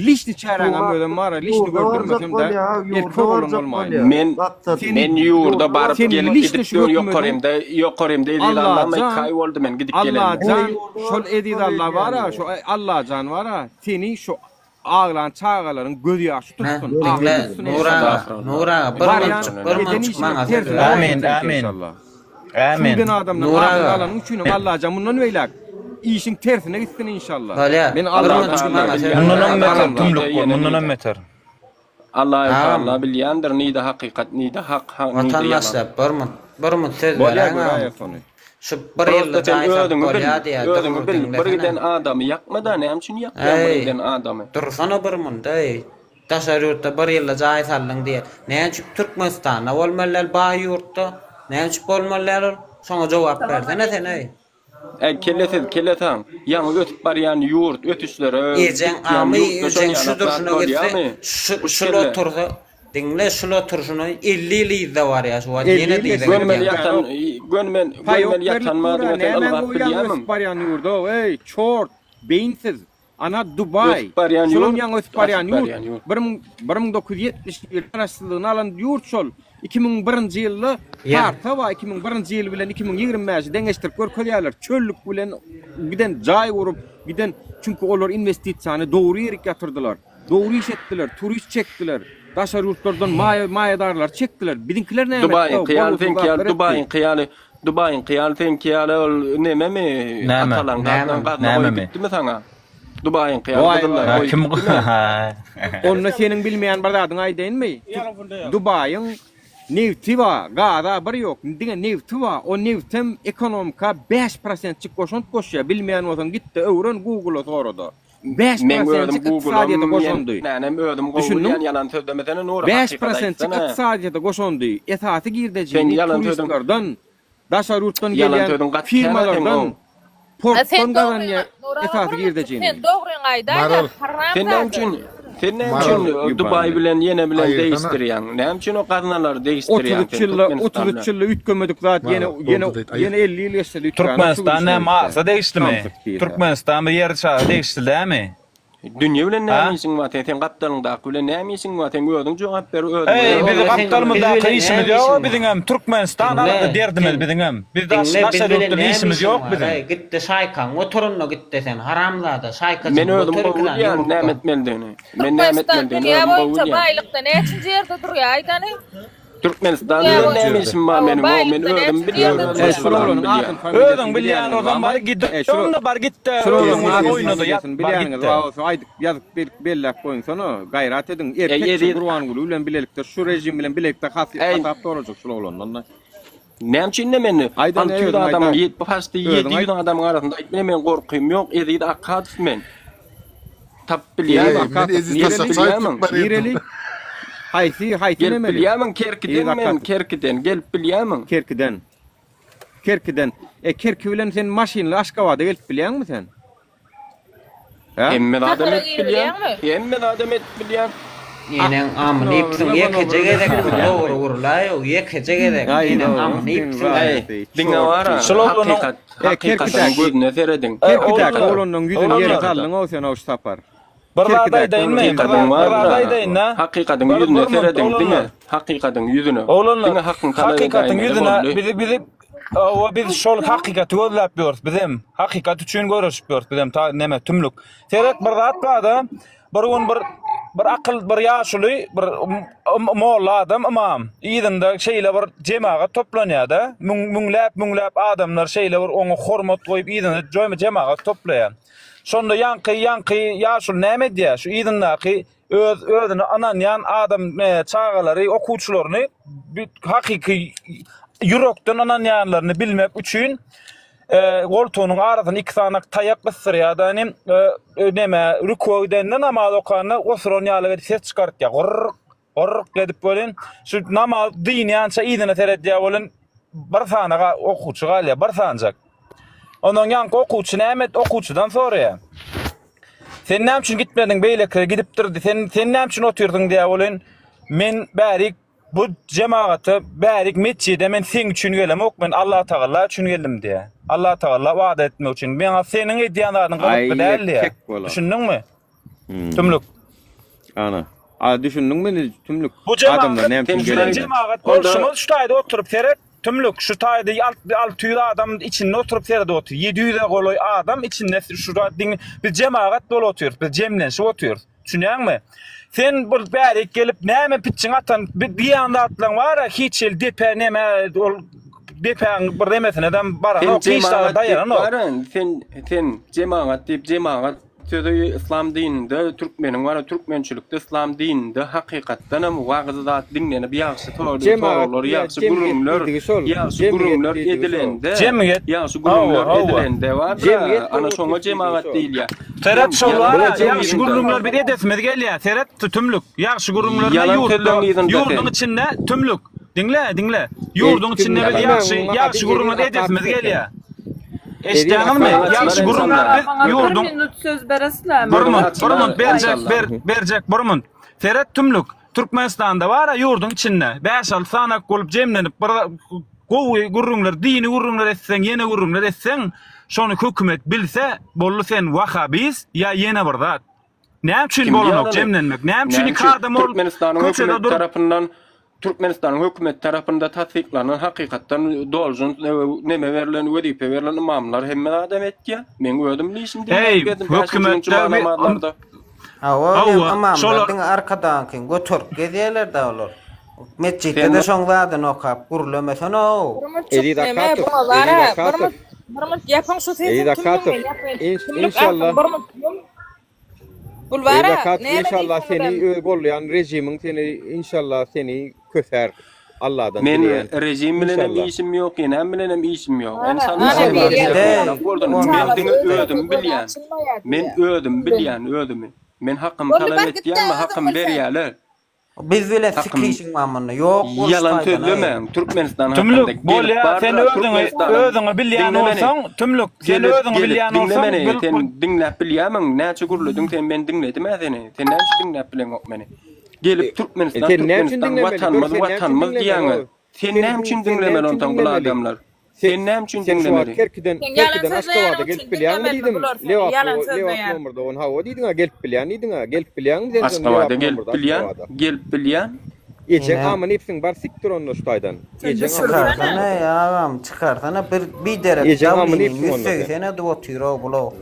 liçni çäräňem özem bara liçni Ýurda barjak gördürmesem-de bolýa, erkek ýurda oglan barjak bolmaýyn. bolýa. Men Maksady. men ýurda baryp Seni gelip liçni gidip şu ýör hökümediň ýokarymda ýokarymda Eziz Allam Allajan iki aý boldy men gidip gelenime. Allajan şol Eziz Alla bara şo Allajan bara seni şo Aglan çagalaryň göz ýaşy tutsun, Diňle, agyny tutsun Nur aga, enşallah. Nur aga, bir Barýan munçuk, bir eden munçuk işiňiň maňa söz tersine ber. Amin, bolsun amin. enşallah. Amin. Şu giden adamdan Nur agyny aga. alanyň üçinem Allajan mundan beýläk işiň tersine gitsin enşallah. Bolýar, Men bir Alladan munçuk maňa söz ber. Mundanam beter Agam. tümlük bor, mundanam beter. Allaýy Agam. Taala bilýändir nide hakykat nide hak ha nide ýalan. Watandaşlar, bir munt, bir munt söz Bolýar beräň agam. göräýeris ony. Şu bir Prosta ýylda sen jaý salyp özüňi bil, bolýar diýýär, dur özüňi bir bil, bir diňlesene. giden adamy ýakma-da, näme üçin ýakýaň bir Eý, giden adamy? dursana bir munt, eý. Daşary ýurtda bir ýylda jaý saldyň diýýär. Näme üçin Türkmenistanda bolmaly däl, baý ýurtda? Näme üçin bolmaly däl ol? Şoňa jogap bersene sen, eý. Äý kellesiz kelesaň, ýaňy ösüp barýan ýurt, ösüşlere Ejeň gitýän amy ýurtda şol ejeň şu ýalak zat durşuna gitse bolýamy? şu Uç şul kelle. otursa diňle şul oturşuna 50 ýyl yzda barýa şu wagt 50 ýene ýyl yza Gönümel gidýäň. ýatan, gönümel, Paýok gönümel berlip ýatan dur-a, madyňa sen nämäň ylgap goýýaň bilýämiň? ösüp barýan ýurda, eý, çort, beýinsiz. Ana Dubaý. Ösüp barýan Şolam ýurt, ýaňy ösüp barýan ösüp ýurt. barýan ýurt. 1971 garaşsyzlygyny alan ýurt şol. 2001-nji ýylda Ýa. karta bar, 2001-nji ýyl bilen 2025-i deňeşdirip görkezýärler. Çöllük bilen giden jaý gurup giden, çünki olar inwestisiýany dogry ýerik ýatyrdylar. Dogry iş etdiler, turist çekdiler. Daşary ýurtlardan maýa maýadarlary çekdiler. Biziňkiler näme etdi? Dubaýyňky ýaly Bolgusyz seňki ýaly zatlar etdi. Dubaýyňky ýaly Dubaýyňky ýaly seňki ýaly ol nememi Näme? atalaň Näme? gazna gazna goýup Nämemi? gitdimi saňa? Dubaýyňky ýaly Waý, gyzyllar waý. Ha goýup kim gitdimi? Onda seniň bilmeýän bir zadyňy aýdaýynmy? Dubaýyň nebti bar, gaza bir ýok, diňe nebti bar. O nebtem ekonomika 5 prosentjik goşant goşýar. Bilmeýän bolsaň git-de öwren Google-a sora-da. 5 Meň özüm prosentjik Google-am ykdysadyýete goşandy. ýenem özüm gowy Düşündiň? bilýän ýalan sözlemesene Nury 5 hakykat prosentjik aýtsana. ykdysadyýete goşandy. Esasy Sen girdejini ýalan sözüň turistlerden, daşary ýurtdan ýalan gelýän sözüň gaty kän-ä seň firmalardan, oň. portdan Sen dogryňy gazanýar Nury aga esasy bir minut girdejini. sen dogryňy aýdaýda Maral. haram Sen näme zada. üçin sen näme Maral. üçin Dubaý bilen ýene bilen Aýyrsana. degişdirýäň? Näme üçin o gaznalary degişdirýäň 33 sen ýylda Türkmenistanda? 33 ýylda üýtgemedik zat ýene Maral, ýene boldy diýdi, aýyr. ýene 50 ýyl geçse-de üýtgänok şu gün Türkmenistan şuna näme gitse. arsa degişlimi? Samsyk diýse. Türkmenistan bir ýer şary degişli dämi? Dünýe bilen Ha? näme işiň bar seň? Seň gapdalyňdaky bilen näme işiň bar? Seň özüň jogap ber özüňe. Eý, Ýok, bizi sen biz gapdalymyzdaky bilen işimiz näme ýok-a işiň bar? biziňem. Türkmenistan Diňle, alada derdimiz sen biziňem. Biz daş diňle biz daşary bilen ýurtdan näme işimiz işiň ýok bar? biziň. Eý, gitde şaýkaň oturanda gitde sen haramzada, şaýkajyňy Men özüm göter gowy iki sany bilýän näme ýurtda. etmelidigini. Men näme Türkmenistan etmelidigini dünýä özüm gowy boýunça bilýän. baýlykda näçinji ýerde durýar aýdany? Türkmenistan Dünýä bilen boýunça näme işim bar hawa meniň o men baýlykda özüm näçinji bilýän ýerde öz durýar? Eý, şul maşgalammy oglanyň bilýän. adyny familiýasyny Özüň bilýän bilýäniňiz bolsaň barmy? bar git Eý, şul onda bar gitde şul özüň oglanyň adyny oýnada ýat familiýasyny bar bilýäniňiz gitde. bar bolsa aýdyp ýazyp berip belläp goýuňsana, gaýrat ediň. Eý Erkekçe Eziz Gurbanguly bilen bilelikde şu režim bilen bilelikde has Eý hasap sorajak şul oglandan. Näme üçin indi men Aýdan 600 özüň adamyň aýdaý. ýet paçdy Özüň 700 aýt. adamyň arasynda aýtmaýan men gorkym ýok Eziz Akadow men. Tapyp Eziz bilýämiň? Eý, men Akadow Eziz Gelip nireli? Taşakçy aýdyp bilýämiň? barýardym. Nireli? Haýsy haýsy Gelip nemeli? bilýämiň Eziz Kerkiden men Akadow. Kerkiden gelip bilýämiň? Kerkiden. Kerkiden. E Kerki bilen sen maşynly Aşgabada gelip bilýäňmi sen? Hä? Hemme zadam Sakara edip bilýän. girebilýäňmi? Hemme zadam edip bilýän. Eneň amyny iýipsiň ýekeje gezek dogry gürläýow ýekeje gezek eneň amyny iýipsiň. Eý diňe bara hakykat hakykatyň gözüne serediň. Kerkidäki oglanyň ýüzüni ýere saldyň-ow sen-ow şu sapar. Bir zat aýdaýynmy? Bir zat aýdaýyn-da. Hakykatyň ýüzüne serediň diňe hakykatyň ýüzüne. Oglanlar Diňe hakyň talap hakykatyň edäýmeli ýüzüne boldy. bizi bizi Hawa biz şol hakykaty gözläp ýörüs bizem. Hakykat üçin göreşip ýörüs bizem ta neme tümlük. Seret bir zat barda bir gün bir bir akyl bir ýaşuly bir molla adam ymam yzynda şeýle bir jemagat toplanýar-da müň müňläp müňläp adamlar şeýle bir oňa hormat goýup yzynda jemagat toplaýar. Şonda ýaňky ýaňky ýaşuly näme edýär? Şu yzyndaky öz özüne ynanýan adam çagalary, okuwçylaryny hakyky ýürekden ynanýanlaryny bilmek üçin goltugynyň arasyna iki sany taýak gysdyrýar-da, indi neme rüküe gidende namaz okanda osuran ýaly edip ses çykartýar. Gyrk, gyrk edip welin şu namaz dynýança yzyna seredýär welin bir sany okuwçy galýar, bir sanjak. Ondan ýaňky okuwçy näme et, okuwçydan soraýar. Sen näme üçin gitmediň, beýlekiler gidipdirdi. Sen sen näme üçin otyrdyň diýýär welin, men bärik bu jemagata, bärik metjide men seň üçin gelemok, men Allatagalla üçin geldim diýýär. Allatagalla ybadat etmek üçin. Maňa seniň edýän zadyň gyzykly däl diýýär. Düşündiňmi? Tümlük. Ana. A düşündiňmi indi tümlük? Bu jemagat, Adamlar näme üçin bu gelendir? jemagat bolşumyz şu taýda oturyp seret, tümlük şu taýda 600 adam içinde oturyp seredip otyr. 700-e golaý adam içinde şu diň biz jemagat bolup otyrys, biz jemlenişip otyrys. Düşünýäňmi? Sen bir bärik gelip näme pitjiň atan diýen zatlaryň bar-a hiç hili depe neme ol depäň bir nemesine-de baranok, Sen hiç zada jemagat diýip daýananok. baran, sen sen jemagat diýip jemagat Sözi yslam dininde türkmeniň bar türkmençilikde yslam dininde hakykatdanam wagyz zat diňlenip ýagşy soraglar ýagşy gürrüňler ýagşy gürrüňler edilende ýagşy gürrüňler edilende bardyr ana şoňa jemagat diýilýär. Seret şol bara ýagşy gürrüňler biz edesimiz gelýär seret tümlük ýagşy gürrüňler ýurtda ýurduň içinde tümlük diňle diňle ýurduň içinde biz ýagşy ýagşy gürrüňler edesimiz gelýär. Eşitýäňizmi? Ýagşy gürrüňler biz ýurduň Bir minut söz beresizlermi? Bir minut, bir minut berjek, ber, berjek bir minut. Seret tümlük. Türkmenistanda bar-a ýurduň içinde 5-6 sanak bolup jemlenip bir gowy gürrüňler, dini gürrüňler etseň, ýene gürrüňler etseň, şony hökümet bilse, boldy sen wahabist ýa ýene bir zat. Näme üçin bolanok jemlenmek? Näme üçin iki adam ol köçede durup tarapyndan Türkmenistanyň hökümeti tarapynda tassyklanan hakykatdan dolžun neme berlen wezipe berlen ymamlar hemme zadam etýär. Meň özüm lişim diňläp gezdim bäşinji gün juma namazlarda. Hawa, ymamlar diňe arkadaňkyny göterip gezýärler-dä olar. Metjitde-de şoň zadyny okap gürlemesene-ow. Eziz Akatow, Eziz Akatow. Bir minut ýapyň şu sesi. Eziz Akatow, inşallah. Bir minut. Bulbara, Eziz näme inşallah diýseňizem. seni öz gollaýan režimiň seni inşallah seni kösär. Allahdan Men dileýän. rejim bilenem Inşallah. işim ýok, enem bilenem işim ýok. Ana, Ynsan ana inşallah biri diýip ýa- oýlap gördüm. Ana, Men diňe özüne özümi gözi bilýän. açylmaýar Men diýýär. özümi bilýän, özümi. Men hakymy Boldy talap bar gitde etýänmi, özüň hakymy bilsen. berýärler. Biz bilen Hakym sikişiň bar munda. Ýok boluş ýalan taýdan aý. sözlemäň. Türkmenistan hakynda Tümlük gelip bolýa sen bardylar özüňi Türkmenistanyň özüňi bilýän diňle meni. bolsaň tümlük sen Gelip özüňi gelip bilýän diňle bolsaň meni. bil Sen diňläp bilýärmiň? Näçe gürlediň sen men diňledim-ä seni. Sen näme üçin diňläp bileňok meni? Gelip E, Türkmenistan sen näme üçin Türkmenistan diňlemeli? Dur watanymyz sen näme üçin watanymyz diňlemeli? diýýäňiz. O Sen sen näme üçin sen näme diňlemeli üçin onsoň bul diňlemeli? adamlar? Sen Sen näme üçin sen şu wagt diňlemeli? Kerkiden Sen ýalan Kerkiden sözleýäniň Aşgabada üçin gelip bilýäňmi diňlemelimi diýdim. bular seni? Lebap Ýalan Lebap sözleýän. nomerda on hawa diýdiň-a gelip bilýän diýdiň-a. Gelip bilýäňmi sen şony Aşgabada Lebap gelip nomerda bilýän, Aşgabada. gelip bilýän. Ejeň Ine. amyny ipsiň bar sikdir onda şu taýdan. Sen Ejeň amyny düşürsene. ipsiň Çykarsana onda sen. agam, çykarsana bir biderek Ejeň amyny dawliniň ipsiň onda sen. 180 edip otyr-ow bul-ow.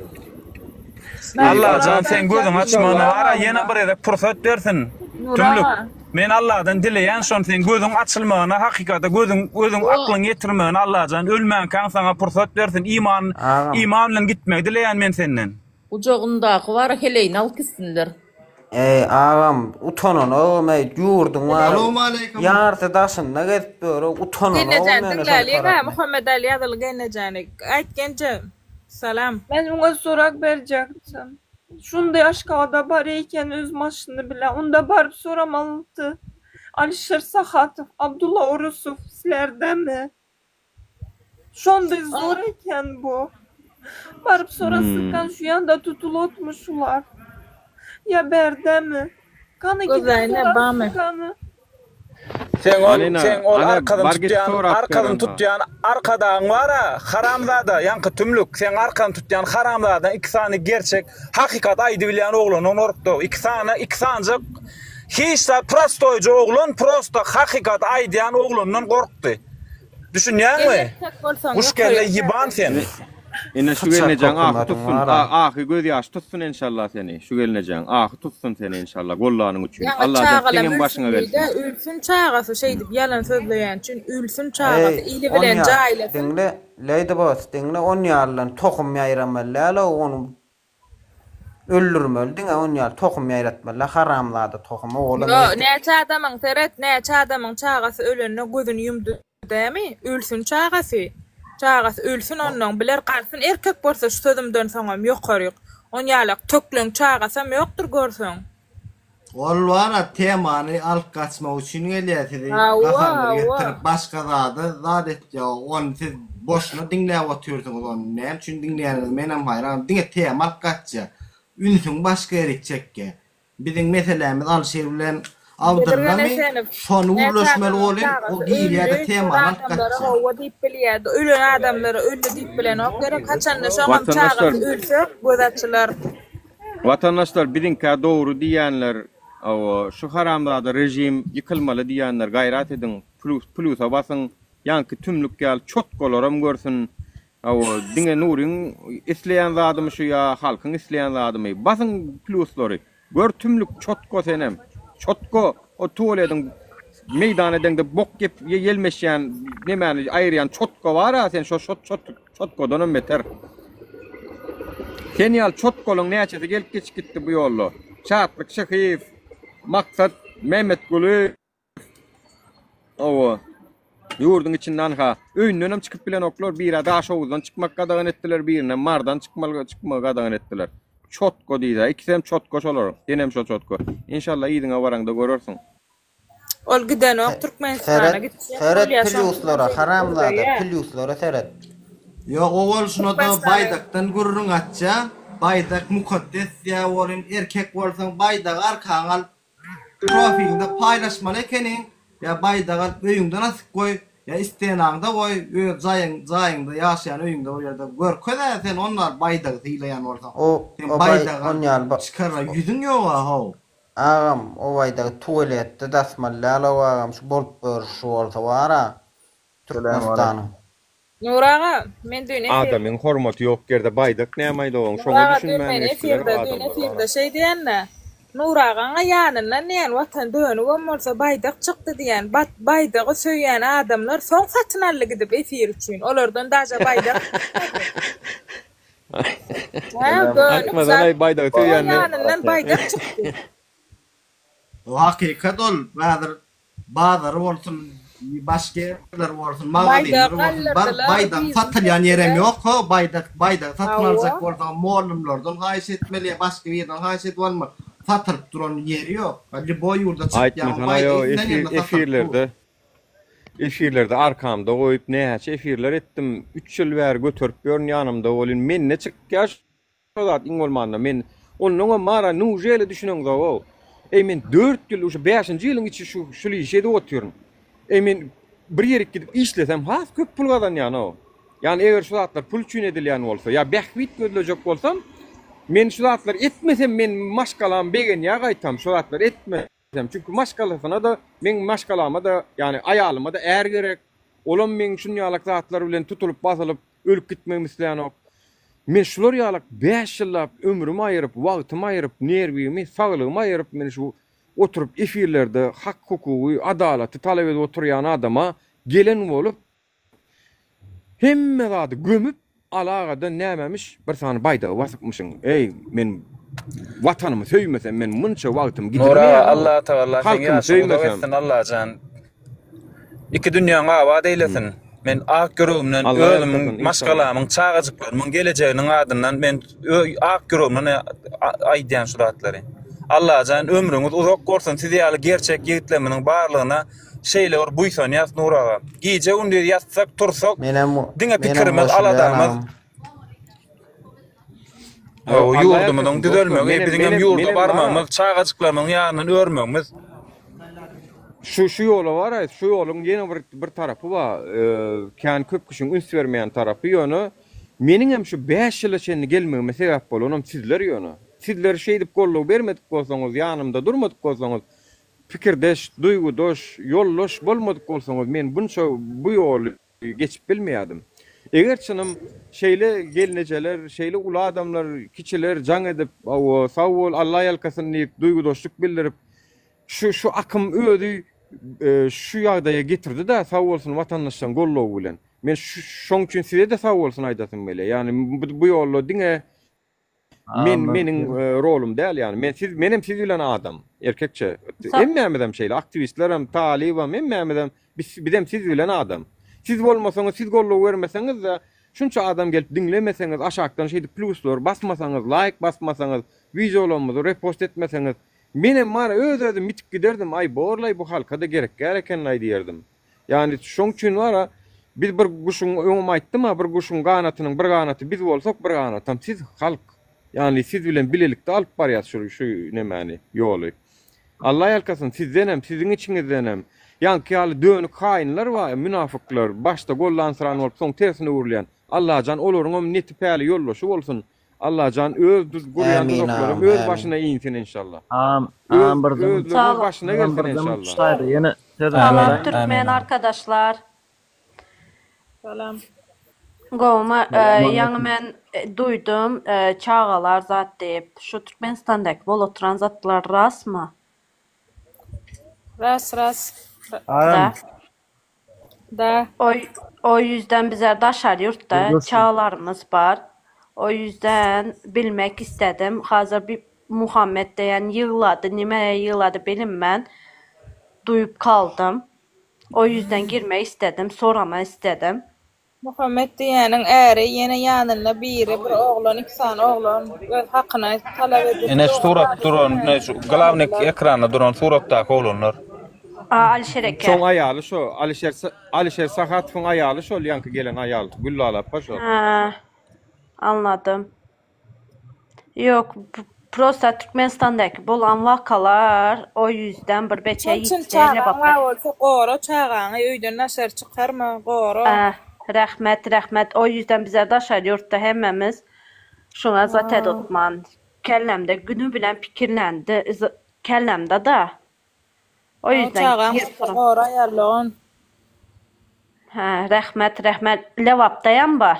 Allajan seň gözüňi açmagyna İnşallah. bara ýene bir gezek pursat bersin. Nur Tümlük. aga. Men Alladan dileýän şony seň gözüň açylmagyna hakykata gözüň gözüň aklyň ýetirmegini Allajan ölmänkäň saňa pursat bersin iman Agam. iman bilen gitmegi dileýän men senden. Gujagyndaky bara heleýini alyp gitsinler. Eý agam utananogam eý ýurduň bary Salowmaleýkim. ýarysy daşynda gezip ýör utananogam Gelnejäni ýöne şol diňläliň-ä, tarapyny. Muhammedaly ýazyly gelnejäni. Aýt genje. Salam. Men muňa sorag berjekdim. Şunday Aşgabada bar eken öz maşyny bilen. Onda baryp soramalydy. Alişer Sahatow, Abdulla Orusow sizlerdemi? Şonday zor eken bu. Baryp sorasykan şu ýanda tutulotmy şular? Ýa bärdemi? Gana gidip Gözleýin-de, sorap barmy? gana. Seň ol, Anena, seň ol ana, arkasyny bar git tutýan, sorap gör arkasyny onda. tutýan arkadagyň bar-a, haramzada, ýaňky tümlük, seň arkaňy tutýan haramzadaň iki sany gerçek, hakykat aýdybilýän oglandan gorkdy. Iki sany, iki sanyjak hiç zat prostoýja oglan, prosto hakykat aýdýan oglandan gorkdy. Düşünýäňmi? Erkek bolsaň Guş kelle ýokary ýyban sen. Ine şu Syçak gelnejeň ahy hökümetiň tutsun bar-a. ahy göz ýaşy tutsun enşalla seni şu gelnejeň ahy tutsun seni enşalla gollanyň üçin Ýaňy Allajan çagalam seňem ölsün başyňa diýdä, gelsin. ölsün çagasy şeýdip ýalan sözleýän üçin ölsün çagasy Eý, ili on bilen ýa, jaýlasyn. diňle, Lady Boss, diňle, on ýalydan tohum ýaýramaly däl-ow, ony öldürmeli diňe on ýaly tohum ýaýratmaly-dä, haramzada tohum, owalam Ýo, erkek. näçe adamyň, seret, näçe adamyň çagasy ölende gözüni ýumdy dämi? Ölsün çagasy. Çagasy ölsün onnoň, biler galsyn erkek bolsa şu sözümden soňam ýokaryk. Onýalak tökleň çagasam ýokdur görseň. Ol bara temany alyp gaçmak üçin gelýär sizi Hawa, gaharyňyzy hawa. getirip başga zada zat etýär ony siz boşuna diňläp otyrsyňyz ony näme üçin diňleýäniňizi menem haýran diňe tema alyp gaçýar ünsüňi başga ýerik çekýär biziň meselämiz Alşir bilen Bezirgen Abdyllamy Esenow şony näçe gürleşmeli adamyň bolyn o çagasy girýärde öldi, şol temany alyp adamlara gaçýar. hawa diýip bilýärdi. Ölen adamlara öldi diýip bilenok gerek. Haçanda şoňam Watandaşlar çagasy ölse göz açylar. Watandaşlar biziňkä dogry diýýänler hawa şu haramzada režim ýykylmaly diýýänler gaýrat ediň plus plusa basyň ýaňky tümlük ýaly çotgalaram görsün hawa diňe Nuryň isleýän zadymy şu ýa halkyň isleýän zadymy basyň pluslary Gör tümlük çotko senem. Çotko o tualediň meýdan edeňde bok gep ýelmeşýän nemäni aýyrýan çotko bar-a sen şo şo çotkodanam beter. Sen ýaly çotkolaň näçesi gelip geçip gitdi bu ýolda. Şatlyk Şyhyýew, Maksat Mämmetguly. Hawa. Ýurduň içinde anha, öýündenem çykyp bilenoklar, birä Daşoguzdan çykmak gadagan etdiler, birine Mardan çykmaly çykmagy gadagan etdiler. Çotko diýdä, ikisem çotko şolaryň, senem şo çotko. Inşallah yzyňa baraňda görersiň. Ol gidenok Türkmenistana Seret, gitjek seret bolýa şoň üçinem plýuslara, şeýdip haramzada, gürleýä. plýuslara seret. Ýok owal şunada Türkmenistana baýdakdan gürrüň açýa, baýdak mukaddes diýýä welin erkek bolsaň baýdagy arkaňa alyp Profiliňde paýlaşmaly ekeniň, ýa baýdak alyp öýüňden asyp goý, ýa istenaňda goý, öz jaýyň jaýyňda ýaşaýan öýüňde bir ýerde görkez-ä sen onda baýdagy sylaýan bolsaň. O Seň o baý baýdaga on ýaly ba çykarga ýüzüň ýoga how. Agam o baýdagy tuwaletde dasmaly däl-ow agam şu bolup ýörüşi bolsa bar-a Türkmenistanyň. Nur aga, men düýn efir. Adamyň hormaty ýok ýerde baýdak nämaýda oň Nur şoňa aga düýn düşünmän men geçdiler efirde düýn adamlar efirde şeý diýende Nur agaňa ýanyndan diýen watan dönügem bolsa baýdak çykdy diýen bat baýdagy söýýän adamlar soň satyn aldy gidip efir üçin olardan daže baýdak çykmady. Hä dönük zat Aýtmasanaý baýdagy oň söýýänler. ýanyndan baýdak çykdy. O hakykat ol häzir Bazary bolsun, başga ýerler bolsun, magazinler Baýdagy bolsun, baryp galdyrdylar, baýdagyň yzyny satylýan ýerem çekdiler. ýok ho, baýdak, baýdagy satyn aljak Hawa. bolsaňam mollumlardan haýyş etmeli ýa başga birden haýyş edip almaly. Satylyp duran ýeri ýok. Lýuboý ýurda çykýaň, Aýtmasana baýdak ýo islän efir ýerinde satylyp dur. efirlerde efirlerde arkamda goýup näçe efirler etdim. Üç ýyl bäri göterip ýörün ýanymda welin mende çykýar Şo zat iň bolmanda men onnoňam mara nujeli düşüneňzogow. Eý men dört ýyl uje bäşinji ýylyň içi şu şul işi edip otyryn. Eý men bir ýerik gidip işlesem has köp pul gazanýanow. Ýagny eger şu zatlar pul üçin edilýän bolsa ýa bähbit gözlejek bolsam men şu zatlary etmesem men maşgalam begenýä gaýtam şu zatlary etmesem. Çünki maşgalasyna-da, meň maşgalama-da, ýagny aýalyma-da är gerek. Olam meň şunýalak zatlar bilen tutulyp basylyp, ölüp gitmegimi islänok. Men şular ýalak bäş ýyllap ömrümi aýyryp, wagtymy aýyryp, nerwimi, saglygymy aýyryp men şu oturyp efirlerde hak-hukugy, adalaty talap edip oturýan adama gelen bolup, Hemme zady gömüp alagadan nämemiş bir sany baýdagy basypmyşyň. Eý men watanymy söýmesem men munça wagtymy Nur aga gidirmeýän Allah tagalla seň halkymy ýaşyňy uzak söýmesem. etsin Allajan. Iki dünýäňi abat eýlesin. Men ak ýüregimden Allah özümiň ýalkasyn inşallah. maşgalamyň çagajyklarymyň gelejeginiň adyndan men ak ýüregimden aýdýan şu zatlary. Allajan ömrüňiz uzak bolsun siz ýaly gerçek ýigitlerimiziň barlygyna Şeýle bir buýsanýas Nur aga. Gije gündiz ýatsak tursak Menem diňe menem pikirimiz goşulýan aladamyz agam. Hawa, ýurdumyzyň düzelmegi, biziňem ýurda barmagymyz, çagajyklarymyzyň ýanyndan örmegimiz. Şu şu ýola baraýys, şu ýoluň ýene bir bir tarapy bar, kän köp kişiň üns bermeýän tarapy, ýöne meniňem şu bäş ýyla çenli gelmegime sebäp bolanam sizler ýöne. Sizler şeýdip goldaw bermedik bolsaňyz, ýanymda durmadyk bolsaňyz, pikirdeş, duýgudaş, ýoldaş bolmadyk bolsaňyz men bunça bu ýoly geçip bilmeýärdim. Eger çynym şeýle gelnejeler, şeýle uly adamlar, kiçiler jaň edip, hawa, sag bol, Alla ýalkasyn diýip, duýgudaşlyk bildirip, şu şu akym özi şu ýagdaýa getirdi-dä, sag bolsun watandaşlaryň goldawy bilen. Men şoň üçin size-de sag bolsun aýdasym gelýär. Ýagny bu ýolda diňe Men meniň rolum däl ýagny men siz menem siz bilen adam erkekçe hemmämizem şeýle aktiwistlerem talybam hemmämizem biz bizem siz bilen adam siz bolmasaňyz siz goldaw bermeseňizde şunça adam gelip diňlemeseňiz aşakdan şeýdip pluslar basmasaňyz laýk basmasaňyz wideolarymyzy repost etmeseňiz menem bar öz özüm ýitip giderdim aý borlaý bu halkada gerek däl ekenlaý diýerdim. Ýagny şoň üçin bar-a, biz bir guşuň, öňem aýtdym-a, bir guşuň ganatynyň bir ganaty biz bolsak, bir ganatam siz, halk. Ýagny siz bilen bilelikde alyp barýas şu şu nemäni, ýoly. Alla ýalkasyn, sizdenem, siziň içiňizdenem, ýaňky ýaly dönük haýynlar bar, münafyklar, başda gollansyran bolup, soň tersine öwrülýän. Allajan olaryňam neti-päli ýoldaşy bolsun. Allajan öz duz gurýan Ämin duzaklaram agam öz ämin. başyna insin enşalla. Agam Öz agam birden özleriniň başyna agam gelsin birden enşalla. uçsaýdy ýene sözüňi Salam böläýin. Türkmen arkadaşlar. Salam. Gowmy Salam ýaňy aleýkum. men duýdum çagalar zat diýip şu Türkmenistandaky bolup oturan zatlar rasmy? Ras ras. Da. Agam Da. O o ýüzden bizler daşary ýurtda Görüşürüz. çagalarymyz bar. O ýüzden bilmek istedim. Hazir bir Muhammet diýen ýyglady, nimeye ýyglady bilinmän duýup kaldym. O ýüzden girmek istedim, sorama istedim. Muhammet diýýäniň äri, ýene ýanynda biri, bir oglan, iki sany oglan öz hakyny talap edip, Ine şu dogry surat zady duran, ine şu glawnyý ekranda duran suratdaky oglanlar. A Alişer eke. Şoň aýaly şo, Alişer Alişer Sahatowyň aýaly şol ýaňky gelen aýal, Güllala apa şol. Hä. Anladym. Ýok, prosta Türkmenistandaky bolan wakalar o ýüzden bir beçe Çyn çyn ýitdi çagaň Lebapda. bar bolsa gora çagaňy öýden daşary çykarma gora. Ah, rahmet rahmet o ýüzden bize daşary ýurtda hemmemiz şuňa zat edotman kellemde günü bilen pikirlendi kellemde da o ýüzden Çagaň girip bolsa duran. gora aýallogan. Hä rahmet rahmet Lebapdaýam bar.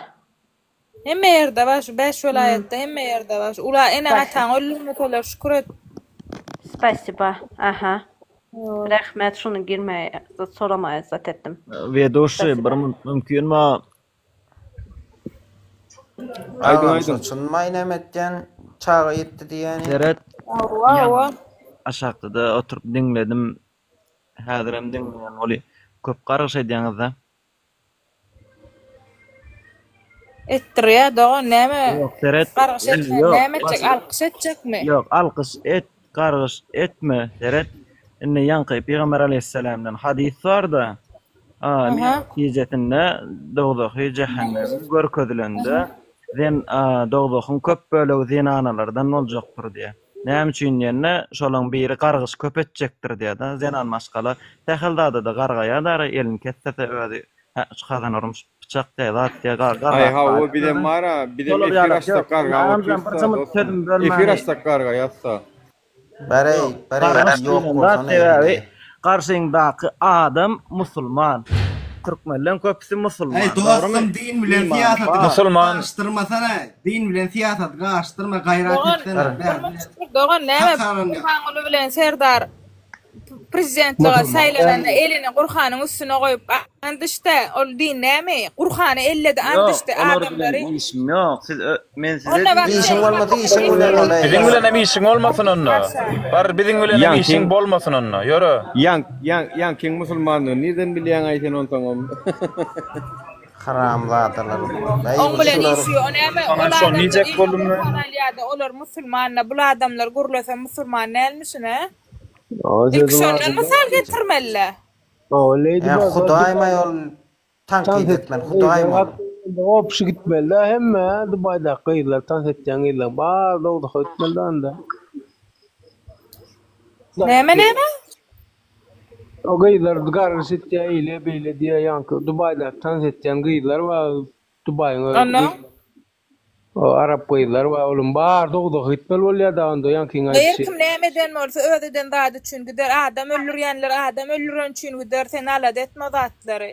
Hemme ýerde bar şu 5 welaýatda hemme ýerde bar. Şu ula eneň Spasiba. ataň öldürmeseler şükür et. Spasiba. Aha. Rahmet şuny girmeye soramaya zat etdim. Weduşi bir Spasiba. minut mümkinmi? Aýdyň Agam şo aýdyň. çynmaý näme etýän çaga ýetdi diýýäni. Seret Hawa ýaňy hawa. aşakda-da oturyp diňledim. Häzirem diňleýän weli köp gargyş edýäňiz-dä. Etdirýär dogan näme Ýok seret gargyş indi etmän ýok näme etjek başga alkyş etjekmi? ýok alkyş et gargyş etme seret indi ýaňky pygamber aleýhissalamdan hadys barda a Aha. Miraç gijesinde dowzahy jähennemi görkezilende zen a dowzahyň köp bölegi zenanalardan boljakdyr diýýär. Näme üçin diýende şolaň biri gargyş köp etjekdir diýýär-de zenan maşgala sähel zada-da gargaýar dara elini kessese özi hä şu kazan urmuş pyçak diýýär zat diýýär gar Aý gargap hawa galýar bizem da bara bizem şolar efir ýalak açsak ýok gargap agamjan bir otyrys-da jymyt dostum sözümi efir bölmäni açsak gargaýas-da. Bareý, Ýok, bareý, gargyş ýok diýlen zat bolsana sebäbi indi. garşyňdaky adam musulman. Türkmenleň köpüsi musulman. Eý Dogrymy? dostum din bilen Imany syýasaty bar. Musulman. garyşdyrmasana din bilen syýasaty garyşdyrma gaýrat Dogan etsene bir bärde munçuk dogan näme hakaranýa. Gurbanguly bilen Serdar prezidentlige Musulman saýlananda däl. elini Gurhanyň üstüne goýup ant içdi. Ol din näme? Gurhany elledi ant Ýok, içdi olar bilen adamlary. işim ýok. Siz ö men size Onda diýdim. wapşe Işiň bolmasa işiň bilen bol eý. Biziň bilenem işiň bolmasyn onda. Bar biziň bilenem işiň Ýaňkyň bolmasyn onda. Ýöre. Ýaň ýaň ýaňkyň musulmandygyny nirden bilýäňaý sen onsoňam. Haramzadalar. Eý Oň bu bilen şular. işi ýok. Näme ol Saňa şony adamlar diýjek eline boldum men. Gurhan alýada olar musulmanda bul adamlar gürlese musulman dälmişin hä? O Ilki sözüň şondan agzynda mysal getirmelä. O Lady Ýa Gaga Hudaýma Dubaýda ol tankyt tans etmeli etýän Hudaýma gyzlar ol. Opşy gitmeli-dä hemme Dubaýdaky gyzlar tans etýän gyzlaň bary dowzaha gitmeli-dä onda. Näme näme? O gyzlar gargyş etýä eýle beýle diýä ýaňky Dubaýdaky tans etýän gyzlar bar Dubaýyň özi Onnoň? O arap gyzlar bar olaň bary dowzaha gitmeli bolýa-da onda ýaňkyň Gyz aýdyşy. kim näme eden bolsa öz eden zady üçin gider adam öldürýänler adam öldüren üçin gider sen alada etme o zatlary.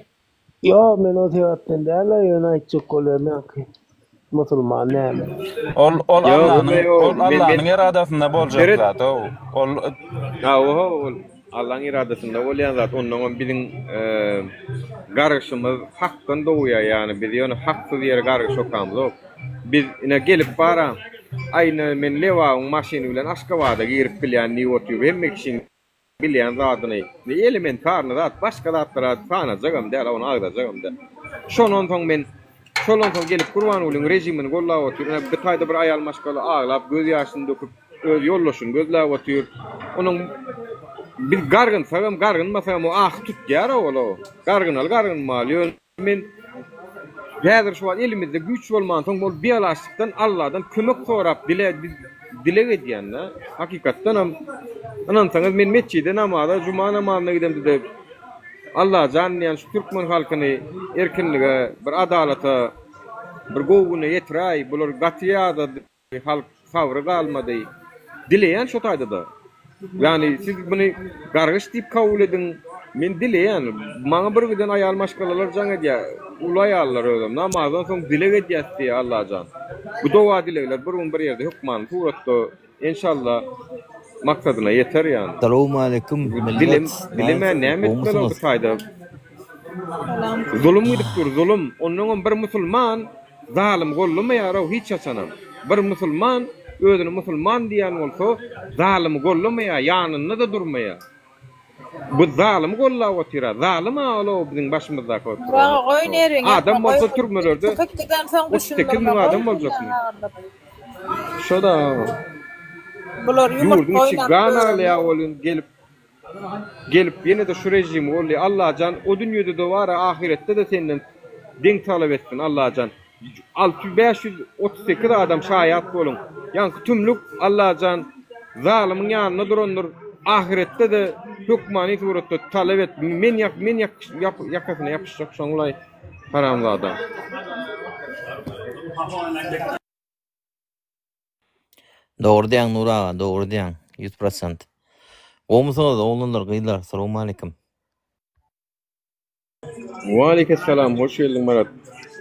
Ýok men o sebäpden däl-ä ýöne aýtjak bolýan ýaňky musulman näme. Ol ol Ýok, Allanyň ýok, ol men men Allanyň eradasynda boljak seret. zat ow. Ol Hawa, hawa, ol Allaň eradasynda bolýan zat. Onnoňam biziň gargyşymyz hakdan dogýar, ýagny biz ýöne haksyz ýere gargyş okamzok. Biz ine gelip bara, aý ine men Lebabyň maşyny bilen Aşgabada girip bilýän diýip otyr hemme kişiň Bilýän zadyny, elementarny zat, başga zatlara sanajagam däl, ony agzajagam däl. Şondan soň men, şondan soň gelip Gurbangulyň režimini gollap otyr. Ine, bir taýda bir aýal maşgala aglap, göz ýaşyny döküp, öz ýoldaşyny gözläp otyr. Onuň biz gargynsagam, gargynmasagam o ahy tutýar-a ol-a. Gargynaly gargynmaly, ýöne Men häzir şu wagt elimizde güýç bolmansoň ol bialaçlykdan Alladan kömek sorap dile dileg edýän-de. Hakykatdanam ynansaňyz men metjide namaza juma namazyna gidemde-de Allajan diýýän şu türkmen halkyny erkinlige bir adalata bir gowy güne ýetiräý bular gaty ýadady. Halk sabry galmady. Dileýän şo taýda-da. Ýagny siz muny gargyş diýip kabul ediň. Men dileýän. Maňa bir giden aýal maşgalalar jaň edýär. Uly aýallar özem. Namazdan soň dileg edýäs diýýär Allajan. Bu doga-dilegler bir gün bir ýerde hökmany suratda enşalla maksadyna ýeter ýagny. Salowmaleýkum Dilem millet dilemän näme etmeli bu gowmysyňyz. taýda. Salam. Zulum gidip dur zulum. Onnoňam bir musulman Zalymy gollamaýarow hiç haçanam. Bir musulman özüni musulman diýýän bolsa zalymy gollamaýar ýanynda-da durmaýar. Bu zalymy gollap otyra. Zalym-a ol-ow biziň başymyzdaky oturan. Murat goý nerwiňi Adam ýakma goý bolsa türmelerde Çykyp gidensoň 38 düşündirme müň goý adam boljakmy? dünýäni agyrdyp. Şo-da. Bular Ýurduň ýumurtga içi oýnap gan ýörenler. aglaýar welin gelip Gelip ýene-de şu režimi goldaýar. Allajan o dünýede-de bar-a ahyretde-de senden deň talap etsin Allajan. 6 538 adam şaýat boluň. Ýaňky tümlük Allajan zalymyň ýanynda durandyr. Ahyretde-de hökmany suratda talap et. Men ýak men ýak ýakasyna ýapyşjak şoňlaý haramzada. Dogry diýýäň Nury aga dogry diýýäň 100%. Gowmysyňyz oglanlar gyzlar salowmaleýkim. Waleýkessalam hoş geldiň Myrat.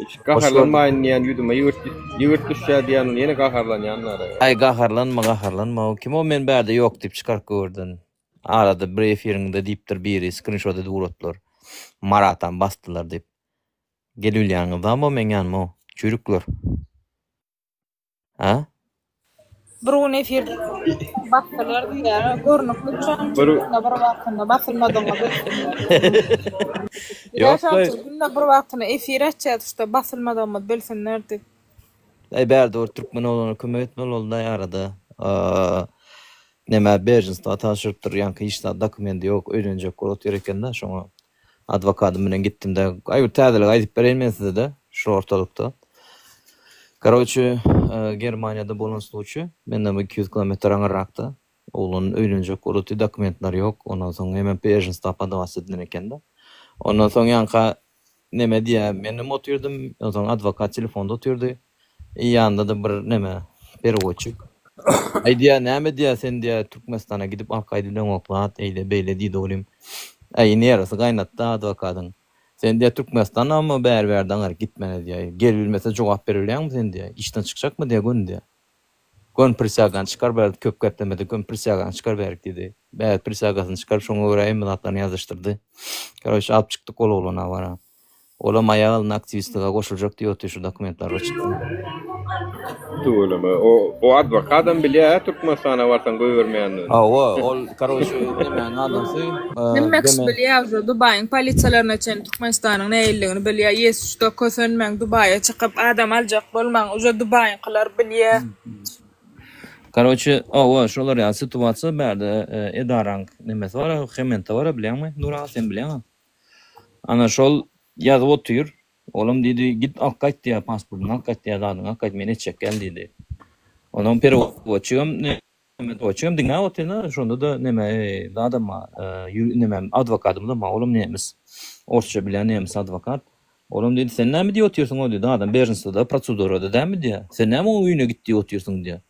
Hoş gördük. Gaharlanmaýyn diýýän ýüzüme ýygyrt ýygyrt düşýär diýýän ýene gaharlanýanlar. Aý gaharlanma gaharlanma o kim o men bärde ýok diýip çykaryp göwürden. Arada bir efiriňde diýipdir biri skrinşot edip ugratdylar. Maratam basdylar diýip. Gelibilýäňizmi o meň ýanyma o çüýrükler. A? Bir gün efirde basdylar diýýär. Görnükli şonuň üçin Bir günde bir wagtynda basylmadygyňy bilsinler. Ýok Şonuň we üçin günde bir wagtyna efir açýas şda basylmadygymyzy bilsinler diýip. Aý bärde bir türkmen oglana kömek etmeli boldy arada. Neme berjenstwa tabşyrypdyr ýaňky hiç zat dokumendi ýok öýlenjek bolup otyr ekende şoňa Adwokadym bilen gitdim-de, aý bir täzelik aýdyp bereýin men size-de şu ortalykda. Karoçe, Germaniýada bolan sluçy, menden bir 200 kilometr aňyrrakda. Oglan öýlenjek bolupdy, dokumentleri ýok. Ondan soň hemem beženstwa podawat edilen eken-de. Ondan soň ýaňka neme diýýär, menem otyrdym, onsoň adwokat telefonda otyrdy. I ýanynda-da bir neme, perewodçik. Aý diýýär, näme diýýär, sen diýýär, Türkmenistana gidip alyp gaýdybileňok zat, eýle beýle diýdi olim. Aý, nerwisi gaýnatdy adwokadyň. Sen diýýär, Türkmenistandanmy bäri-bärde aňaryk gitmeli diýýär. Gelibilmese jogap beribilýäňmi sen diýýär. Işden çykjakmy diýýär, göni diýýär. Göni prisýagany çykar bäri, köp geplemedi, göni prisýagany çykar bärik diýdi. Bäri prisýagasyny çykaryp, şoňa görä hemme zatlaryny ýazyşdyrdy. Karoçe, alyp çykdyk ol oglany awara. Olam aýak alynda aktiwistlige goşuljak diýip otyr şu dokumentler bir çyksyn. Tüweleme. O o adwokadam bilýä Türkmenistana barsaň goýbermeýändigini. Hawa ol karoçe nemäniň adamsy Hemme kişi deme. bilýär uje Dubaýyň polisiýalaryna çenli Türkmenistanyň nähilidigini bilýär ýesuçda kösenmäň Dubaýa çykyp adam aljak bolmaň uje Dubaýyňkylar bilýär. Karoçe hawa şolar ýaly situasiýa bärde edaraň nemesi bar hementa bar bilýäňmi Nuraga sen bilýäňa. Ana şol ýazyp otyr. Olam diýdi, git alyp gaýt diýýär, pasportyňy alyp gaýt diýýär, zadyňy alyp gaýt, men etjek däl diýdi. Onam perewodçigem neme, perewodçigem diňläp otyryn-a, şonda-da neme, zadam bar, nemem, adwokatymyzam bar, olam nemes. Orsça bilýän nemes adwokat. Olam diýdi, sen näme diýip otyrsyň o diýdi, adam bežensda-da, prosedurada dälmi diýýär. Sen näme oň öýüne git diýip otyrsyň diýýär.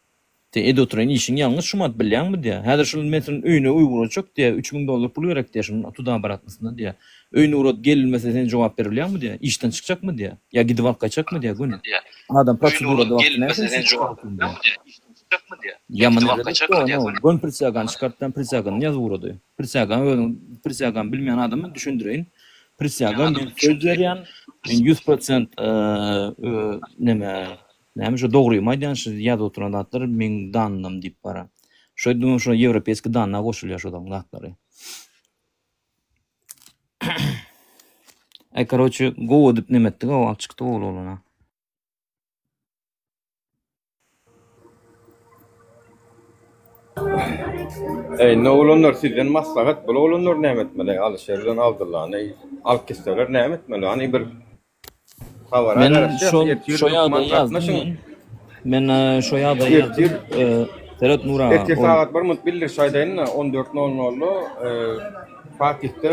Sen edip oturan işiň ýalňyş şumat bilýäňmi diýýär. Häzir şul men seniň öýüne ugrajak diýýär, 3000 dollar pul gerek diýýär şunuň tuda obratnysyna diýýär. Öýüne ugrat gelinmese sen jogap bere bilýäňmi diýýär. Işden çykjakmy diýýär. Ýa gidip alyp gaýtjakmy diýýär göni. Adam prosedurada wagty näme sen işden çykardyň diýýär. Ýaman erbet etdi ony. Göni prisýagany çykartdy hem prisýagany ýazyp ugrady. Prisýagany özüň prisýagany bilmeýän adama düşündireýin. Prisýaga men söz berýän, men 100% neme Näme şo dogrymy aýdýan şu ýazyp oturan zatlar meň dannym diýip bara. Şo aýdym şo ýewropeýski danna goşulýar şolaň zatlary. Aý karoçe gowy edip neme etdik aw alyp çykdyk ol oglana. Eý indi oglanlar sizden maslahat bul oglanlar näme etmeli Alyşer bilen Abdyllany alyp gitseler näme etmeli hany bir habara Men garaşýas şol ertir şo hökman ýagdaýy ýazdym gatnaşyň men. Men şo ýagdaýy ertir ýazdym. Seret Nur aga ertir ol sagat bir minut bildiriş aýdaýyn-da on dört nol nolda Fatihde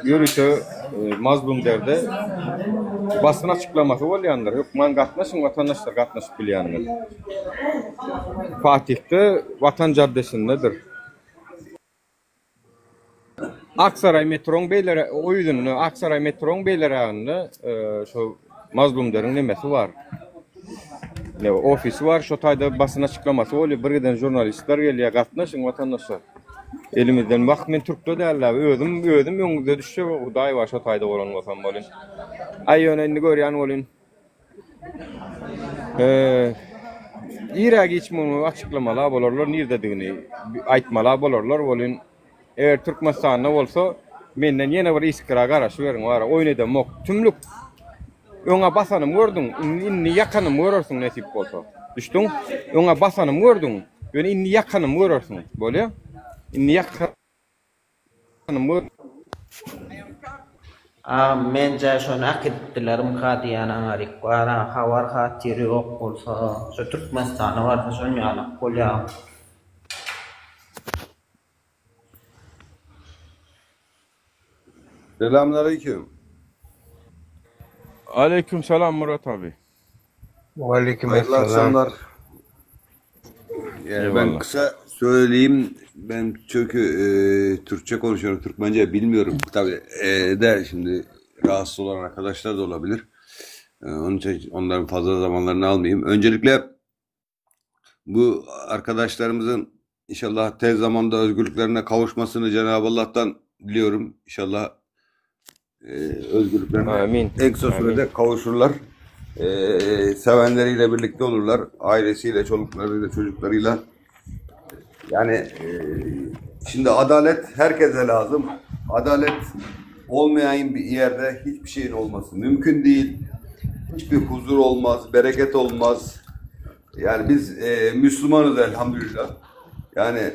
Ýörite Mazlumderde basyn açyklamasy bolýandyr. Hökman gatnaşyň watandaşlar gatnaşyp bilýäniňiz. Fatihde Watan jaddesindedir. Aksaray metroň beýlere o ýüzünde Aksaray metroň beýleräginde şo Mazlumderiň nemesi bar. Ne ofisi bar şo taýda basyn açyklamasy bolýar. Bir giden žurnalistler gelýär. Gatnaşyň watandaşlar. Elimizden wah men türkde dälä özüm özüm öňüňize düşjek hudaý bar şo taýda bolan bolsam bolyn. Aý ýöne indi görýän bolyn. Eee irä giç muny açyklamala bolarlar nirdedigini aýtmala bolarlar bolyn. Eger Türkmenistanda bolsa menden ýene bir iskra garaşyberiň wara oýun edemok. Tümlük. Öňe basanymy gördüň, indi indi ýakanymy görersiň nesip bolsa. Düşdüň? Öňe basanymy gördüň, ýöne indi ýakanymy görersiň. Bolýa? Indi ýakanymy gör. Agam menje şony äkidipdilermika diýýän aňaryk bara habar hatyry ýok bolsa şo Türkmenistana barsa şon ýalak bolýa. Selamünaleyküm. Aleyküm selam Murat abi. Waleýkim Hayırlı essalam. akşamlar. Yani ben Eyvallah. kısa söyleyeyim. Ben çünkü e, Türkçe konuşuyorum. Türkmence bilmiyorum. Tabii e, de şimdi rahatsız olan arkadaşlar da olabilir. E, onun için onların fazla zamanlarını almayayım. Öncelikle bu arkadaşlarımızın inşallah tez zamanda özgürlüklerine kavuşmasını Cenab-ı Allah'tan diliyorum. İnşallah e, özgürlüklerine Amin. en kısa Amin. sürede kavuşurlar. E, sevenleriyle birlikte olurlar. Ailesiyle, çoluklarıyla, çocuklarıyla. Yani e, şimdi adalet herkese lazım. Adalet olmayan bir yerde hiçbir şeyin olması mümkün değil. Hiçbir huzur olmaz, bereket olmaz. Yani biz e, Müslümanız elhamdülillah. Yani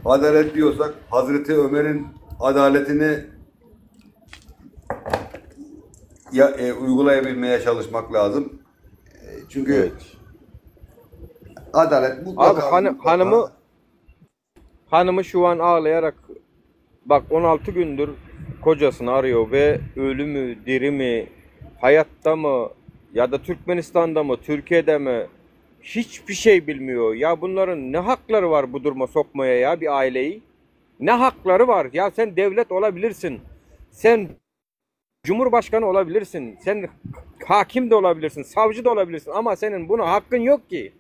adalet diyorsak Hazreti Ömer'in adaletini ya, e, uygulayabilmeye çalışmak lazım. E, çünkü Evet. adalet Abi mutlaka hanı, mutlaka hanımı hanımı şu an ağlayarak bak 16 gündür kocasını arıyor ve ölü mü, diri mi, hayatta mı ya da Türkmenistan'da mı, Türkiye'de mi hiçbir şey bilmiyor. Ya bunların ne hakları var bu duruma sokmaya ya bir aileyi? Ne hakları var? Ya sen devlet olabilirsin. Sen Cumhurbaşkanı olabilirsin. Sen hakim de olabilirsin, savcı da olabilirsin ama senin buna hakkın yok ki.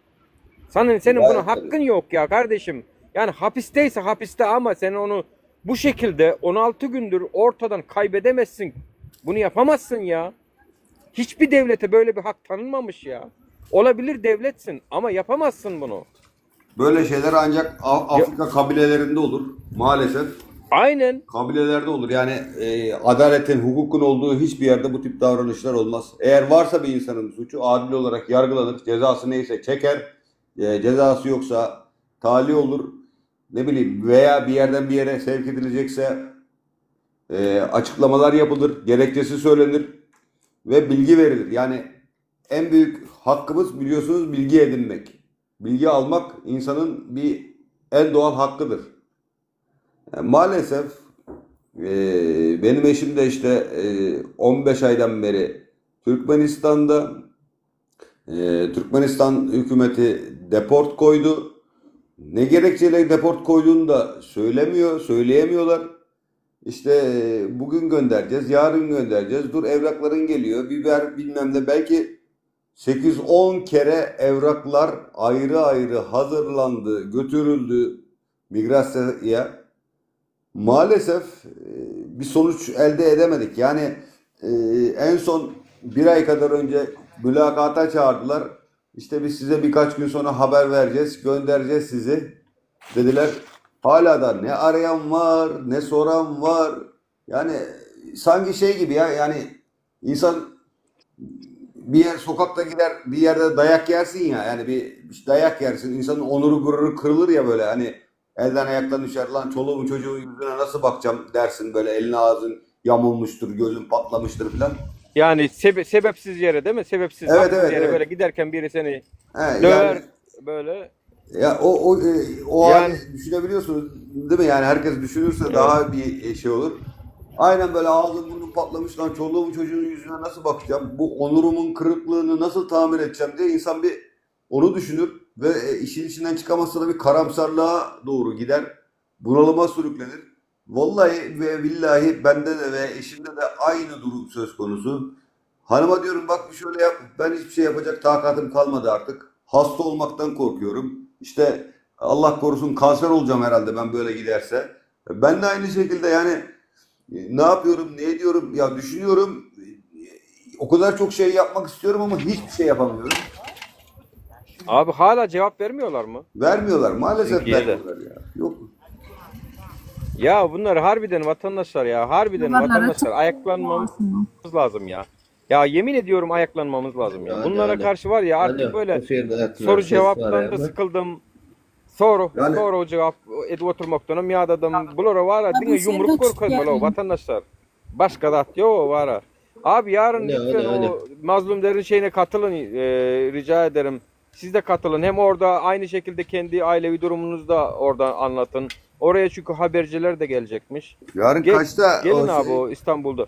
Senin senin buna gayet tabii. hakkın yok ya kardeşim. Yani hapisteyse hapiste ama sen onu bu şekilde 16 gündür ortadan kaybedemezsin. Bunu yapamazsın ya. Hiçbir devlete böyle bir hak tanınmamış ya. Olabilir devletsin ama yapamazsın bunu. Böyle şeyler ancak A- Ya, Afrika kabilelerinde olur maalesef. aynen. Kabilelerde olur. Yani e, adaletin, hukukun olduğu hiçbir yerde bu tip davranışlar olmaz. Eğer varsa bir insanın suçu adil olarak yargılanır. Cezası neyse çeker. E, cezası yoksa tali olur. Ne bileyim veya bir yerden bir yere sevk edilecekse e, açıklamalar yapılır. Gerekçesi söylenir. ve bilgi verilir. Yani en büyük hakkımız biliyorsunuz bilgi edinmek. Bilgi almak insanın bir en doğal hakkıdır. Yani maalesef e, benim eşim de işte e, 15 aydan beri Türkmenistan'da e, Türkmenistan hükümeti deport koydu. Ne gerekçeyle deport koyduğunu da söylemiyor, söyleyemiyorlar. İşte e, bugün göndereceğiz, yarın göndereceğiz. Dur evrakların geliyor, biber bilmem ne. Belki 8-10 kere evraklar ayrı ayrı hazırlandı, götürüldü migrasyaya. Maalesef e, bir sonuç elde edemedik. Yani e, en son bir ay kadar önce mülakata çağırdılar. İşte biz size birkaç gün sonra haber vereceğiz, göndereceğiz sizi dediler. Hala da ne arayan var, ne soran var. Yani sanki şey gibi ya yani insan bir yer sokakta gider bir yerde dayak yersin ya yani bir bir dayak yersin insanın onuru gururu kırılır ya böyle hani elden ayaktan düşer lan çoluğumun çocuğumun yüzüne nasıl bakacağım dersin böyle elin ağzın yamulmuştur gözün patlamıştır filan. Yani sebe- sebepsiz yere değil mi? Sebepsiz, Evet haksız evet yere evet. böyle giderken biri seni He, döver yani böyle. ya o o e, o Yani hali düşünebiliyorsunuz değil mi? Yani herkes düşünürse evet. daha bir e, şey olur. Aynen böyle ağzım burnum patlamış lan çoluğumun çocuğunun yüzüne nasıl bakacağım? Bu onurumun kırıklığını nasıl tamir edeceğim diye insan bir onu düşünür ve e, işin içinden çıkamazsa da bir karamsarlığa doğru gider. Bunalıma sürüklenir. Vallahi ve billahi bende de ve eşimde de aynı durum söz konusu. Hanıma diyorum bak bir şöyle yap. Ben hiçbir şey yapacak takatım kalmadı artık. Hasta olmaktan korkuyorum. İşte Allah korusun kanser olacağım herhalde ben böyle giderse. Ben de aynı şekilde yani e, ne yapıyorum, ne ediyorum ya düşünüyorum. O kadar çok şey yapmak istiyorum ama hiçbir şey yapamıyorum. Abi hala cevap vermiyorlar mı? Vermiyorlar. Maalesef Türkiye'de. vermiyorlar ya. Yok. Ya bunlar harbiden vatandaşlar ya. Harbiden Duvarlara vatandaşlar. Ayaklanmamız lazım ya. Ya yemin ediyorum ayaklanmamız lazım ya. Alo Bunlara alo. karşı var ya artık Alo. böyle Efirde atlar soru ses var cevaptan da ama. sıkıldım. Soru, Yani soru cevap edip oturmaktanım yadadım. Bulara var ya diňe yumruk görkezmeli o vatandaşlar. Başka zat yok var ha. Abi yarın Alo lütfen alo alo. o mazlumların şeyine katılın e, rica ederim. Siz de katılın. Hem orada aynı şekilde kendi ailevi durumunuzu da orada anlatın. Oraya çünkü haberciler de gelecekmiş. yarın Gel, kaçta gelin o abi şey? o İstanbul'da.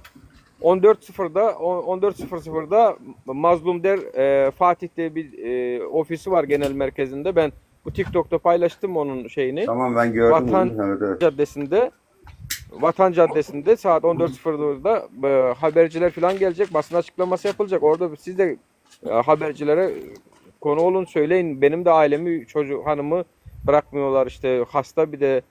14.0'da 14.00'da Mazlum Der e, Fatih'te bir e, ofisi var genel merkezinde. Ben bu TikTok'ta paylaştım onun şeyini. Tamam ben gördüm Vatan onu. Evet evet. Caddesi'nde Vatan Caddesi'nde saat 14.00'da e, haberciler falan gelecek. Basın açıklaması yapılacak. Orada siz de e, habercilere konu olun söyleyin. Benim de ailemi, çocuk hanımı bırakmıyorlar işte hasta bir de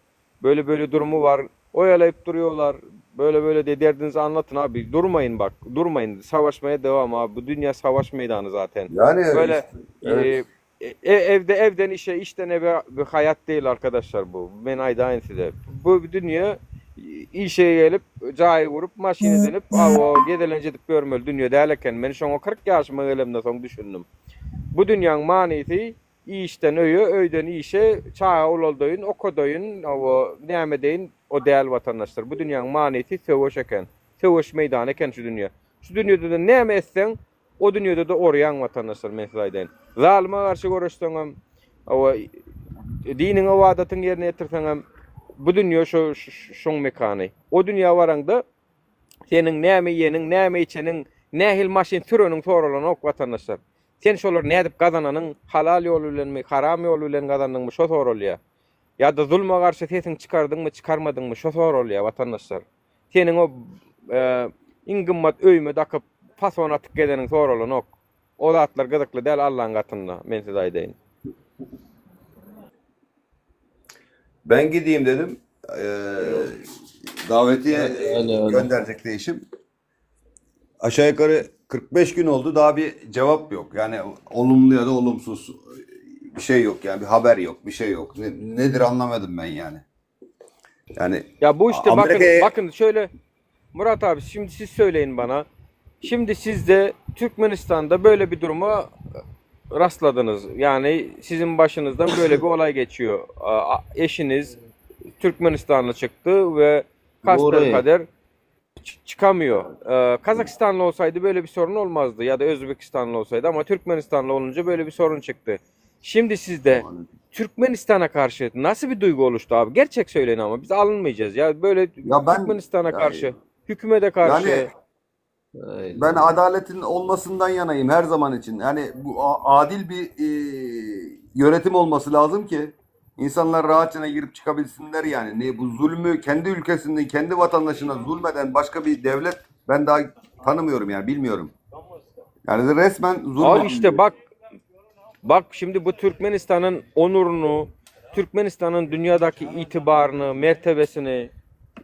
böyle böyle durumu var. Oyalayıp duruyorlar. Böyle böyle de derdinizi anlatın abi. Durmayın bak. Durmayın. Savaşmaya devam abi. Bu dünya savaş meydanı zaten. Yani Böyle işte, evet. e, e, evde evden işe, işten eve bir hayat değil arkadaşlar bu. Ben ayda size. Bu bir dünya işe gelip cayı vurup maşine edinip avo gedelencedik görmeli dünya değerleken. Ben şoňa 40 yaşıma gelemden soň düşündüm. Bu dünyanın manisi işten öýe, öýden işe, çaga ulaldaýyn, okadaýyn, avo näme deýin, o değerli vatandaşlar. Bu dünyanın manisi söweş eken. Söweş meýdany eken şu dünýä. Şu dünýede de näme etseň, o dünýede de orýan vatandaşlar men size aýdaýyn. Zalyma garşy göreşseňem, avo diniň ibadatyň ýerine ýetirseňem, bu dünýä şu şoň mekany. O dünýä baraňda seniň näme iýeniň, näme içeniň, nähil maşyn süreniň soralanok vatandaşlar. Sen şolar nädip gazananyň halal ýoly bilenmi, haram ýoly bilen gazandyňmy şo soralýar. Ýa-da zulma garşy sesiň çykardyňmy, çykarmadyňmy şo soralýar vatandaşlar. Seniň o e, iň gymmat öýme dakyp fason atyp gezeniň soralanok. O zatlar gyzykly däl Allah'ın gatynda, men size aýdaýyn. Ben gideyim dedim. Ee, davetiye Alo alo. gönderecekti eşim. Aşağı yukarı 45 gün oldu. Daha bir cevap yok. Yani olumlu ya da olumsuz bir şey yok. Yani bir haber yok, bir şey yok. Ne- nedir anlamadım ben yani. Yani Ya bu işte bakın Amerika'ya bakın şöyle Murat abi şimdi siz söyleyin bana. Şimdi siz de Türkmenistan'da böyle bir duruma rastladınız. Yani sizin başınızdan böyle bir olay geçiyor. A- Eşiniz Türkmenistanlı çıktı ve Doğru. kader. Çıkamıyor. Ee, Kazakistanlı olsaydı böyle bir sorun olmazdı ya da Özbekistanlı olsaydı ama Türkmenistanlı olunca böyle bir sorun çıktı. Şimdi sizde Türkmenistan'a karşı nasıl bir duygu oluştu abi? Gerçek söyleyin ama biz alınmayacağız ya. Böyle Ya ben Türkmenistan'a yani, karşı, hükümete karşı. yani ben adaletin olmasından yanayım her zaman için. Yani bu a- adil bir e, yönetim olması lazım ki insanlar rahatça girip çıkabilsinler yani. Ne bu zulmü kendi ülkesinde kendi vatandaşına zulmeden başka bir devlet ben daha tanımıyorum yani bilmiyorum. Yani resmen Abi zulmediliyor. işte bak bak şimdi bu Türkmenistan'ın onurunu, Türkmenistan'ın dünyadaki itibarını, mertebesini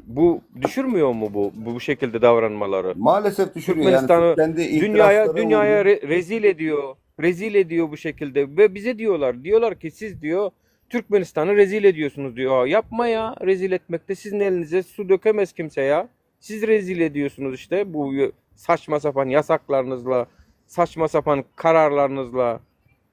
bu düşürmüyor mu bu bu, bu şekilde davranmaları? Maalesef düşürüyor. Yani Türkmenistan'ı kendi dünyaya ihtiraslara dünyaya vurdu. re- rezil ediyor. Rezil ediyor bu şekilde ve bize diyorlar. Diyorlar ki siz diyor Türkmenistan'ı rezil ediyorsunuz diyor. Yapma ya. Rezil etmekte sizin elinize su dökemez kimse ya. Siz rezil ediyorsunuz işte bu saçma sapan yasaklarınızla, saçma sapan kararlarınızla.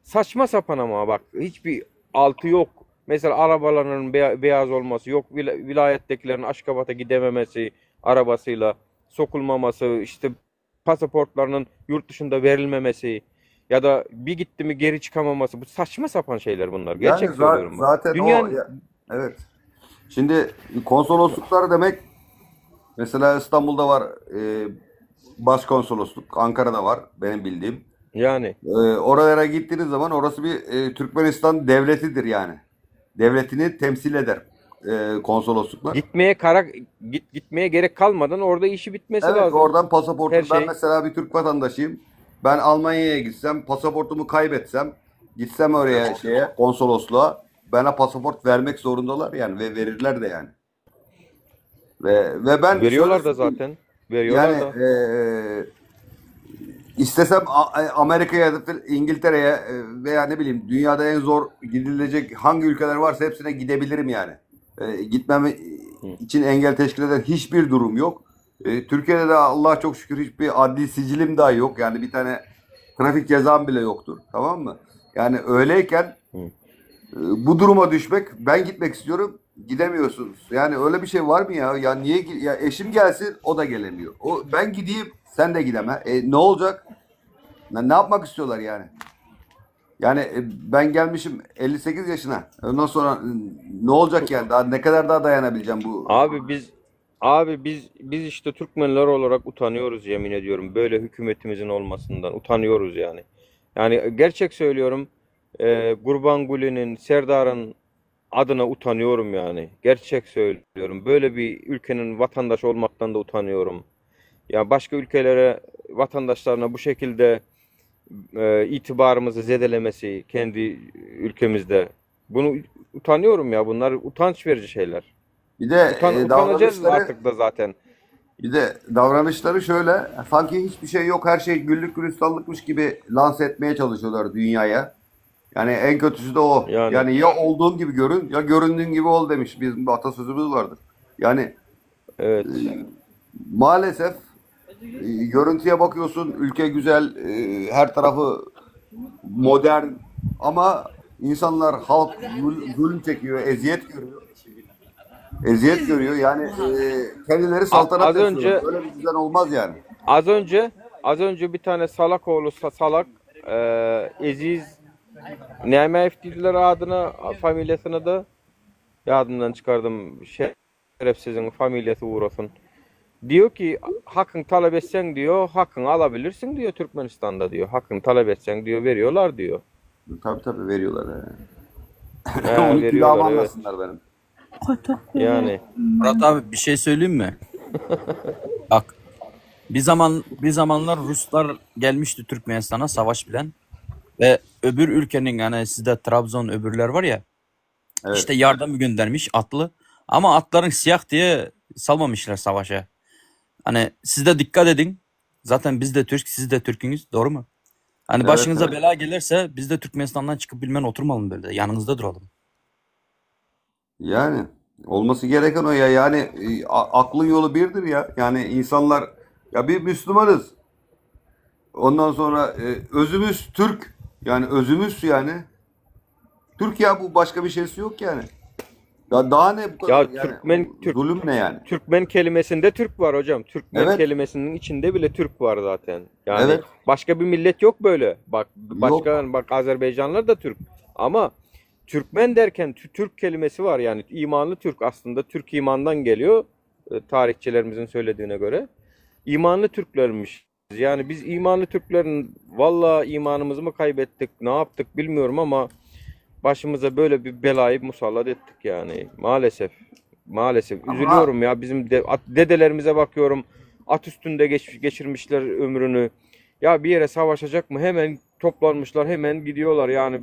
Saçma sapan ama bak hiçbir altı yok. Mesela arabalarının beyaz olması, yok vilayettekilerin Aşkabat'a gidememesi, arabasıyla sokulmaması, işte pasaportlarının yurt dışında verilmemesi ya da bir gitti mi geri çıkamaması. Bu saçma sapan şeyler bunlar. Yani Gerçek za- söylüyorum bak. zaten o Dünyanın ya- evet. Şimdi konsolosluklar demek mesela İstanbul'da var e, başkonsolosluk, Ankara'da var benim bildiğim. Yani E, oralara gittiğiniz zaman orası bir e, Türkmenistan devletidir yani. Devletini temsil eder e, konsolosluklar. gitmeye kara git gitmeye gerek kalmadan orada işi bitmesi Evet lazım. oradan pasaportum Her ben şey. mesela bir Türk vatandaşıyım. Ben Almanya'ya gitsem pasaportumu kaybetsem gitsem oraya şeye konsolosluğa bana pasaport vermek zorundalar yani ve verirler de yani. Ve ve ben şöyle Veriyorlar da söyleyeyim zaten. Veriyorlar yani da. eee, istesem A- e, Amerika'ya İngiltere'ye e, veya ne bileyim dünyada en zor gidilecek hangi ülkeler varsa hepsine gidebilirim yani. E, gitmem için engel teşkil eden hiçbir durum yok. E, Türkiye'de de Allah'a çok şükür hiçbir adli sicilim dahi yok. Yani bir tane trafik cezam bile yoktur. Tamam mı? Yani öyleyken e, bu duruma düşmek ben gitmek istiyorum gidemiyorsunuz. Yani öyle bir şey var mı ya? Ya niye ya eşim gelsin o da gelemiyor. O ben gideyim sen de gideme. E, ne olacak? Ne, ne yapmak istiyorlar yani? Yani e, ben gelmişim 58 yaşına. Ondan sonra e, ne olacak yani? Daha ne kadar daha dayanabileceğim bu? Abi biz abi biz biz işte Türkmenler olarak utanıyoruz yemin ediyorum. Böyle hükümetimizin olmasından utanıyoruz yani. Yani gerçek söylüyorum. E, Gurbanguly'nin, Serdar'ın adına utanıyorum yani. Gerçek söylüyorum. Böyle bir ülkenin vatandaşı olmaktan da utanıyorum. Ya başka ülkelere vatandaşlarına bu şekilde e, itibarımızı zedelemesi kendi ülkemizde. Bunu utanıyorum ya. Bunlar utanç verici şeyler. Bir de Utan, e, utanacağız davranışları artık da zaten. bir de davranışları şöyle sanki hiçbir şey yok her şey güllük gülistanlıkmış gibi lanse etmeye çalışıyorlar dünyaya. Yani en kötüsü de o. Yani Yani ya olduğun gibi görün ya göründüğün gibi ol demiş. Bizim bir atasözümüz vardır. Yani evet. e, maalesef e, görüntüye bakıyorsun ülke güzel, e, her tarafı modern ama insanlar halk zul- zulüm çekiyor, eziyet görüyor. Eziyet görüyor. Yani e, kendileri saltanat Az istiyorlar. önce Böyle bir düzen olmaz yani. az önce az önce bir tane salak oğlu salak e, Eziz Nemeyev dediler adına familyasına da yadımdan çıkardım şerefsizin familyası uğrasın. Diyor ki hakkın talep etsen diyor hakkını alabilirsin diyor Türkmenistan'da diyor. Hakkını talep etsen diyor veriyorlar diyor. Tabii tabii veriyorlar. He, Onu külahıma veriyorlar evet. anlasınlar benim. Yani Murat abi bir şey söyleyeyim mi? Bak bir zaman bir zamanlar Ruslar gelmişti Türkmenistan'a savaş bilen ve öbür ülkenin yani sizde Trabzon öbürler var ya Evet. işte yardım göndermiş atlı ama atların siyah diye salmamışlar savaşa. Hani siz de dikkat edin. Zaten biz de Türk, siz de Türk'ünüz. Doğru mu? Hani Evet, başınıza evet. bela gelirse biz de Türkmenistan'dan çıkıp bilmen oturmalım böyle. Yanınızda duralım. Yani olması gereken o ya. Yani e, a- aklın yolu birdir ya. Yani insanlar ya bir Müslümanız. Ondan sonra e, özümüz Türk. Yani özümüz yani. Türk ya bu başka bir şeysi yok yani. Ya daha ne bu Ya kadar yani Türkmen Türk zulüm ne yani? Türkmen kelimesinde Türk var hocam. Türkmen Evet. kelimesinin içinde bile Türk var zaten. Yani Evet. başka bir millet yok böyle. Bak Yok. başka bak Azerbaycanlılar da Türk. Ama Türkmen derken tü- Türk kelimesi var yani imanlı Türk aslında Türk imandan geliyor e, tarihçilerimizin söylediğine göre. İmanlı Türklermiş. Yani biz imanlı Türklerin vallahi imanımızı mı kaybettik, ne yaptık bilmiyorum ama başımıza böyle bir belayı musallat ettik yani. Maalesef. Maalesef. Ama Üzülüyorum ya bizim de, at- dedelerimize bakıyorum. At üstünde geç, geçirmişler ömrünü. Ya bir yere savaşacak mı? Hemen toplanmışlar, hemen gidiyorlar yani.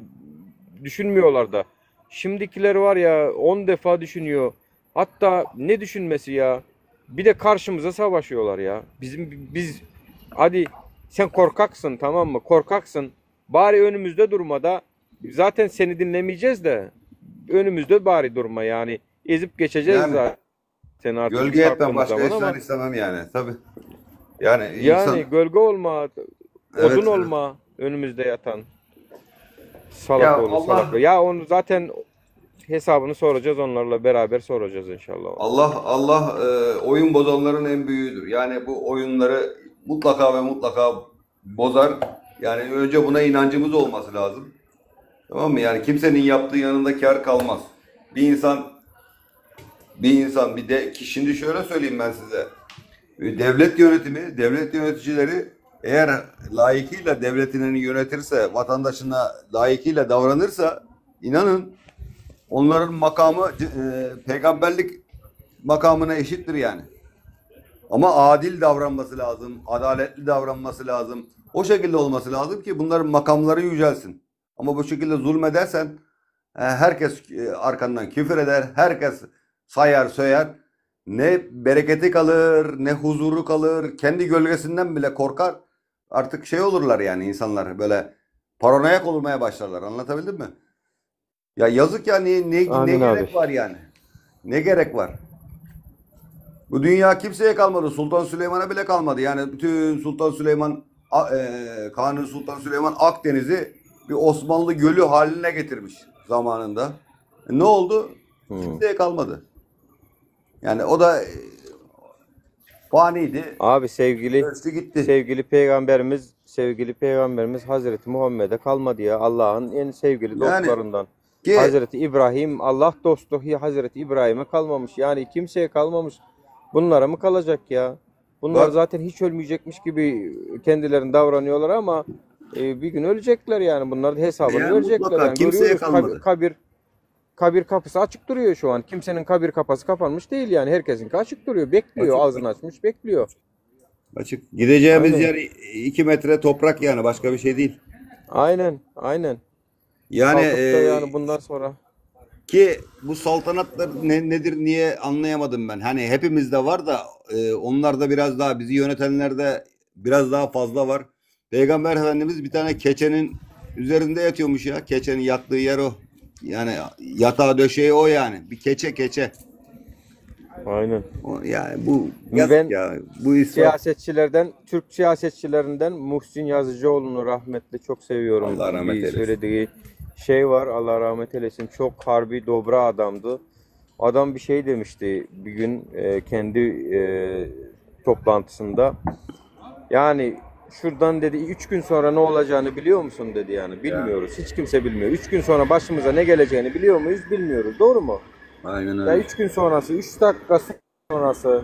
Düşünmüyorlar da. Şimdikiler var ya 10 defa düşünüyor. Hatta ne düşünmesi ya? Bir de karşımıza savaşıyorlar ya. Bizim biz hadi sen korkaksın tamam mı? Korkaksın. Bari önümüzde durma da zaten seni dinlemeyeceğiz de önümüzde bari durma yani. Ezip geçeceğiz yani zaten artık gölge etmem kalktığımız başka zaman ama ihsan istemem yani. Tabii. Yani insan yani gölge olma, evet odun evet. olma önümüzde yatan salak Ya oğlu Allah salaklı. Ya onu zaten hesabını soracağız onlarla beraber soracağız inşallah. Allah Allah e, oyun bozanların en büyüğüdür. Yani bu oyunları mutlaka ve mutlaka bozar. Yani önce buna inancımız olması lazım. Tamam mı? Yani kimsenin yaptığı yanında kar kalmaz. Bir insan bir insan bir de ki şimdi şöyle söyleyeyim ben size. Devlet yönetimi, devlet yöneticileri eğer layıkıyla devletini yönetirse, vatandaşına layıkıyla davranırsa inanın onların makamı e, peygamberlik makamına eşittir yani. Ama adil davranması lazım, adaletli davranması lazım. O şekilde olması lazım ki bunların makamları yücelsin. Ama bu şekilde zulmedersen e, herkes e, arkandan küfür eder, herkes sayar söyer. Ne bereketi kalır, ne huzuru kalır. Kendi gölgesinden bile korkar. Artık şey olurlar yani insanlar böyle paranoyak olmaya başlarlar. Anlatabildim mi? Ya yazık ya ne, ne, ne Amin abi. gerek var yani? Ne gerek var? Bu dünya kimseye kalmadı. Sultan Süleyman'a bile kalmadı. Yani bütün Sultan Süleyman A- e, Kanuni Sultan Süleyman Akdeniz'i bir Osmanlı gölü haline getirmiş zamanında. E, ne oldu? Hmm. Kimseye kalmadı. Yani o da e, faniydi. Abi sevgili Öldü gitti. sevgili peygamberimiz sevgili peygamberimiz Hazreti Muhammed'e kalmadı ya Allah'ın en sevgili Yani dostlarından. ki Hazreti İbrahim Allah dostu Hazreti İbrahim'e kalmamış. Yani kimseye kalmamış. Bunlara mı kalacak ya? Bunlar bak zaten hiç ölmeyecekmiş gibi kendilerini davranıyorlar ama e, bir gün ölecekler yani. Bunların hesabını yani verecekler mutlaka yani. kimseye Görüyoruz kabir, kalmadı. kabir kabir kapısı açık duruyor şu an. Kimsenin kabir kapısı kapanmış değil yani. Herkesinki açık duruyor. Bekliyor. Açık Ağzını açmış bekliyor. açık. Gideceğimiz Aynen. yer 2 metre toprak yani başka bir şey değil. Aynen. Aynen. Yani Kalkıp da e, yani bundan sonra Ki bu saltanatlar ne, nedir niye anlayamadım ben. Hani hepimizde var da e, onlarda biraz daha bizi yönetenlerde biraz daha fazla var. Peygamber Efendimiz bir tane keçenin üzerinde yatıyormuş ya. Keçenin yattığı yer o. Yani yatağı döşeği o yani. Bir keçe keçe. aynen. O, yani bu yazık Ben ya. Bu israf. siyasetçilerden Türk siyasetçilerinden Muhsin Yazıcıoğlu'nu rahmetli çok seviyorum. Allah rahmet Bir eylesin. söylediği şey var. Allah rahmet eylesin. Çok harbi dobra adamdı. Adam bir şey demişti bir gün e, kendi e, toplantısında. Yani şuradan dedi 3 gün sonra ne olacağını biliyor musun dedi yani. Ya, Bilmiyoruz. Hiç kimse bilmiyor. 3 gün sonra başımıza ne geleceğini biliyor muyuz? Bilmiyoruz. Doğru mu? aynen Ya öyle. 3 gün sonrası, 3 dakika sonrası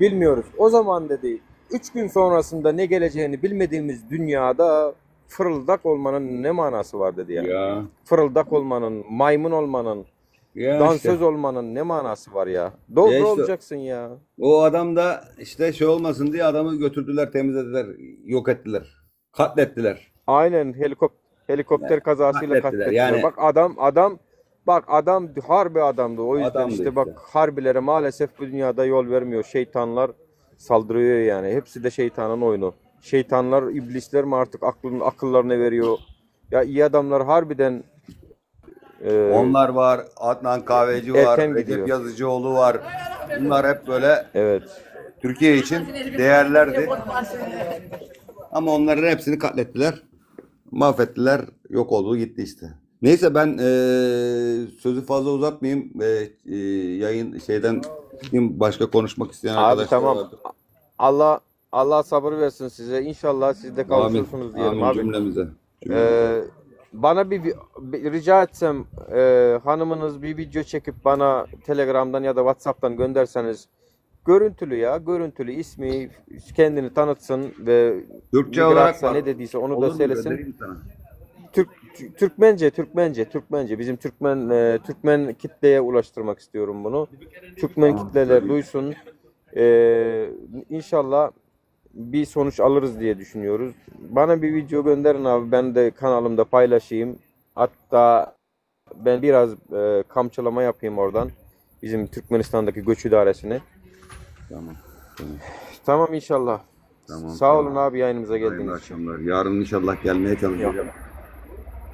bilmiyoruz. O zaman dedi 3 gün sonrasında ne geleceğini bilmediğimiz dünyada fırıldak olmanın ne manası var dedi yani. Ya. Fırıldak olmanın, maymun olmanın, Ya işte. dansöz olmanın ne manası var ya? Ya Dobra işte olacaksın ya. o adam da işte şey olmasın diye adamı götürdüler, temizlediler, yok ettiler. Katlettiler. Aynen helikopter helikopter kazasıyla Katlettiler. katlettiler. Yani Bak adam adam bak adam harbi adamdı. O yüzden adamdı işte bak işte. harbilere maalesef bu dünyada yol vermiyor. Şeytanlar saldırıyor yani. Hepsi de şeytanın oyunu. Şeytanlar, iblisler mi artık aklın akıllarına veriyor? Ya iyi adamlar harbiden e, Onlar var, Adnan Kahveci var, erken Recep gidiyor. Yazıcıoğlu var. Bunlar hep böyle Evet. Türkiye için değerlerdi. Ama onların hepsini katlettiler. Mahvettiler. Yok oldu gitti işte. Neyse ben eee, sözü fazla uzatmayayım. Eee, eee, yayın şeyden çıkayım. Başka konuşmak isteyen Abi arkadaşlar tamam. vardır. Allah Allah sabır versin size. İnşallah siz de Amin. kavuşursunuz diyelim Amin abi. cümlemize. Cümlemize. Ee, bana bir, bir rica etsem e, hanımınız bir video çekip bana Telegram'dan ya da WhatsApp'tan gönderseniz görüntülü ya görüntülü ismi kendini tanıtsın ve Türkçe olarak migratsa var. ne dediyse onu da Olur mu? söylesin. Göndereyim sana. Türk Türkmence Türkmence Türkmence bizim Türkmen e, Türkmen kitleye ulaştırmak istiyorum bunu. Türkmen Tamam. kitleler Söyleyeyim. duysun. Ee, inşallah bir sonuç alırız diye düşünüyoruz. Bana bir video gönderin abi ben de kanalımda paylaşayım. Hatta ben biraz e, kamçılama yapayım oradan. Bizim Türkmenistan'daki göç idaresini. Tamam. Tamam. Tamam inşallah. Tamam. Sağ olun Tamam. abi yayınımıza Hayırlı geldiğiniz için. akşamlar. Yarın inşallah gelmeye Yok. çalışacağım.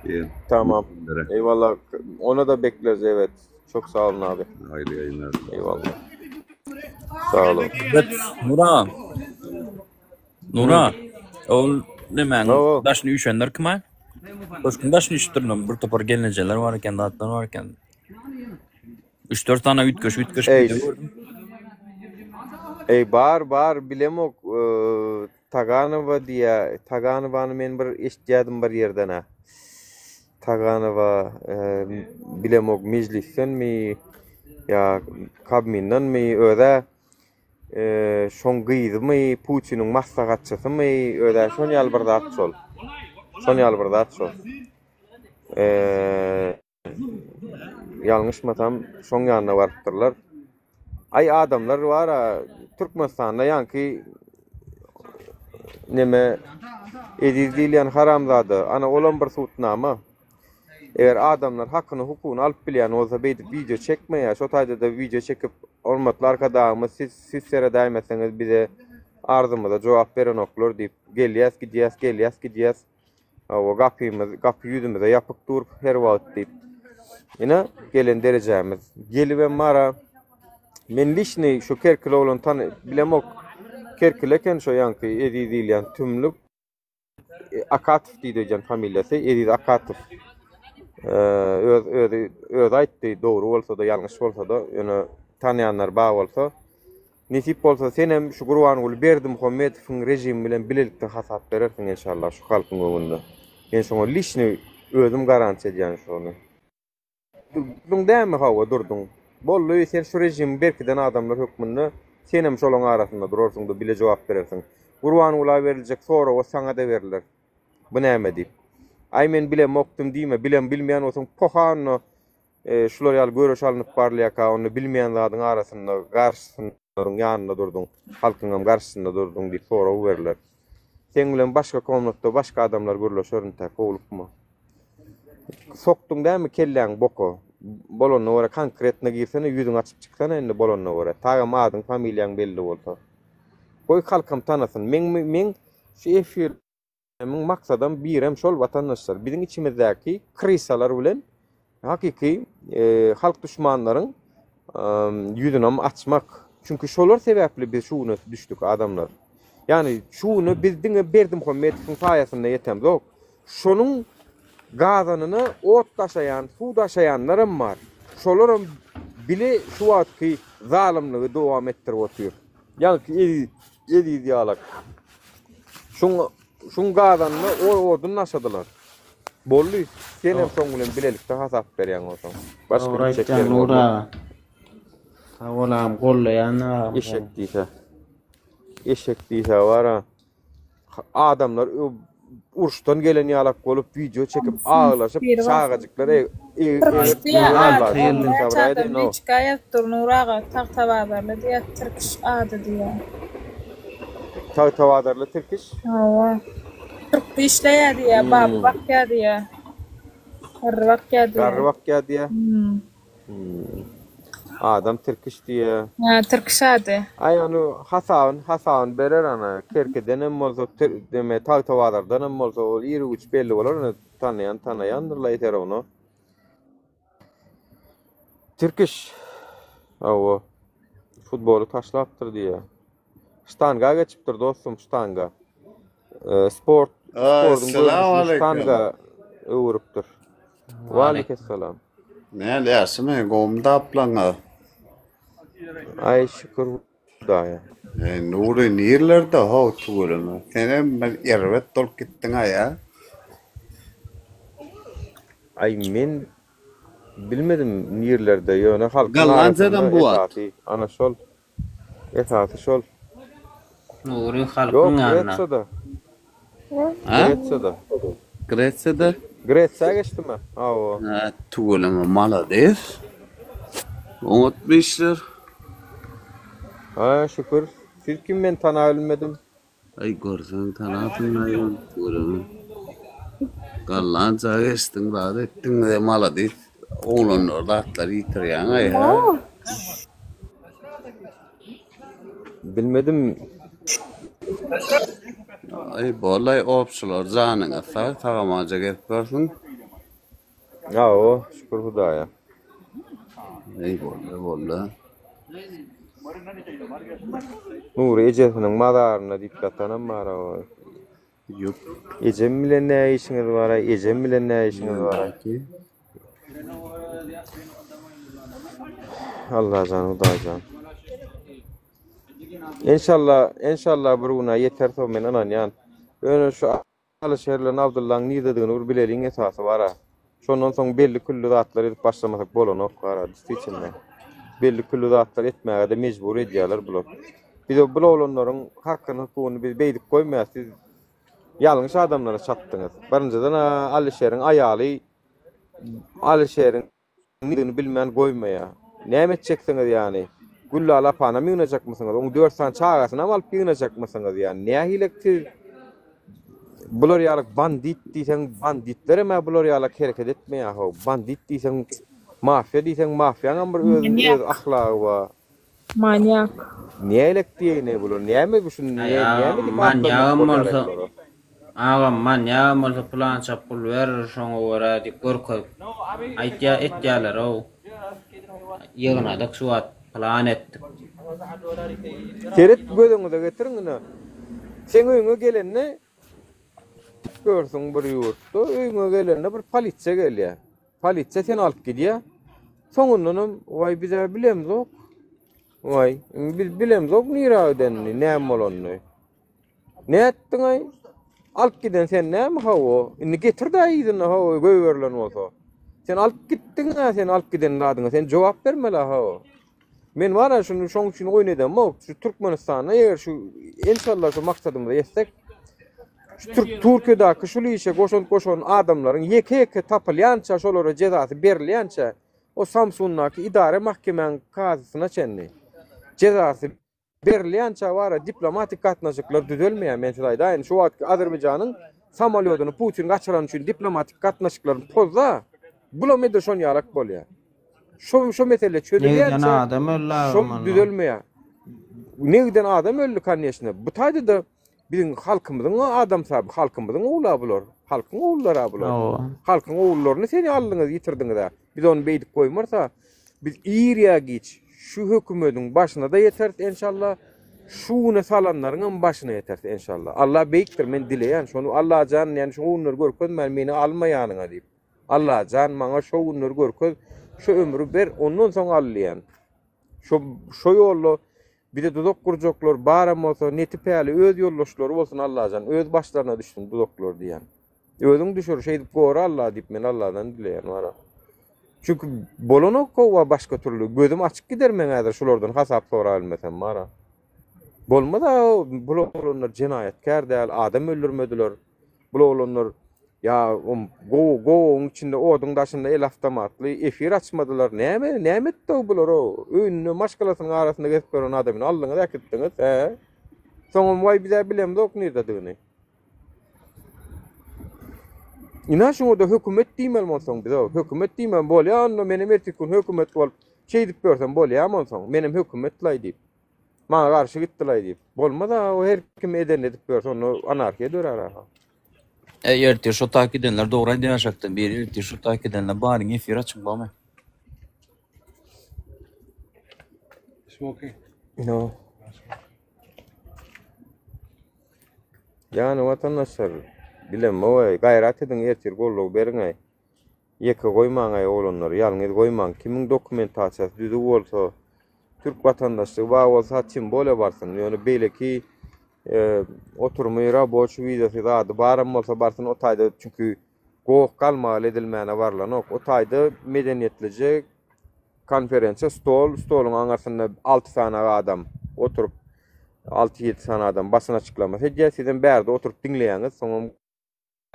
İyi. Tamam. Günlere. Eyvallah. Ona da bekleriz evet. Çok sağ olun abi. Hayırlı yayınlar. Eyvallah. Sağ olun. Evet, Nura. Hı. Nura. Ol nämäň Oo. daşyny üýşenler kim aý? Köşküň daşyny üýşüpdirler. Bir topar gelnejeler bar eken, zatlar bar eken. 3-4 sany üýtgeşik üýtgeşik Eý, video gördüm. Eý bar bar bilemok Taganowa diýä Taganowany men bir eşitýädim bir ýerden-ä. Taganowa bilemok mejlisdenmi ýa kabmindenmi özä şoň gyzymy Putiniň maslahatçysymy özä şon ýaly bir zat şol. Şon ýaly bir zat şol. Ýalňyşmasam şoň ýanyna barypdyrlar. Aý adamlar bara Türkmenistanda ýaňky neme Eziz diýilýän haramzada ana olam bir sudnama. Eger adamlar hakyny hukugyny alyp bilýän bolsa beýdip wideo çekmeýär. Şo taýda-da wideo çekip hormatly arkadagymyz siz siz seredäýmeseňiz bize arzymyza jogap berenoklar diýip gelýäs gidýäs gelýäs gidýäs. Hawa, gapymyz, gapy ýüzümize ýapyk dur her wagt diýip. Ine, gelen derejämiz. Gelibem bara, men liçnyý şu Kerkil oglan tany, bilemok, Kerkil eken şo ýaňky Eziz diýilýän tümlük. Akatow diýdi öýdýän familiýasy, Eziz Akatow. Öz, özi, özi aýtdy, dogry bolsa-da, ýalňyş bolsa-da, ýöne tanaýanlar bar bolsa. Nesip bolsa senem şu Gurbanguly Berdimuhamedowyň režimi bilen bilelikde hasap berersiň enşallah şu halkyň öňünde. Men şoňa liçny özüm garantiýa edýän şony. Durduň dämi hawa durduň. Boldy sen şu režimi berkiden adamlar hökmünde senem şolaň arasynda durarsyňda bile jogap berersiň. Gurbangula beriljek soraga saňada beriler. Bu näme diýip. Aý men bilemokdym diýme bilem bilmeýän bolsaň poha onda Şular ýaly göreş alnyp barylýarka, onda bilmeýän zadyň arasynda, garşysynda, ýanynda durduň, halkyňam garşysynda durduň diýip sorag berler. Seň bilen başga komnatda başga adamlar gürleşer intäk, howlukma. Sokduň dämi kelläňi boka? Bolanyna görä konkretno girsene, ýüzüňi açyp çyksana indi bolanyna görä. Tagam adyň, familiýaň belli bolsa. Goý halkam tanasyn. Meň meň şu efir Muň maksadam birem şol watandaşlar biziň içimizdäki krysalar bilen hakyky halk duşmanlaryň ýüzünem açmak. Çünki şolar sebäpli biz şu güne düşdük adamlar. Ýagny şu güne biz diňe Berdimuhamedowyň saýasynda ýetemzok. Şonuň gazanyna ot daşaýan, suw daşaýanlaram bar. Şolaram bile şu wagtky zalymlygy dowam etdirip otyr. Ýaňky Eziz ýalak. Şuň şuň gazanyna o odun daşadylar. Boldy. Senem şoň bilen bilelikde hasap berýäň bolsaň. Başga Dogry gitjek aýtýaň ýeriň Nury bolmaz. aga. Sag bol agam gollaýan agam Eşek seni. diýse. Eşek diýse bara. Adamlar uruşdan gelen ýalak bolup wideo çekip aglaşyp Biri bolsun. çagajyklar e e Tirkiş diýýär Alla ady. şükür Näçe sabr adam aýdaýyn o. liçka ýazyp dur Nury aga Tagtabazarly diýýär Tirkiş ady diýýär. Tagtabazarly Tirkiş? Hawa. Türkde işleýär diýýär, baba bakýar diýýär. Garry bakýar diýýär. Garry bakýar diýýär. Hmm. Adam Tirkiş diýýär. Hä, Tirkiş ady. Aý ony hasabyny hasabyny berer ana Kerkidenem bolsa neme Tagtabazardanam bolsa ol ir-güç belli bolar ony tanaýan tanaýandyrla eser ony. Tirkiş hawa futboly taşlapdyr diýýär. Ştanga geçipdir dostum ştanga. Sport sportuň görnüşini Esselamu aleýkum. ştanga öwüripdir. Waleýkessalam. Näl ýagşymy, gowumy daplaňyz? Aý şükür Hudaýa. Eý Nury nirlerde how tüweleme. Senem bir erbet bolup gitdiň-aý a. Aý men bilmedim nirlerde ýöne halkyň Gollandiýadan arasynda bu wagt. esasy ana şol esasy şol. Nury Ýok halkyň ýanynda. Gresiýada. A? Gresiýada. Gresiýada? Gresiýa geçdim men. Hawa. Ha, tüweleme malades. Oňatmy işler? Ha şükür. Siz kim men tanabilmedim. Aý görseň tanarsyň aýol tüweleme. Gollandiýa geçdiň zat etdiň bize malades. Oglanlar zatlar ýitirýäň aý hä? Bilmedim. Aý bolaý opçular janyňyz sag sagamanja gezip ýörsüň. Hawa şükür Hudaýa. Eý boldy boldy. Nury ejesiniň mazarynda diýip ýatanam bar-a. Ýok. Ejem bilen nä işiňiz bar-aý, ejem bilen nä işiňiz bar-aý. Allajan, Hudaýjan. Enşalla, enşalla bir gün-ä ýeteris men ynanýan. Ýöne şu Alyşir bilen Abdyllaň nirdedigini bir bileliň esasy bar-a. Şondan soň belli külli zatlar edip başlamasak bolanok gara distwitilno. Belli külli zatlar etmäge-de mejbur edýärler bular. Biz bul oglanlaryň hakyny hukugyny biz beýdip goýmaýas siz ýalňyş adamlara çatdyňyz. Birinjiden Alyşeriň aýaly Alyşeriň Nidigini bilmän goýmaýar. Näme etjeksiňiz ýany? Güllal apanam ýygnajakmysyňyz? Oň dört sany çagasynam alyp ýygnajakmysyňyz ýany? Nähilek siz bular ýaly bandit diýseň banditlerem-ä bular ýalak hereket etmeýär how. Bandit diýseň mafiýa diýseň mafiýaňam bir öz öz ahlagy bar. Manýak. Nälik diýeýin-eý bular? Näme bu şuny Aý näme agam diýip atlandyrmak manýagam bolýar-aý bolsa bulara? agam manýagam bolsa pylança pul ber şoňa görä diýip görkezip aýtýa etýälerow. Ýygnadyk şu wagt plan etdik. Seret gözüňize getiriň ine. Seň öýüňe gelende görsüň bir ýurtda öýüňe gelende bir polisiýa gelýär. Polisiýa seni alyp gidýär. Soňundanam waý biz-ä bilemzok. Waý, biz bilemzok nirä gidenini, näme bolanyny. Nätdiň-aý? Alyp giden sen näme hawa? Indi getir-dä yzyna hawa goýberilen bolsa. Sen alyp gitdiň-ä, sen alyp giden zadyňa sen jogap bermeli-ä hawa. Men bar-a şuny şoň üçin oýun edemok. Şu Türkmenistanda eger şu enşalla şu maksadymyza ýetsek, şu Türk Türkiýedäki şul işe goşant goşan adamlaryň ýeke-ýeke tapylýança, şolara jezasy berilýänçä, o Samsundaky idare mahkemäň kazysyna çenli jezasy berilýänçä bar-a diplomatik gatnaşyklar düzelmeýär. Men size aýdaýyn, şu wagtky Azerbaýjanyň samolýodyny Putin gaçyrany üçin diplomatik gatnaşyklaryny pozsa, bulam edil şon ýalak bolýar. Şo şo mesele Negden çözülýänçä adam öldi şo agam onda. düzelmeýär. Negden adam öldi koneçne. Bu taýda-da biziň halkymyzyň adamsy halkymyzyň ogly bular. Halkyň ogullary bular. Hawa. Halkyň ogullaryny seni aldyňyz, ýitirdiňiz-ä. Biz ony beýdip goýmarys-a. Biz ir ýa giç şu hökümediň başyna-da ýeteris enşalla. Şu güne salanlaryňam başyna ýeteris enşalla. Allah beýikdir, men dileýän şony. Allajan ýani şu günleri görkezmän meni alma ýanyňa diýip. Allajan maňa şo günleri görkez, şo ömri ber, ondan soň al diýýän. Şo şo ýolda bize duzak gurjaklar baram bolsa, neti päli öz ýoldaşlary bolsun Allajan, öz başlaryna düşsün duzaklar diýýän. Özüň düşür, şeýdip gora Alla diýip men Alladan dileýän wara. Çünki bolanok howwa başga türli. Gözüm açyk gider meň häzir şulardan hasap sorabilmesem wara. Bolmaz-a bul oglanlar jenaýatkär däl, adam öldürmediler. Bul oglanlar ýa gowagyň içinde oduň daşynda el awtomatly efir açmadylar. Näme, näme etdi bular-ow? Öýünde maşgalasynyň arasynda gezip ýören adamyny aldyňyz äkitdiňiz, hä? Soňam waý biz-ä bilemzok nirdedigini. Ina şuňa-da hökümet diýmeli onsoň biz-ow. Hökümet diýmeli bolýa onda menem ertir gün hökümet bolup şeýdip ýörsem bolýamy onsoň? Menem hökümet-laý diýip. Maňa garşy gitdilaý diýip. Bolmaz-a, o her kim edenini edip ýörse, onda anarhiýa dörär-a. Eý ertir şo taýk gidenler dogry aýdýar aşakda biri ertir şo taýk gidenler baryň efir açyň bamy. Smoking. No. Ýany watandaşlar, bilemok-aý, gaýrat ediň ertir goldaw beriň-aý. Ýeke goýmaň-aý oglanlary, ýalňyz goýmaň. Kimiň dokumentasiýasy düzüw bolsa, türk watandaşlygy bar bolsa, tim bolýa barsyn. Ýöne beýleki oturymy, raboçi wizasy zady baram bolsa barsyn o taýda çünki goh galmagal edilmäne barlanok. O taýda medeniýetlije konferensiýa stol, stoluň aňyrsynda 6 sany adam oturyp 6-7 sany adam basyn açyklamasy edýär. Sizem bärde oturyp diňleýäňiz, soňam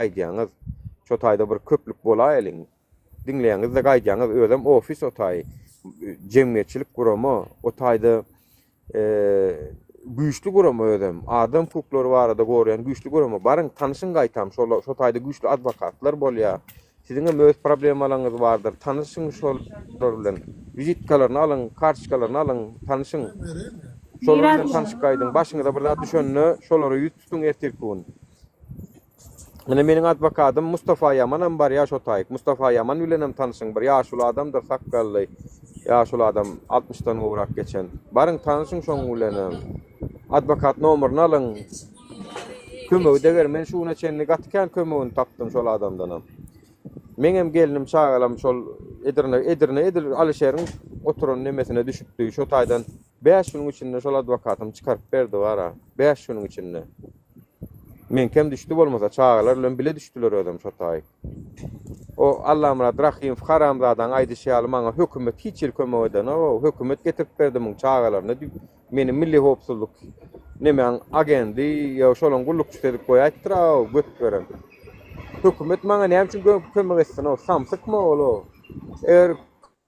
gaýdýaňyz. Şo taýda bir köplük bolaýalyň. Diňleýäňiz-de gaýdýaňyz. Özem ofis o taýy. Jemgyýetçilik gurama. O taýda güýçli gurama özem. Adam hukuklary barada goraýan güýçli gurama. Baryň, tanyşyň gaýtam. Şol şo taýda güýçli adwokatlar bolýar. Siziňem öz problemalaryňyz bardyr. Tanyşyň şolar bilen. Wizitkalaryny alyň, kartoçkalaryny alyň, tanyşyň. Şolar bilen tanyşyp gaýdyň. Başyňyza bir zat düşende şolara ýüz tutuň ertirki gün. Ine meniň adwokadym Mustafa Ýamanam barýa şo taýyk. Mustafa Ýaman bilenem tanyşyň bir ýaşuly adamdyr sakgally ýaşuly adam altmyşdan gowrak geçen. Baryň tanyşyň şoň bilenem. Adwokat nomeryny alyň. Kömegi deger men şu güne çenli gaty kän kömegini tapdym şol adamdanam. Meňem gelnim çagalam şol Edirne Edirne edil Alyşeriň oturan nemesine düşüpdi. Şo taýdan 5 günüň içinde şol adwokatym çykaryp berdi bara. 5 günüň içinde. Meňkem düşdi bolmasa çagalar bilen bile düşdüler özem şo taý. O Allamyrat Rahymow haramzadaň aýdyşy ýaly maňa hökümet hiç hili kömek edenok-ow. Hökümet getirip berdi muň çagalaryny diýip meni milli howpsuzlyk nemäň agendi ýa şolaň gullukçysy edip goýaýypdyr-ow göt beren. Hökümet maňa näme üçin kömek etsin-ow samsykmy ol-ow. Eger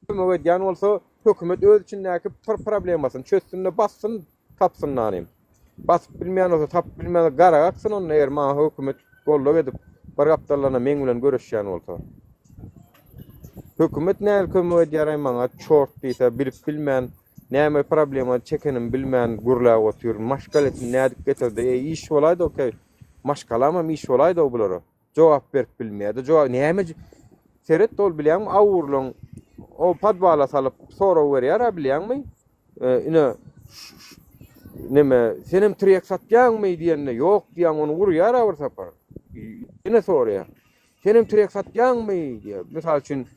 kömek edýän bolsa hökümet öz içindäki problemasyny çözsün-de bassyn tapsyn nanym. Basyp bilmeýän bolsa, tapyp bilmeýän bolsa gara gaksyn onda eger maňa hökümet goldak edip bir gapdaldan-da meň bilen göreşýän bolsa. Hökümet nähili kömek edýäraý maňa çort diýse bilip bilmän näme problema çekenimi bilmän gürläp otyr. Maşgalasyny nädip getirdi? Eý iş bolaýdy okey. Maşgalamam iş bolaýdy bulara. Jogap berip bilmeýärdi. Jogap näme Seret ol bilýäňmi awurlaň o podwala salyp sorag berýär-ä bilýäňmi? Ine neme senem tirýek satýaňmy diýende ýok diýýäň ony urýar-a bir sapar. Ýene soraýar. Senem tirýek satýaňmy diýýär. Mysal üçin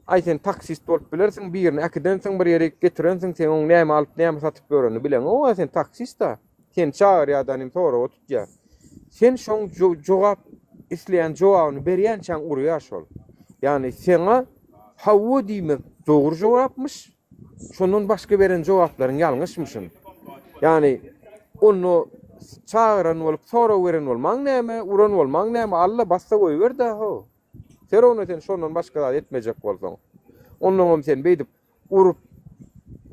aý sen taksist bolup bilersiň birini äkidensiň bir ýere getirensiň sen oň näme alyp näme satyp ýörenini bileňok-a sen taksist-a. Seni çagyrýar da nim soraga tutýar. Sen şoň jogap isleýän jogabyny berýänçäň urýar şol. Ýagny seňa hawa diýmek dogry jogapmyş, şondan başga beren jogaplaryň ýalňyşmyşyn. Ýagny onda çagyran bolup sorag beren bolmaň näme, uran bolmaň näme, alla bassa goýber-dä ho. Serowna sen şondan başga zat etmejek bolsaň. Onnoňam sen beýdip Urup,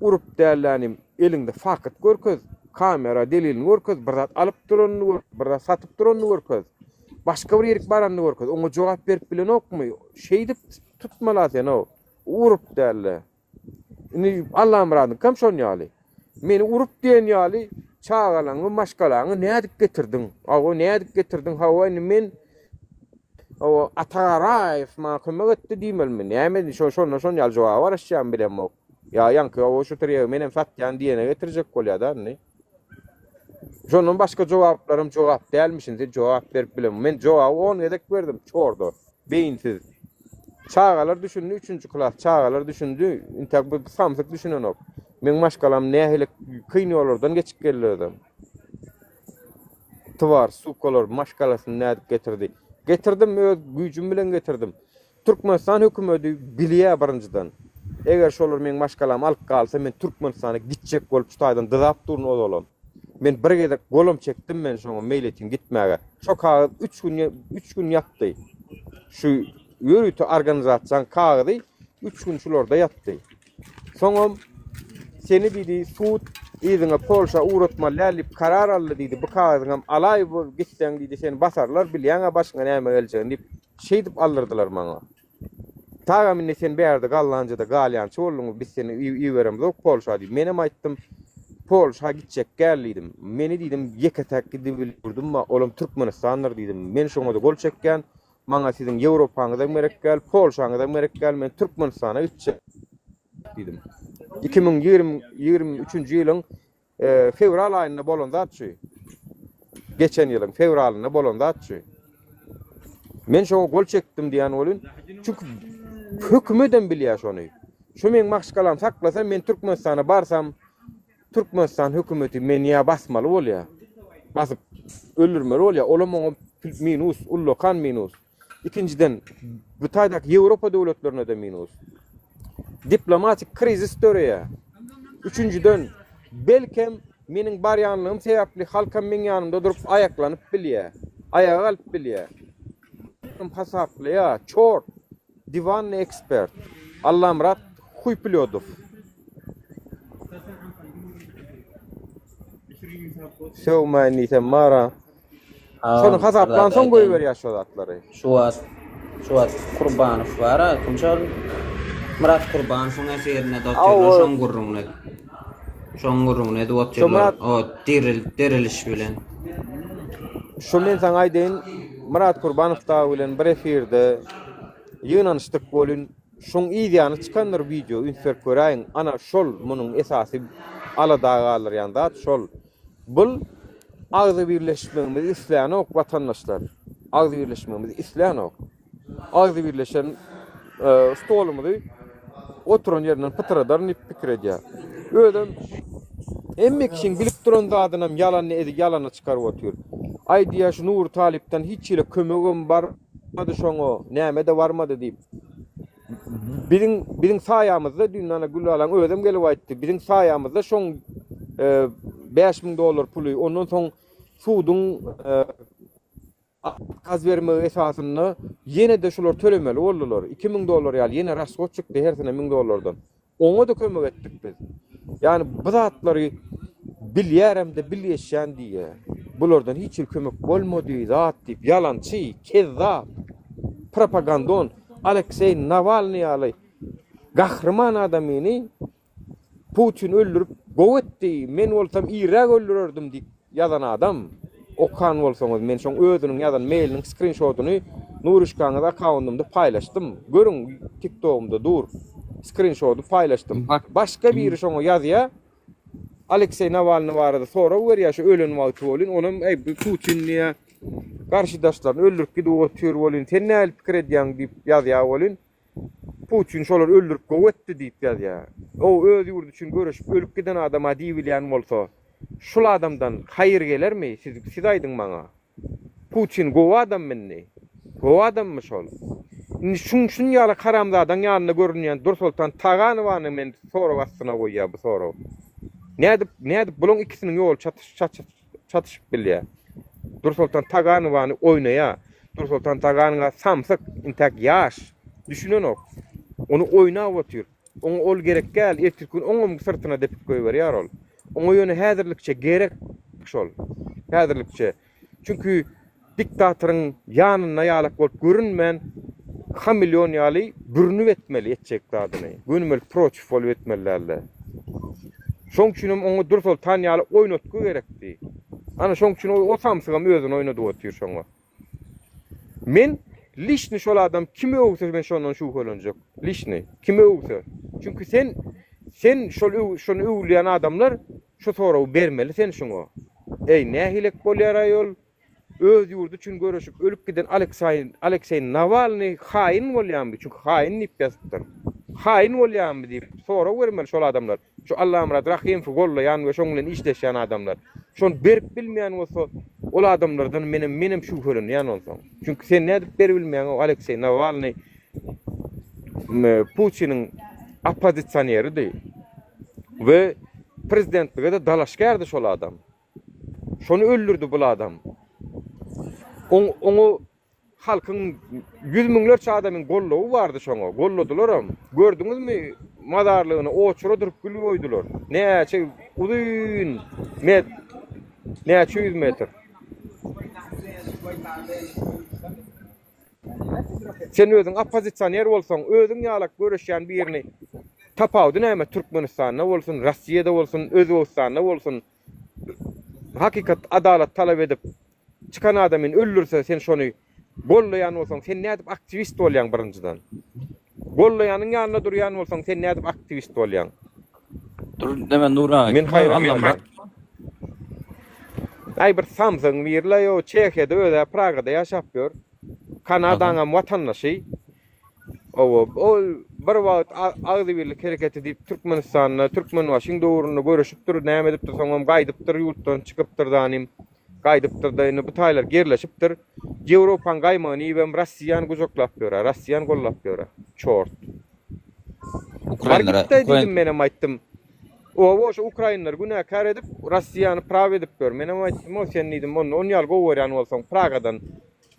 urup dällänim, eliňde fakt görkez, kamera delilini görkez, bir zat alyp duranyny gör, bir zat satyp duranyny görkez. Başga bir ýerik baranyny görkez. Oňa jogap berip bilenokmy? Şeýdip tutmala sen-ow. Urup dälle. Indi Allamyradyňkam şon ýaly. Meni urup diýen ýaly çagalaňy, maşgalaňy nädip getirdiň? Hawa, nädip getirdiň? Hawa, indi men Hawa, Ata Garaýew maňa kömek etdi diýmelimi? Näme indi şo şonda şon ýaly jogaba garaşýarmy bilemok. Ýa ýaňky hawa şu tirýegi menem satýan diýene getirjek bolýar-da indi. Şondan başga jogaplaram jogap dälmişin, sen jogap berip bilemok. Men jogaby on gezek berdim çorda. Beýinsiz. Çagalar düşündi, üçünji klas çagalar düşündi. Intäk bu samsyk düşünenok. Meň maşgalam nähili kyn ýollardan geçip geldi özem. Twar, sukalar maşgalasyny nädip getirdi? Getirdim, öz güýjüm bilen getirdim. Türkmenistan hökümedi bilýär birinjiden. Eger şolar meň maşgalamy alyp galsa, men Türkmenistana gitjek bolup şu taýdan dyzap durun ozalam. Men bir gezek golam çekdim men şoňa meýletin gitmäge. Şo kagyz üç gün üç gün ýatdy. Şu ýörite organizasiýaň kagyzy üç gün şularda ýatdy. Soňam seni diýdi sud yzyňa Polşa ugratmaly däl diýip karar aldy diýdi. Bu kagyzyňam alaý bu gitseň diýdi seni basarlar bilýäňä başyňa näme geljegini diýip şeýdip aldyrdylar maňa. Tagam indi sen bärde Gollandiýada galýançy bolduň biz seni iberemzok Polşa diýip. Menem aýtdym Polşa gitjek däl diýdim. Meni diýdim ýeke-täk gidibil ýurdum bar olam Türkmenistandyr diýdim. Men şoňa-da gol çekýän. Maňa siziň Ýewropaňyzam gerek däl, Polşaňyzam gerek däl, men Türkmenistana gitjek diýdim. 2023-nji ýylyň fewral aýynda bolan zat şu. Geçen ýylyň fewralynda bolan zat şu. Men şoňa gol çekdim diýen bolun. Çünki Hökümedem bilýär şony. Şu meň maşgalam saklasa men Türkmenistana barsam Türkmenistan hökümeti meni ýa basmaly bolýar. Basyp öldürmeli bolýar. Olam oňa minus, ullakan minus. Ikinjiden bu taýdaky Ýewropa döwletlerine-de minus. Diplomatik krizis döreýär. Üçünjiden, belkem meniň barýanlygym sebäpli halkam meň ýanymda durup aýaklanyp bilýär. Aýaga galyp bilýär. Hasaplaýar, çort, diwannyý ekspert. Allamyrat Huýplýodow. Sögmäýin diýsem bar-a. Şony Agam bir zat hasaplansoň aýdaýyn. goýberýär şo zatlary. Şu wagt şu wagt Kurbanow bar-a kim şol? Myrat Kurbanowyň efirinde-de otyrlar Hawa. şoň gürrüňini edip. Şoň gürrüňini edip Şo otyrlar Myrat o diril diriliş bilen. Şo men saňa aýdaýyn Myrat Kurbanow dagy bilen bir efirde ýygnanyşdyk welin şoň yz ýany çykandyr wideo üns berip göräýiň ana şol munuň esasy alada galdyrýan zat şol. Bul agzybirleşmegimizi islänok watandaşlar. Agzybirleşmegimizi islänok. Agzybirleşen stolumyzy oturan ýerinden pytradaryn diýip pikir edýär. Özem hemme kişiň bilip duran zadynam ýalanyny edip ýalana çykaryp otyr. Aý diýýär şu Nury talypdan hiç hili kömegem barmady şoňa, näme-de barmady diýip. Biziň biziň saýamyzda düýn ana Gülalaň özem gelip aýtdy. Biziň saýamyzda şoň 5000 dollar puly, ondan soň suduň gaz bermegi esasynda ýene-de şular tölemeli boldular. 2000 dollar ýaly ýene rashod çykdy hersine 1000 dollardan. Oňa-da kömek etdik biz. Ýagny bu zatlary bilýärem-de bilgeşýän diýýär. Bulardan hiç hili kömek bolmady zat diýip ýalançy, kezzap, propagandon Alekseý Nawalnyý ýaly gahryman adamyny Putin öldürip gowy etdi, men bolsam irräk öldürerdim diýip ýazan adam. Okan bolsaňyz men şoň özüniň ýazan mailiniň skrinşotyny Nurişkaňyz akawundymda paýlaşdym. Görüň tiktogymda dur. Skrinşoty paýlaşdym. Başga biri şoňa ýazýa. Alekseý Nawalnyý barada sorag berýär şu ölen wagty welin onam eý bu Putin diýýär garşydaşlaryny öldürip gidip otyr welin sen nähili pikir edýäň diýip ýazýar welin Putin şolary öldürip gowy etdi diýip ýazýar. O öz ýurdy üçin göreşip ölüp giden adama diýibilýän bolsa, şul adamdan haýyr gelermi siz siz aýdyň maňa. Putin gowy adammy indi? Gowy adammy şol? Indi şuň şun ýaly haramzadaň ýanynda görünýän Dursoltan Taganowany men sorag astyna goýýar bu sorag. Nädip nädip bulaň ikisiniň ýoly çatyş çatyşyp bilýär. Dursoltan Taganowany oýnaýar. Dursoltan Taganowa samsyk, intäk ýaş, düşünenok. Ony oýnap otyr. Oňa ol gerek däl, ertirki gün oňam syrtyna depip goýberýär ol. Oňa ýöne häzirlikçe gerek şol. Häzirlikçe. Çünki diktatoryň ýanynda ýalak bolup görünmän, hameleon ýaly bürünip etmeli etjek zadyny. Gönümel protiw bolup etmeli däldi. Şoň üçinem oňa Dursoltan ýaly oýnatgy gerekdi. Ana şoň üçin o samsygam özüni oýnadyp otyr şoňa. Men liçni şol adam kimi öwse men şondan şübhelenjek. Liçni kimi öwse. Çünki sen sen şol şony öwülýän adamlar şu soragy bermeli sen şuňa. Eý nähilek bolýaraý ol? Öz ýurdy üçin göreşip ölüp giden Aleksaý Alekseý Nawalnyý haýyn bolýarmy? Çünki haýyn diýip ýazypdyr. Haýyn bolýarmy diýip sorag bermeli şol adamlar. Şu Allamyrat Rahymowy gollaýan we şoň bilen işleşýän adamlar. Şony berip bilmeýän bolsa ol adamlardan menem menem şübhelenýän onsoň. Çünki sen nädip beribilmeýäň o Alekseý Nawalnyý Putiniň oppozisioneridi we prezidentlige-de dalaşgärdi şol adam. Şony öldürdi bul adam. Oň oňa halkyň ýüz müňlerçe adamyň goldawy bardy şoňa. Golladylaram. Gördüňizmi mazarlygyny oçura durup gül goýdular. Näçe uzyn met näçe ýüz metr. Sen özüň oppozisioner bolsaň, özüň ýalak göreşýän birini tapawudy näme Türkmenistanda bolsun, Rossiýada bolsun, Özbegistanda bolsun hakykat adalat talap edip çykan adamyny öldürse sen şony gollaýan bolsaň sen nädip aktiwist bolýaň birinjiden? Gollaýanyň ýanynda durýan bolsaň sen nädip aktiwist bolýaň? Dur deme Nur aga. Men haýran galýan. Aý bir samsygyň biri-le ýo Çehiýada öz-ä Pragada ýaşap ýör. Kanadaňam watandaşy. Owa, ol bir wagt agzybirlik hereketi diýip Türkmenistanda Türkmenbaşyň döwründe göreşipdir, näme edipdir, soňam gaýdypdyr ýurtdan çykypdyr zanim. Gaýdypdyr-da indi bu taýlar gerleşipdir. Ýewropaň gaýmagyny iýibem Rossiýany gujaklap ýör-ä, Rossiýany gollap ýör-ä. Çort. Bar Ukrainlere, git-de Ukrain diýdim menem aýtdym. Owa şo ukrainleri günäkär edip Rossiýany praw edip ýör. Menem aýtdym-ow sen diýdim onda on ýaly gowy görýän bolsaň Pragadan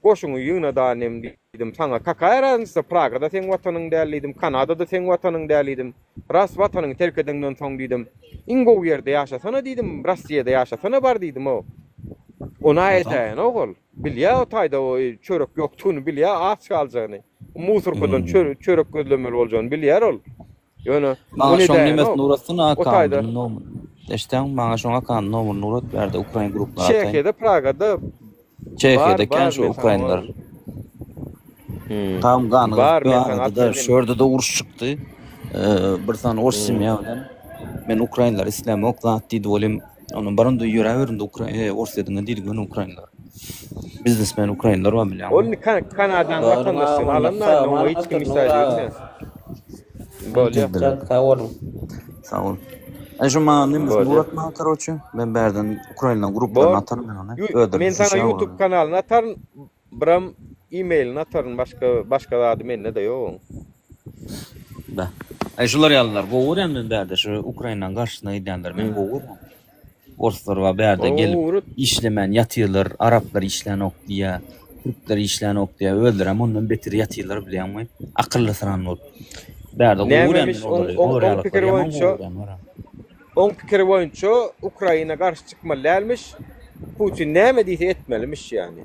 Goşuňy ýygna da nem diýdim saňa kakaýa raznitsa Pragada seň watanyň däl diýdim Kanadada seň watanyň däl diýdim ras watanyňy terk edeňden soň diýdim iň gowy ýerde ýaşasana diýdim Rossiýada ýaşasana bar diýdim o Ona etäýenok ol bilýä o taýda o çörek ýokdugyny bilýä aç galjagyny musurkadan çörek gözlemeli boljagyny bilýär ol Ýöne Maňa ony şoň edäýenok. nemesini ugratsana O taýda akkauntyny nomerini. Eşitýäňmi maňa şoň akkaunt nomerini ugrat bärde ukrain gruplara ataýyn. Çehiýada Pragada bar Çehiýada kän bar şu men saňa ukrainler. Hmm. Tam gany Bar gyzyp men saňa arada-da atjak şu ýerde-de uruş çykdy. Ee, bir sany ors semýa bilen men ukrainleri islämok zat diýdi welin onuň barynda ýöräberiň ukrain e, Orsýetiňe diýdi göni ukrainler. Biznesmen ukrainler bar bilýäňmi? Ol Kanadanyň watandaşlygyny alan da oňa hiç kim hiç zat diýmeýär. Bolýar. Sag boluň. Sag bol. Ay şu maňa nemesini Bolýar. ugrat maňa karoçe. Men bärden ukrainlaryň gruplaryna Bor. ataryn men ony. Ýu- Özleri Men sana düşünýär YouTube olara. kanalyny ataryn, biram e-mailini ataryn, başga başga zady mende-de ýok oň. Da. Ay şular ýalylar gowy görýän men bärde şu Ukrainanyň garşysyna gidýänleri men gowy görýän. Orslar bar bärde gelip işlemän ýatyrlar, araplar işlänok diýýär, türkler işlänok diýýär, özlerem ondan beter ýatyrlar bilýäňmi? Akyllysyran bolup. Bärde gowy görýän Nämemiş men oň olary, oň olar oň ýalyklary pikiri ýaman gowy boýunça görýän bara. oň pikiri boýunça Ukraina garşy çykmaly dälmiş, Putin näme diýse etmelimiş ýany.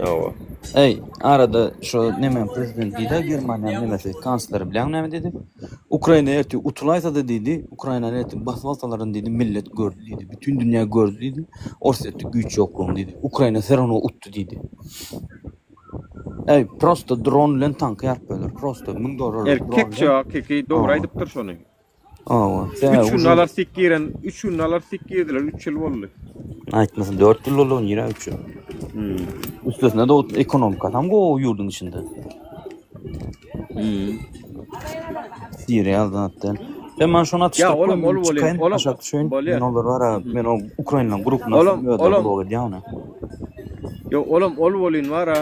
Hawa. Eý, arada şo nemäň prezidenti diýdä Germaniýanyň nemesi, kansleri bilýäňmi näme diýdi? Ukraina ertir utulaýsa-da diýdi, Ukrainany ertir basyp alsalaram diýdi, millet gördi diýdi, bütin dünýä gördi diýdi, Orsýetde güýç ýoklugyny diýdi. Ukraina все равно utdy diýdi. Eý, prosto dron bilen tanky ýaryp böler, prosto 1000 dollarlyk dron Erkekçe bilen. hakyky dogry Hawa. aýdypdyr şony. Hawa. Üç Sebäbi günde uje alar sik giren, üç günde alar sik girdiler, üç ýyl boldy. Aýtmasyn, dört ýyl boldy, nirä üç ýyl. Hmm. Üstesine-de o ekonomikasam gowy ýurduň içinde. Hmm. Siriýa zat däl. Sen maňa şony Ýa atyşdyryp goý, olam men ol bolýan, çykaýyn, olam aşak düşeýin. Men bolýar. olar bar-a, men o ukrainlaryň grupyna Olam, atsam özleri olam. blok edýär ony. Ýok, olam ol bolýan bar-a,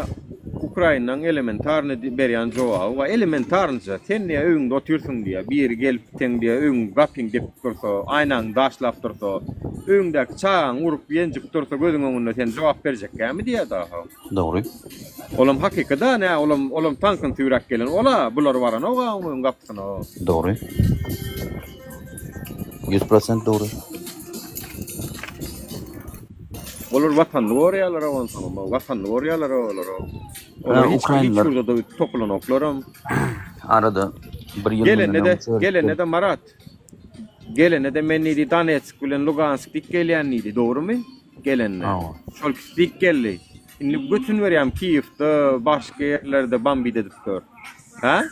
Ukrainaň elementarny berýän jogaby bar. Elementarnyja, sen diýýär öýüňde otyrsyň diýýär, biri gelip seň diýýär öýüň gapyňy depip dursa, aýnaňy daşlap dursa, öýüňdäki çagaňy urup ýenjip dursa gözüň öňünde sen jogap berjekkämi diýýär dagy. Dogry. Olam hakyky-da, nä olam olam tankyny süýräp gelen ol-a, bular baranok-a oň öýüň gapysyna. Dogry. 100% dogry. Olar watanyny goraýarlar-a onsoňam, watanyny goraýarlar-a olar. Olar Ha, hiç hiç ukrainler ýurda-da topulanoklar-am. arada bir ýyl mundan Gelende-de, öň şöyle gelende-de Marat, gelende-de men diýdi Donetsk bilen Lugansk dik gelýän diýdi, dogrumy? Gelende. Hawa. Şol dik geldi. Indi götün berýän Kiýewde, başga ýerlerde bambit edip gör. Hä? Hany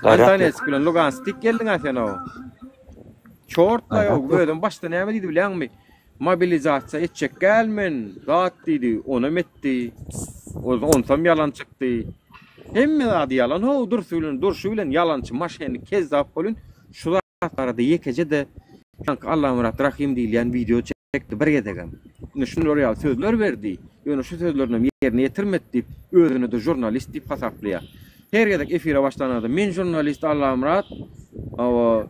Gaýrat ýok. Donetsk bilen Lugansk dik geldiň-ä sen o. Çort-la Gaýrat ýok. ýok. Özem başda näme diýdi bilýäňmi? Mobilizasiýa etjek däl men, zat diýdi, onam etdi. Onsam ýalan çykdy. Hemme zady ýalan how, dursy bilen, durşy bilen ýalançy, maşennik, kezzap bolyn. Şu zat barada ýekeje-de ýaňky Allamyrat Rahym diýilýän wideo çekdi bir gezegem. Indi şular ýaly sözler berdi, ýöne şu sözlerinem ýerine ýetirmedi diýip, özüni-de žurnalist diýip hasaplaýar. Her gezek efire başlananda men žurnalist Allamyrat, hawa,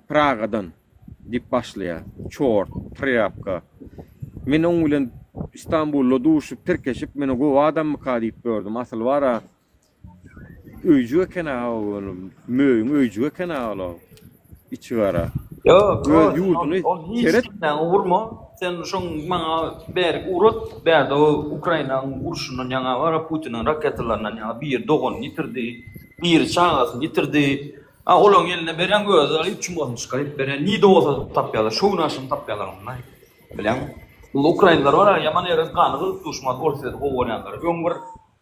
Pragadan. Diýip başlaýar. Çort, trýapka. Men oň bilen Istanbulda duşup, tirkeşip, men gowy adammyka diýip gördüm. Asyl bar-a, öýjük eken-ä ol, möýüň öýjügi eken-ä ol-a. Içigara. Ýok, Öz ol, ýurduny ol hiç seret. kimden urma. Sen şoň maňa bärik ugrat, bärde o Ukrainanyň urşundan ýaňa bar-a, Putiniň raketalaryndan ýaňa biri doganyny ýitirdi, biri çagasyny ýitirdi. A olaň eline berýäň özi alyp çumasyny çykaryp berýär nide bolsa tapýarlar şo gün agşam tapýarlar ony bilýäňmi bu ukrainler bar a ýaman erbet gany gyzyp dur şumat orsýeti gowy görýänler öň bir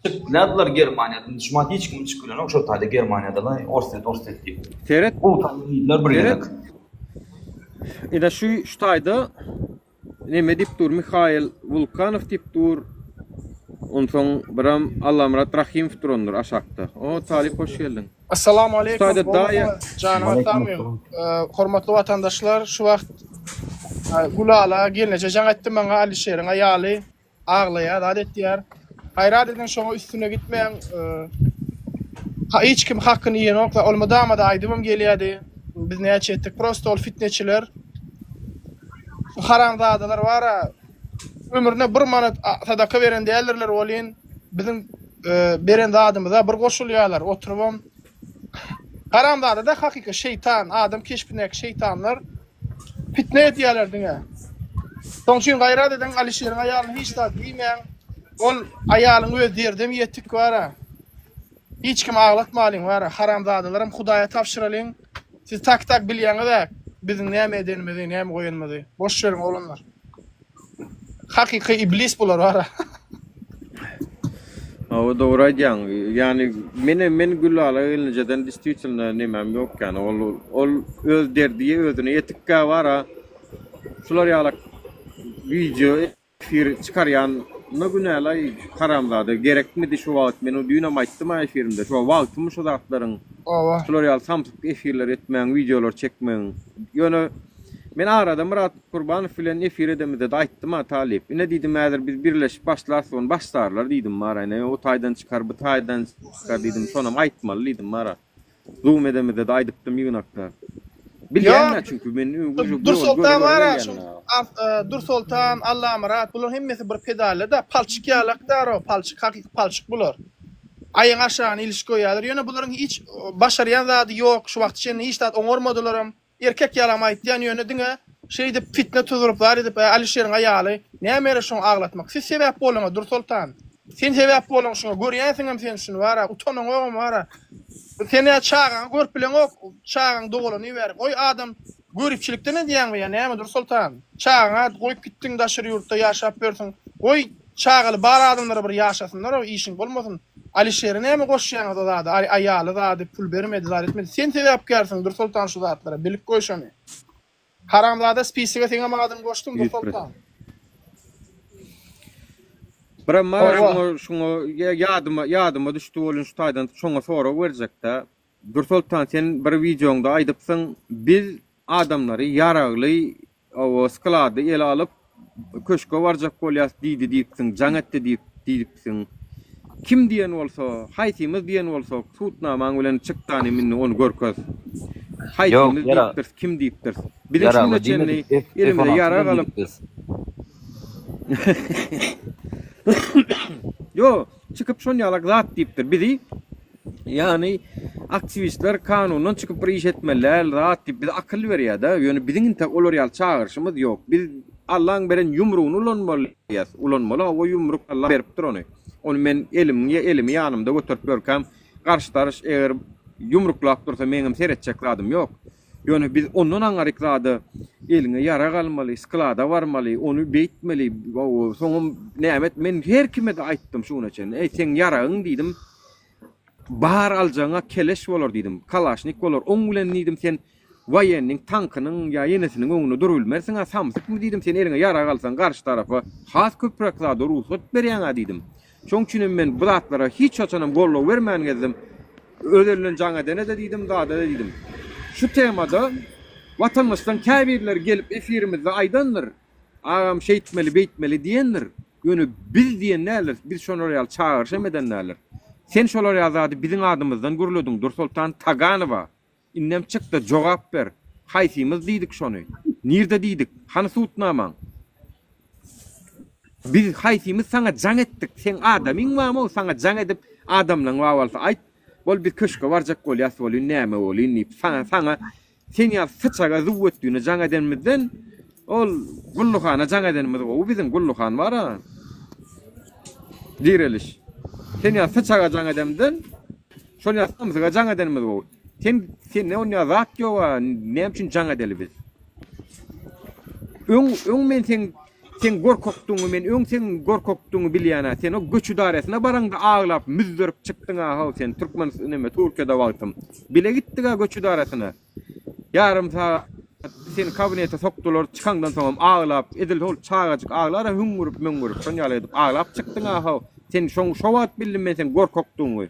çykyp germaniýadan indi şumat hiç kim çykyp bilenok şo taýda germaniýada orsýet orsýet diýip Seret gowy tanýarlar bir seret gezek. Ine şu şu taýda Neme diýip dur Mihail Wulkanow diýip dur. Onsoň biram Allamyrat Rahymow durandyr aşakda. O Talyp hoş geldiň. Assalamu aleýkum Şu taýda daýa Janyňyz sagmy? Hormatly watandaşlar şu wagt Gülala gelneje jaň etdi maňa Alişeriň aýaly aglaýar zat etýär. Gaýrat ediň şoňa üstüne gitmäň. Hiç kim hakyny iýenok ol mydama-da aýdybam gelýärdi. Biz näçe etdik prosto ol fitneçiler şu haramzadalar bara ömrüne bir manat sadaka beren däldirler welin biziň beren zadymyza bir goşulýarlar oturybam haramzada-da hakyky şeýtan adam keşbindäki şeýtanlar pitne edýärler diňe. Şoň üçin gaýrat ediň Alişeriň aýalyna hiç zat diýmäň. Ol aýalyň öz derdem ýetik bara. Hiç kimi aglatmalyň bara haramzadalaram hudaýa tabşyralyň. Siz tak tak bilýäňiz-ä biziň näme edenimizi, näme goýanymyzy. Boş beriň oglanlar. Hakyky iblis bular bara. Hawa dogry aýdýaň. Ýani men men Gülala gelnejeden diswitelno nemem ýok ýani ol ol öz derdi özüne ýetikkä bara şular ýalak wideo efir çykarýanyna günälaý haramzada gerekmidi şu wagt men düýnem aýtdym a efirimde şu wagtymy şu zatlaryň Hawa. şular ýaly samsyk efirler etmäň wideolar çekmegiň ýöne Men arada Myrat Kurbanow bilen efir edemizde-de aýtdym-a Talyp. Ine diýdim häzir biz birleşip başlarys ony başlarlar diýdim bara ine o taýdan çykar bu taýdan çykar diýdim şonam aýtmaly diýdim bara. Zoom edemizde-de aýdypdym ýygnakda. Bilýän-ä Ýok çünki men ýol göre Dursoltan göre bara gelýän şol a. Dursoltan, Allamyrat bularyň hemmesi bir pedalda-da palçyk ýalak-da palçyk hakyky palçyk bular. Aýaň aşagyna ilişik goýýarlar. Ýöne bularyň hiç başarýan zady ýok şu wagta çenli hiç zat oňarmadylaram. Erkek ýalam aýtýan ýöne diňe şeýdip fitne tuzuryp zar edip Alişeriň aýaly näme gerek şoňa aglatmak siz sebäp bolduňyz Dursoltan sen sebäp bolduň şuňa görýänsiňem sen şuny bara utanyňogam bara sen ýa çagaňy görüp bileňok çagaň dogalany bäri goý adam göripçilikden edýäňmi ýa näme Dursoltan çagaňa goýup gitdiň daşary ýurtda ýaşap ýörsüň goý çagaly bar adamlara bir ýaşasynlar işiň bolmasyn Alişeri näme goşýaňyz o zada aý aýaly zady pul bermedi zat etmedi sen sebäpkärsiň Dursoltan şu zatlara bilip goý şony Haramzada spisige seňem adyňy goşdum Dursoltan. Birem maňa Hawa. şuňa şuňa ýadyma ýadyma düşdi welin şu taýdan şoňa sorag berjekdä. Dursoltan sen bir wideoňda aýdypsyň biz adamlary ýaragly Hawa, sklady ele alyp, köşge barjak bolýas diýdi diýipsiň, jaň etdi diýip diýipsiň. Kim diýen bolsa, haýsymyz diýen bolsak, sudnamaň bilen çykdanym indi ony görkez. Ýok, Haýsymyz ýara diýipdiris, kim diýipdiris. Biziň şu ýaragly güne çenli diýmedik, F elimize F-16 ýarag bilen alyp diýdik biz. Ýok, çykyp şon ýalak zat diýipdir. Bizi Ýagny aktiwistler kanundan çykyp bir iş etmeli däl zat diýip bize akyl berýär-de. Ýöne biziň intek olar ýaly çagyryşymyz ýok. Biz Allaň beren ýumrugyny ulanmaly diýýäs. Ulanmaly hawa ýumruk Allah beripdir ony. Ony men elimiň elimi ýanymda göterip ýörkäm garşy-daryş eger ýumruklap dursa meňem seretjek zadym ýok. Ýöne biz ondan aňaryk zada eliňe ýarag almaly, sklada barmaly, ony beýtmeli, soňam näme et, men her kime-de aýtdym şu güne çenli, eý seň ýaragyň diýdim, bar aljagyňa keleş bolar diýdim, kalaşnik bolar, oň bilen diýdim sen woýenniň tankynyň ýa ýenesiniň öňünde durubilmersiň-ä, samsykmy diýdim, sen eliňe ýarag alsaň garşy tarapa has köpräk zada rugsat berýäň-ä diýdim. Şoň üçinem men bu zatlara hiç haçanam goldaw bermän gezdim. Öz elinden jaň edene-de diýdim, zada-da diýdim. Şu temada watandaşlaryň käbirleri gelip efirimizde aýdandyr, agam şeýtmeli, beýtmeli diýendir. Ýöne biz diýen däldiris, biz şolar ýaly çagyryş hem eden däldiris. Sen şolar ýaly zady biziň adymyzdan gürlediň, Dursoltan Taganowa. Indem çyk-da jogap ber. Haýsymyz diýdik şony? Nirde diýdik? Hany sudnamaň? Biz haýsymyz saňa jaň etdik? Seň adamyň barmy saňa jaň edip adamlaň bar bolsa aýt. Bol biz köşge barjak bolýas welin näme bolyn diýip saňa saňa sen ýaly syçaga züwwetdine jaň edenimizden ol Gulluhana jaň edenimiz gowy biziň Gulluhan bar-a. Direliş. Sen ýaly syçaga jaň edemden şol ýaly samsyga jaň edenimiz gowy. Sen sende onýa zat ýoga näme üçin jaň edeli biz? Öň öň men seň seň gorkakdygyňy men öň seň gorkakdygyňy bilýän-ä. Sen o göç ydaresine baraňda aglap müzzerip çykdyň-a how sen türkmen neme Türkiýede wagtym. Bile gitdik-ä göç ydaresine. Ýarym sagat seni kabinete sokdular, çykaňdan soňam aglap edil hol çagajyk aglar-a hüňňürip-müňňürip şon ýaly edip aglap çykdyň-a how. Sen şoň şo wagt bildim men seň gorkakdygyňy.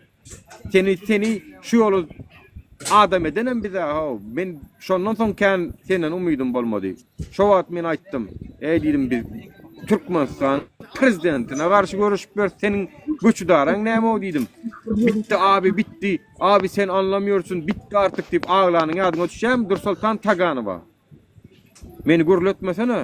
Seni seni şu ýola adam edenem bize how. Men şondan soň kän senden umydym bolmady. Şo wagt men aýtdym. Eý diýdim biz Türkmenistan prezidentine garşy göreşip ýörüs seniň göçüdaraň näme o diýdim. Bitdi abi bitdi. Abi sen anlamıyorsun bitdi artyk diýip aglanyň ýadyňa düşýärmi Dursoltan Taganowa. Meni gürletmesene.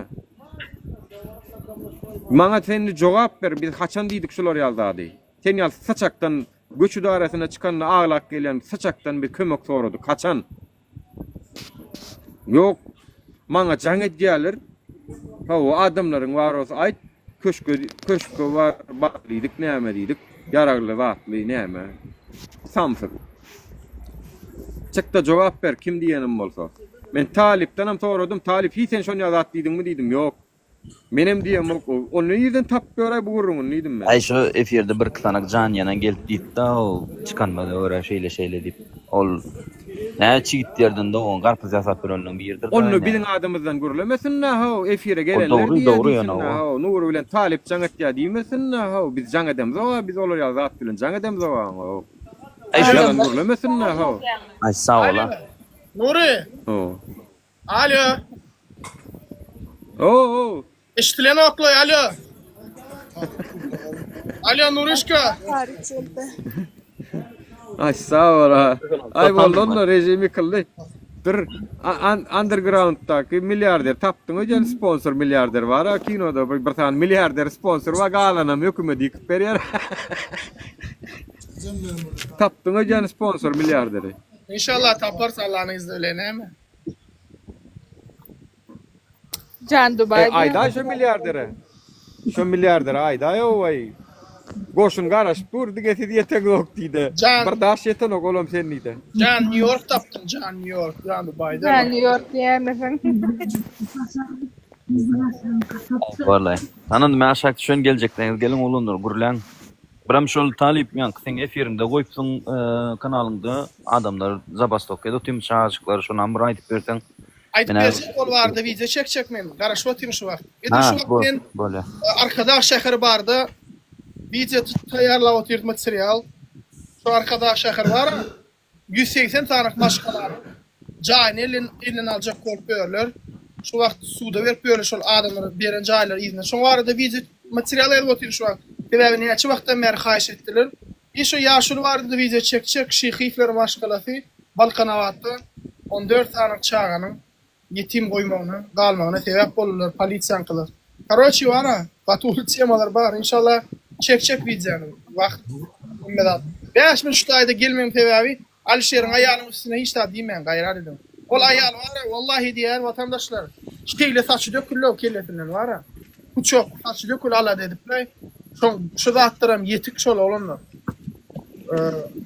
Maňa sen indi jogap ber biz haçan diýdik şular ýaly zady. Sen ýaly syçakdan göç ydaresyna çykanda aglap gelýän syçakdan biz kömek soradyk haçan. Ýok maňa jaň edýäler. Hawa adamlaryň bar bolsa aýt köşke köşke bar bar diýdik näme diýdik ýaragly zatly näme samsyk. Çykda jogap ber kim diýenim bolsa. Men talypdanam soradym talyp hiý sen şonýa zat diýdiňmi diýdim ýok. Menem diýemok ol nirden tapyp ýöräý bu gürrüňini diýdim men. Aý şo efirde birki sanak jan ýanan gelip diýipdi ol çykanymyza görä şeýle şeýle diýip. Ol nä çigit ýerden dogan garpyz ýasap ýörenleň biridir Onda biziň adymyzdan gürlemesin-dä how efire Ol gelenler dogry diýýä dogry ýöne diýsin-dä o. how Nury bilen Talyp jaň etýä diýmesin-dä how biz jaň edemzog-a biz olar ýaly zat bilen jaň edemzog-a how. Aý şo Ýalan gürlemesin-dä how. Aý sag bol-a. Nury. How. Alo. Oo. Eşidilenokloý alo. Alo Nurişka. Ay sag bol ha. Ay boldy onda rejim ýykyldy. Bir undergrounddaky milliarder tapdyň öýdýän sponsor milliarder bar ha kinoda bir, bir sany milliarder sponsor bar galanam hökümet ýykyp berýär. Tapdyň öýdýän sponsor milliarderi. Inşallah taparys Allanyň izni bilen näme. Jan E, Dubaý aýdaý şo milliardere. Şo milliardere aýdaý owaý. Goşun garaşyp dur diňe siz ýeteňzok diýdi. Jan Bir daş ýetenok olam sen diýdi. Jan New York tapdym Jan New York Jan Dubaýda Jan New York diýäýmeseň. Wallay. Tanadym men aşak düşen geljekdeňiz geliň oglanlar gürläň. Biram şol talyp ýaňky seň efiriňde goýupsyň kanalyňda adamlar zabastowka edip otyrmyş çagajyklar şonam bir aýdyp berseň Aýdyp menä berjek ol barada wideo çekjek men garaşyp otyryn şu wagt. Edil Ha şu wagt bol men bolýa. Arkadag şäheri barada wideo taýýarlap otyryn material. Şu Arkadag şäheri bar 180 sany maşgalanyň jaýyny elden elinden aljak bolup ýörler. Şu wagt suda berip ýörler şol adamlara beren jaýlary yzyna. Şoň barada wideo material ýazyp otyryn şu wagt. Sebäbi näçe wagtdan bäri haýyş etdiler. I şu ýaşuly barada-da wideo çekjek Şyhyýewleriň maşgalasy Balkanabatda 14 sany çaganyň ýetim goýmagyna, galmagyna sebäp boldular polisiýaňkylar. Karoçi bar-a, gaty uly temalar bar. Inşallah çekjek wideony. Wagt hemme zat. 5000 şu taýda gelmegiň sebäbi Alişeriň aýalyň üstüne hiç zat diýmäň gaýrat ediň. Ol aýal bar-a, wallahi diýýän watandaşlar, şeýle saçy döküldi-ow kellesinden bar-a. Puçok, saçy döküldi alada edipleý. Şoň şu zatlaram ýetik şol oglanlar.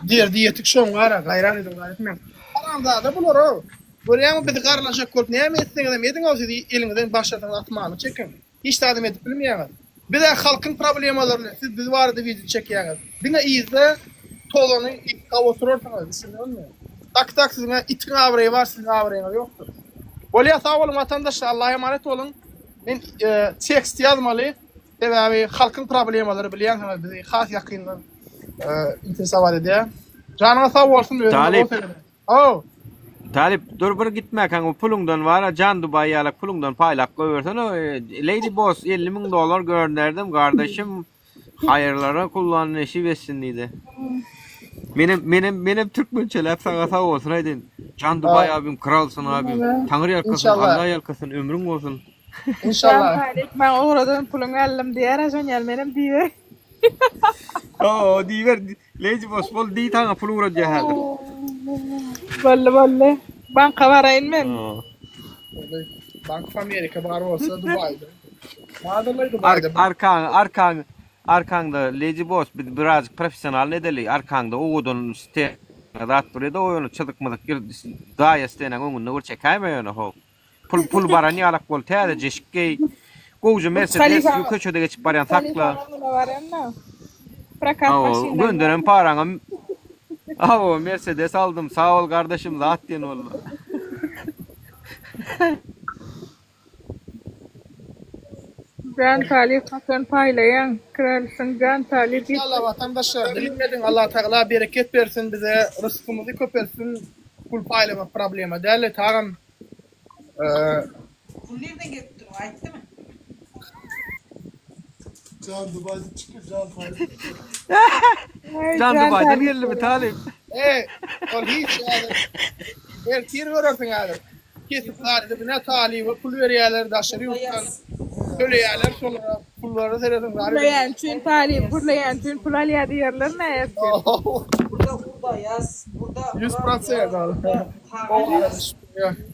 Derdi ýetik şoň bar-a, gaýrat ediň gaýrat etmäň. Haramzada bular-ow. Görýäňmi bizi garalajak bolup näme etseňizem ediňow siz eliňizden başarsaňyz asmana çekiň. Hiç zadam edip bilmeýäňiz. Bizä halkyň problemalary bilen siz biz barada wideo çekýäňiz. Diňe yzda tozany ysgap oturarsyňyz düşündiňizmi? Tak tak siziňä itiň abraýy bar siziň abraýyňyz ýokdur. Bolýa sag boluň watandaşlar Allaha emanet boluň. Men tekst ýazmaly sebäbi halkyň problemalary bilýänsiňiz bizi has ýakyndan interesowat edýär. Janyňyz sag bolsun özüňize Talyp. gowy serediň. Haw. Talyp dur bir gitmäkäň bu puluňdan bara Jan Dubaý ýalak puluňdan paýlap goýbersene Lady Boss 50 müň dollar gönderdim gardaşym haýyrlara kullan nesip etsin diýdi. Menem menem menem türkmençeläp saňa sag bolsun aýdaýyn. Jan Dubaý abim kralsyn abim. Taňry ýalkasyn Inşallah. Allah ýalkasyn ömrüň bolsun. Inşallah. Jan Talyp maňa ugradan puluňy aldym diýer-ä şon ýaly menem diýiber. Hawa diýiber Lady boss bol diý saňa pul ugradýar häzir. Boldy boldy. Banka baraýyn men. Bank of America bar bolsa Dubaýda. Bardyr Dubaýda. Arkaň arkaň arkaňda Lady boss biz birazjyk professional edeli arkaňda owadan stena zat dur edi o ýöne çyzyk myzyk zaýa stenaň öňünde bir çekäýme ýöne how. Pul pul baran ýalak bol täzeje eşik geý. Gowja Mercedes ýu köçede geçip barýan sakla. Prokat Hawa, maşynlary gönderen paraňam Hawa, Mercedes aldym. Sag bol gardaşym zat diýen boldy. Jan talyp haçan paýlaýaň kralsyň jan talyp Inşallah watandaşlar dilim ediň Allah Tagala bereket bersin bize rysgymyzy köpeltsin pul paýlamak problema däl tagam Pul nirden gelip dur aýtdymy. Jan Dubaýdan çykyp jan talyp. Jan Dubaýdan geldimi talyp. Eý ol hiç häzir ertir görersiň häzir. Kesip zadyny bine talyba pul berýärler daşary ýurtdan töleýärler şolara pullara serediň zar ediň. Gürleýän üçin talyp gürleýän üçin pul alýar diýerler nä ertir. Burada Urda ýaz, burada Ýüz Myrat prosent ýaz, al. burada Tagan ýaz,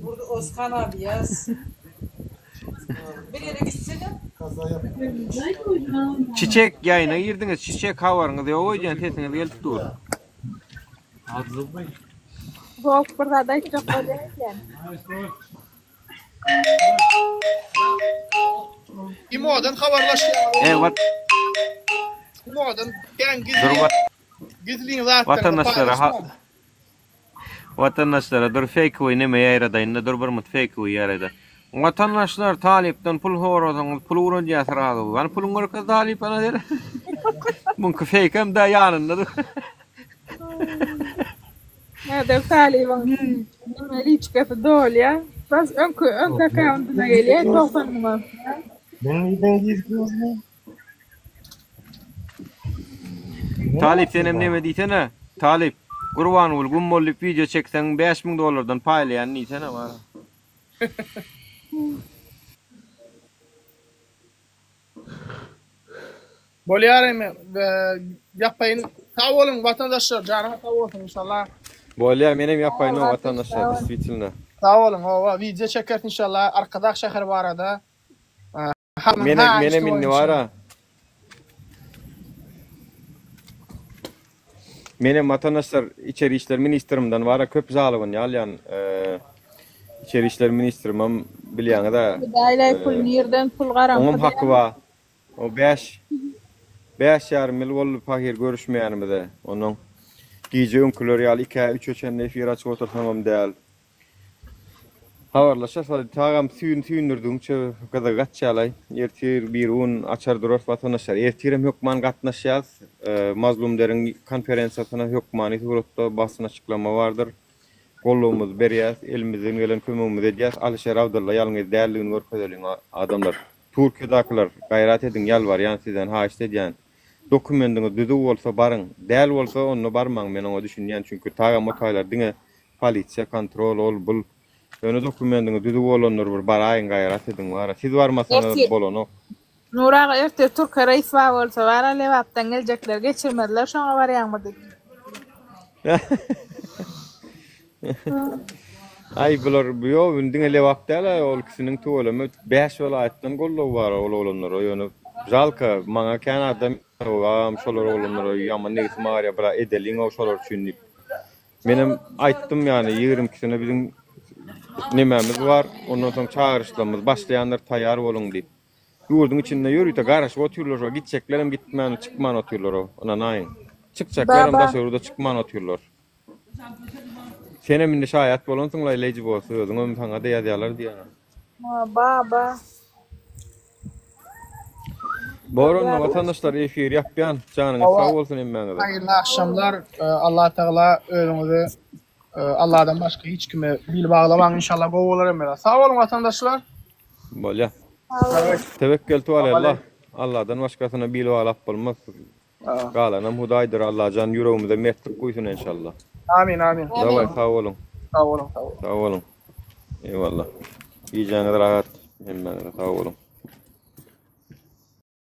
burada Oskan abi ýaz. Bir ýere gitsene. Çiçek ýaýyna girdiňiz Çiçek habaryňyz ýok öýdýän sesiňiz gelip dur. Bok bir zat aýtjak bolýan eken. Imodan habarlaşýaňyz. E wat Imodan kän Dur gizlin wat gizlin zatlaryňyzy watandaşlara ha paýlaşmaň. Watandaşlara dur feýkowy neme ýaýradaýynda dur bir mut feýkowy ýaýrada. Watandaşlar talypdan pul sorasaňyz pul ugradýar srazu. Hany puluňy görkez talyp ana sere. Muňky feýkem da ýanynda dur. Näder talybyň neme liçkasy dolýa. Bas öňki öňki akkauntyna gelýä 90 müňe. Men nirden girip ýörün? Talyp senem neme diýsene. Talyp Gurbanguly gum bol diýip wideo çekseň 5000 dollardan paýlaýan diýsene bara. Bolýar emi ýapaýyn. Sag boluň watandaşlar janyňyz sag bolsun inşallah. Bolýar menem ýapaýyn o watandaşlar deswitilno. Sag boluň hawa wideo çekeris inşallah Arkadag şäheri barada. Menem menem indi bara. Menem watandaşlar içeri işler ministrimden bara köp žalobany alýan. Içeri işler ministrimem bilýäňiz-ä. Hudaýlaý pul nirden pul garaňky Oňam haky diýýäňmi? bar. O bäş, bäş ýarym ýyl boldy pahyr görüşmeýänimize. Onnoň gije öňküler ýaly ikä, üçe çenli efir açyp otursamam däl. Habarlaşarys hadi tagam süýn süýndürdigiňçe gyzygy gaçýalaý. Ertir birigün açar durarys watandaşlar. Ertirem hökman gatnaşýas. Mazlumderiň konferensiýasyna hökmany suratda basyn açyklama bardyr. Gollawymyzy berýäs, elimizden gelen kömegimizi edýäs. Alyşer Abdylla ýalňyz däldigini görkezeliň adamlar. Türkiýedakylar gaýrat ediň ýalbarýan sizden haýyşt edýän. Dokumendiňiz düzüw bolsa baryň. Däl bolsa onda barmaň men oňa düşünýän çünki tagam o taýlar diňe polisiýa kontrol ol bul. Ýöne dokumendiňiz düzüw bolandyr bir baraýyň gaýrat ediň bara. Siz barmasaňyz Ertir bolanok. Nur aga ertir türke reýs bar bolsa bara Lebapdan geljekler geçirmezler şoňa barýaňmy diýip. Aý bular ýok indi diňe Lebap däl-ä ol ikisiniň tüweleme 5 welaýatdan goldaw bar ol oglanlara ýöne žalka maňa kän adam agam şolar oglanlara ýaman nebsim agyrýar bira edeliň-ow şolar üçin diýip. Menem aýtdym ýany 22-sine biziň nemämiz bar ondan soň çagyryşlarymyz başlaýandyr taýýar boluň diýip. Ýurduň içinde ýörite garaşyp otyrlar şo gitjeklerem gitmän çykman otyrlar-ow ynanaýyň. Çykjaklaram Baba. daşary ýurda çykman otyrlar. Senem indi şaýat bolansyňlaý Lady Boss özüňem saňada ýazýalar diýýän. Baba. Bor onda watandaşlar efiri ýapýan. Janyňyz sag bolsun hemmäňize. Haýyrly agşamlar. Allah Tagala özüňizi Allahdan başga hiç kime bil baglamaň inşallah gowy bolar hemmeler. Sag boluň watandaşlar. Bolýa. Tewekkeltu alallah. Allahdan başgasyna bil baglap bolmaz. Galanam Hudaýdyr Allajan ýüregimize mertlik guýsun enşalla. Amin amin. Daway sag boluň. Sag boluň sag boluň. Sag boluň. Eýwallah. Gijäňiz rahat hemmäňize sag boluň.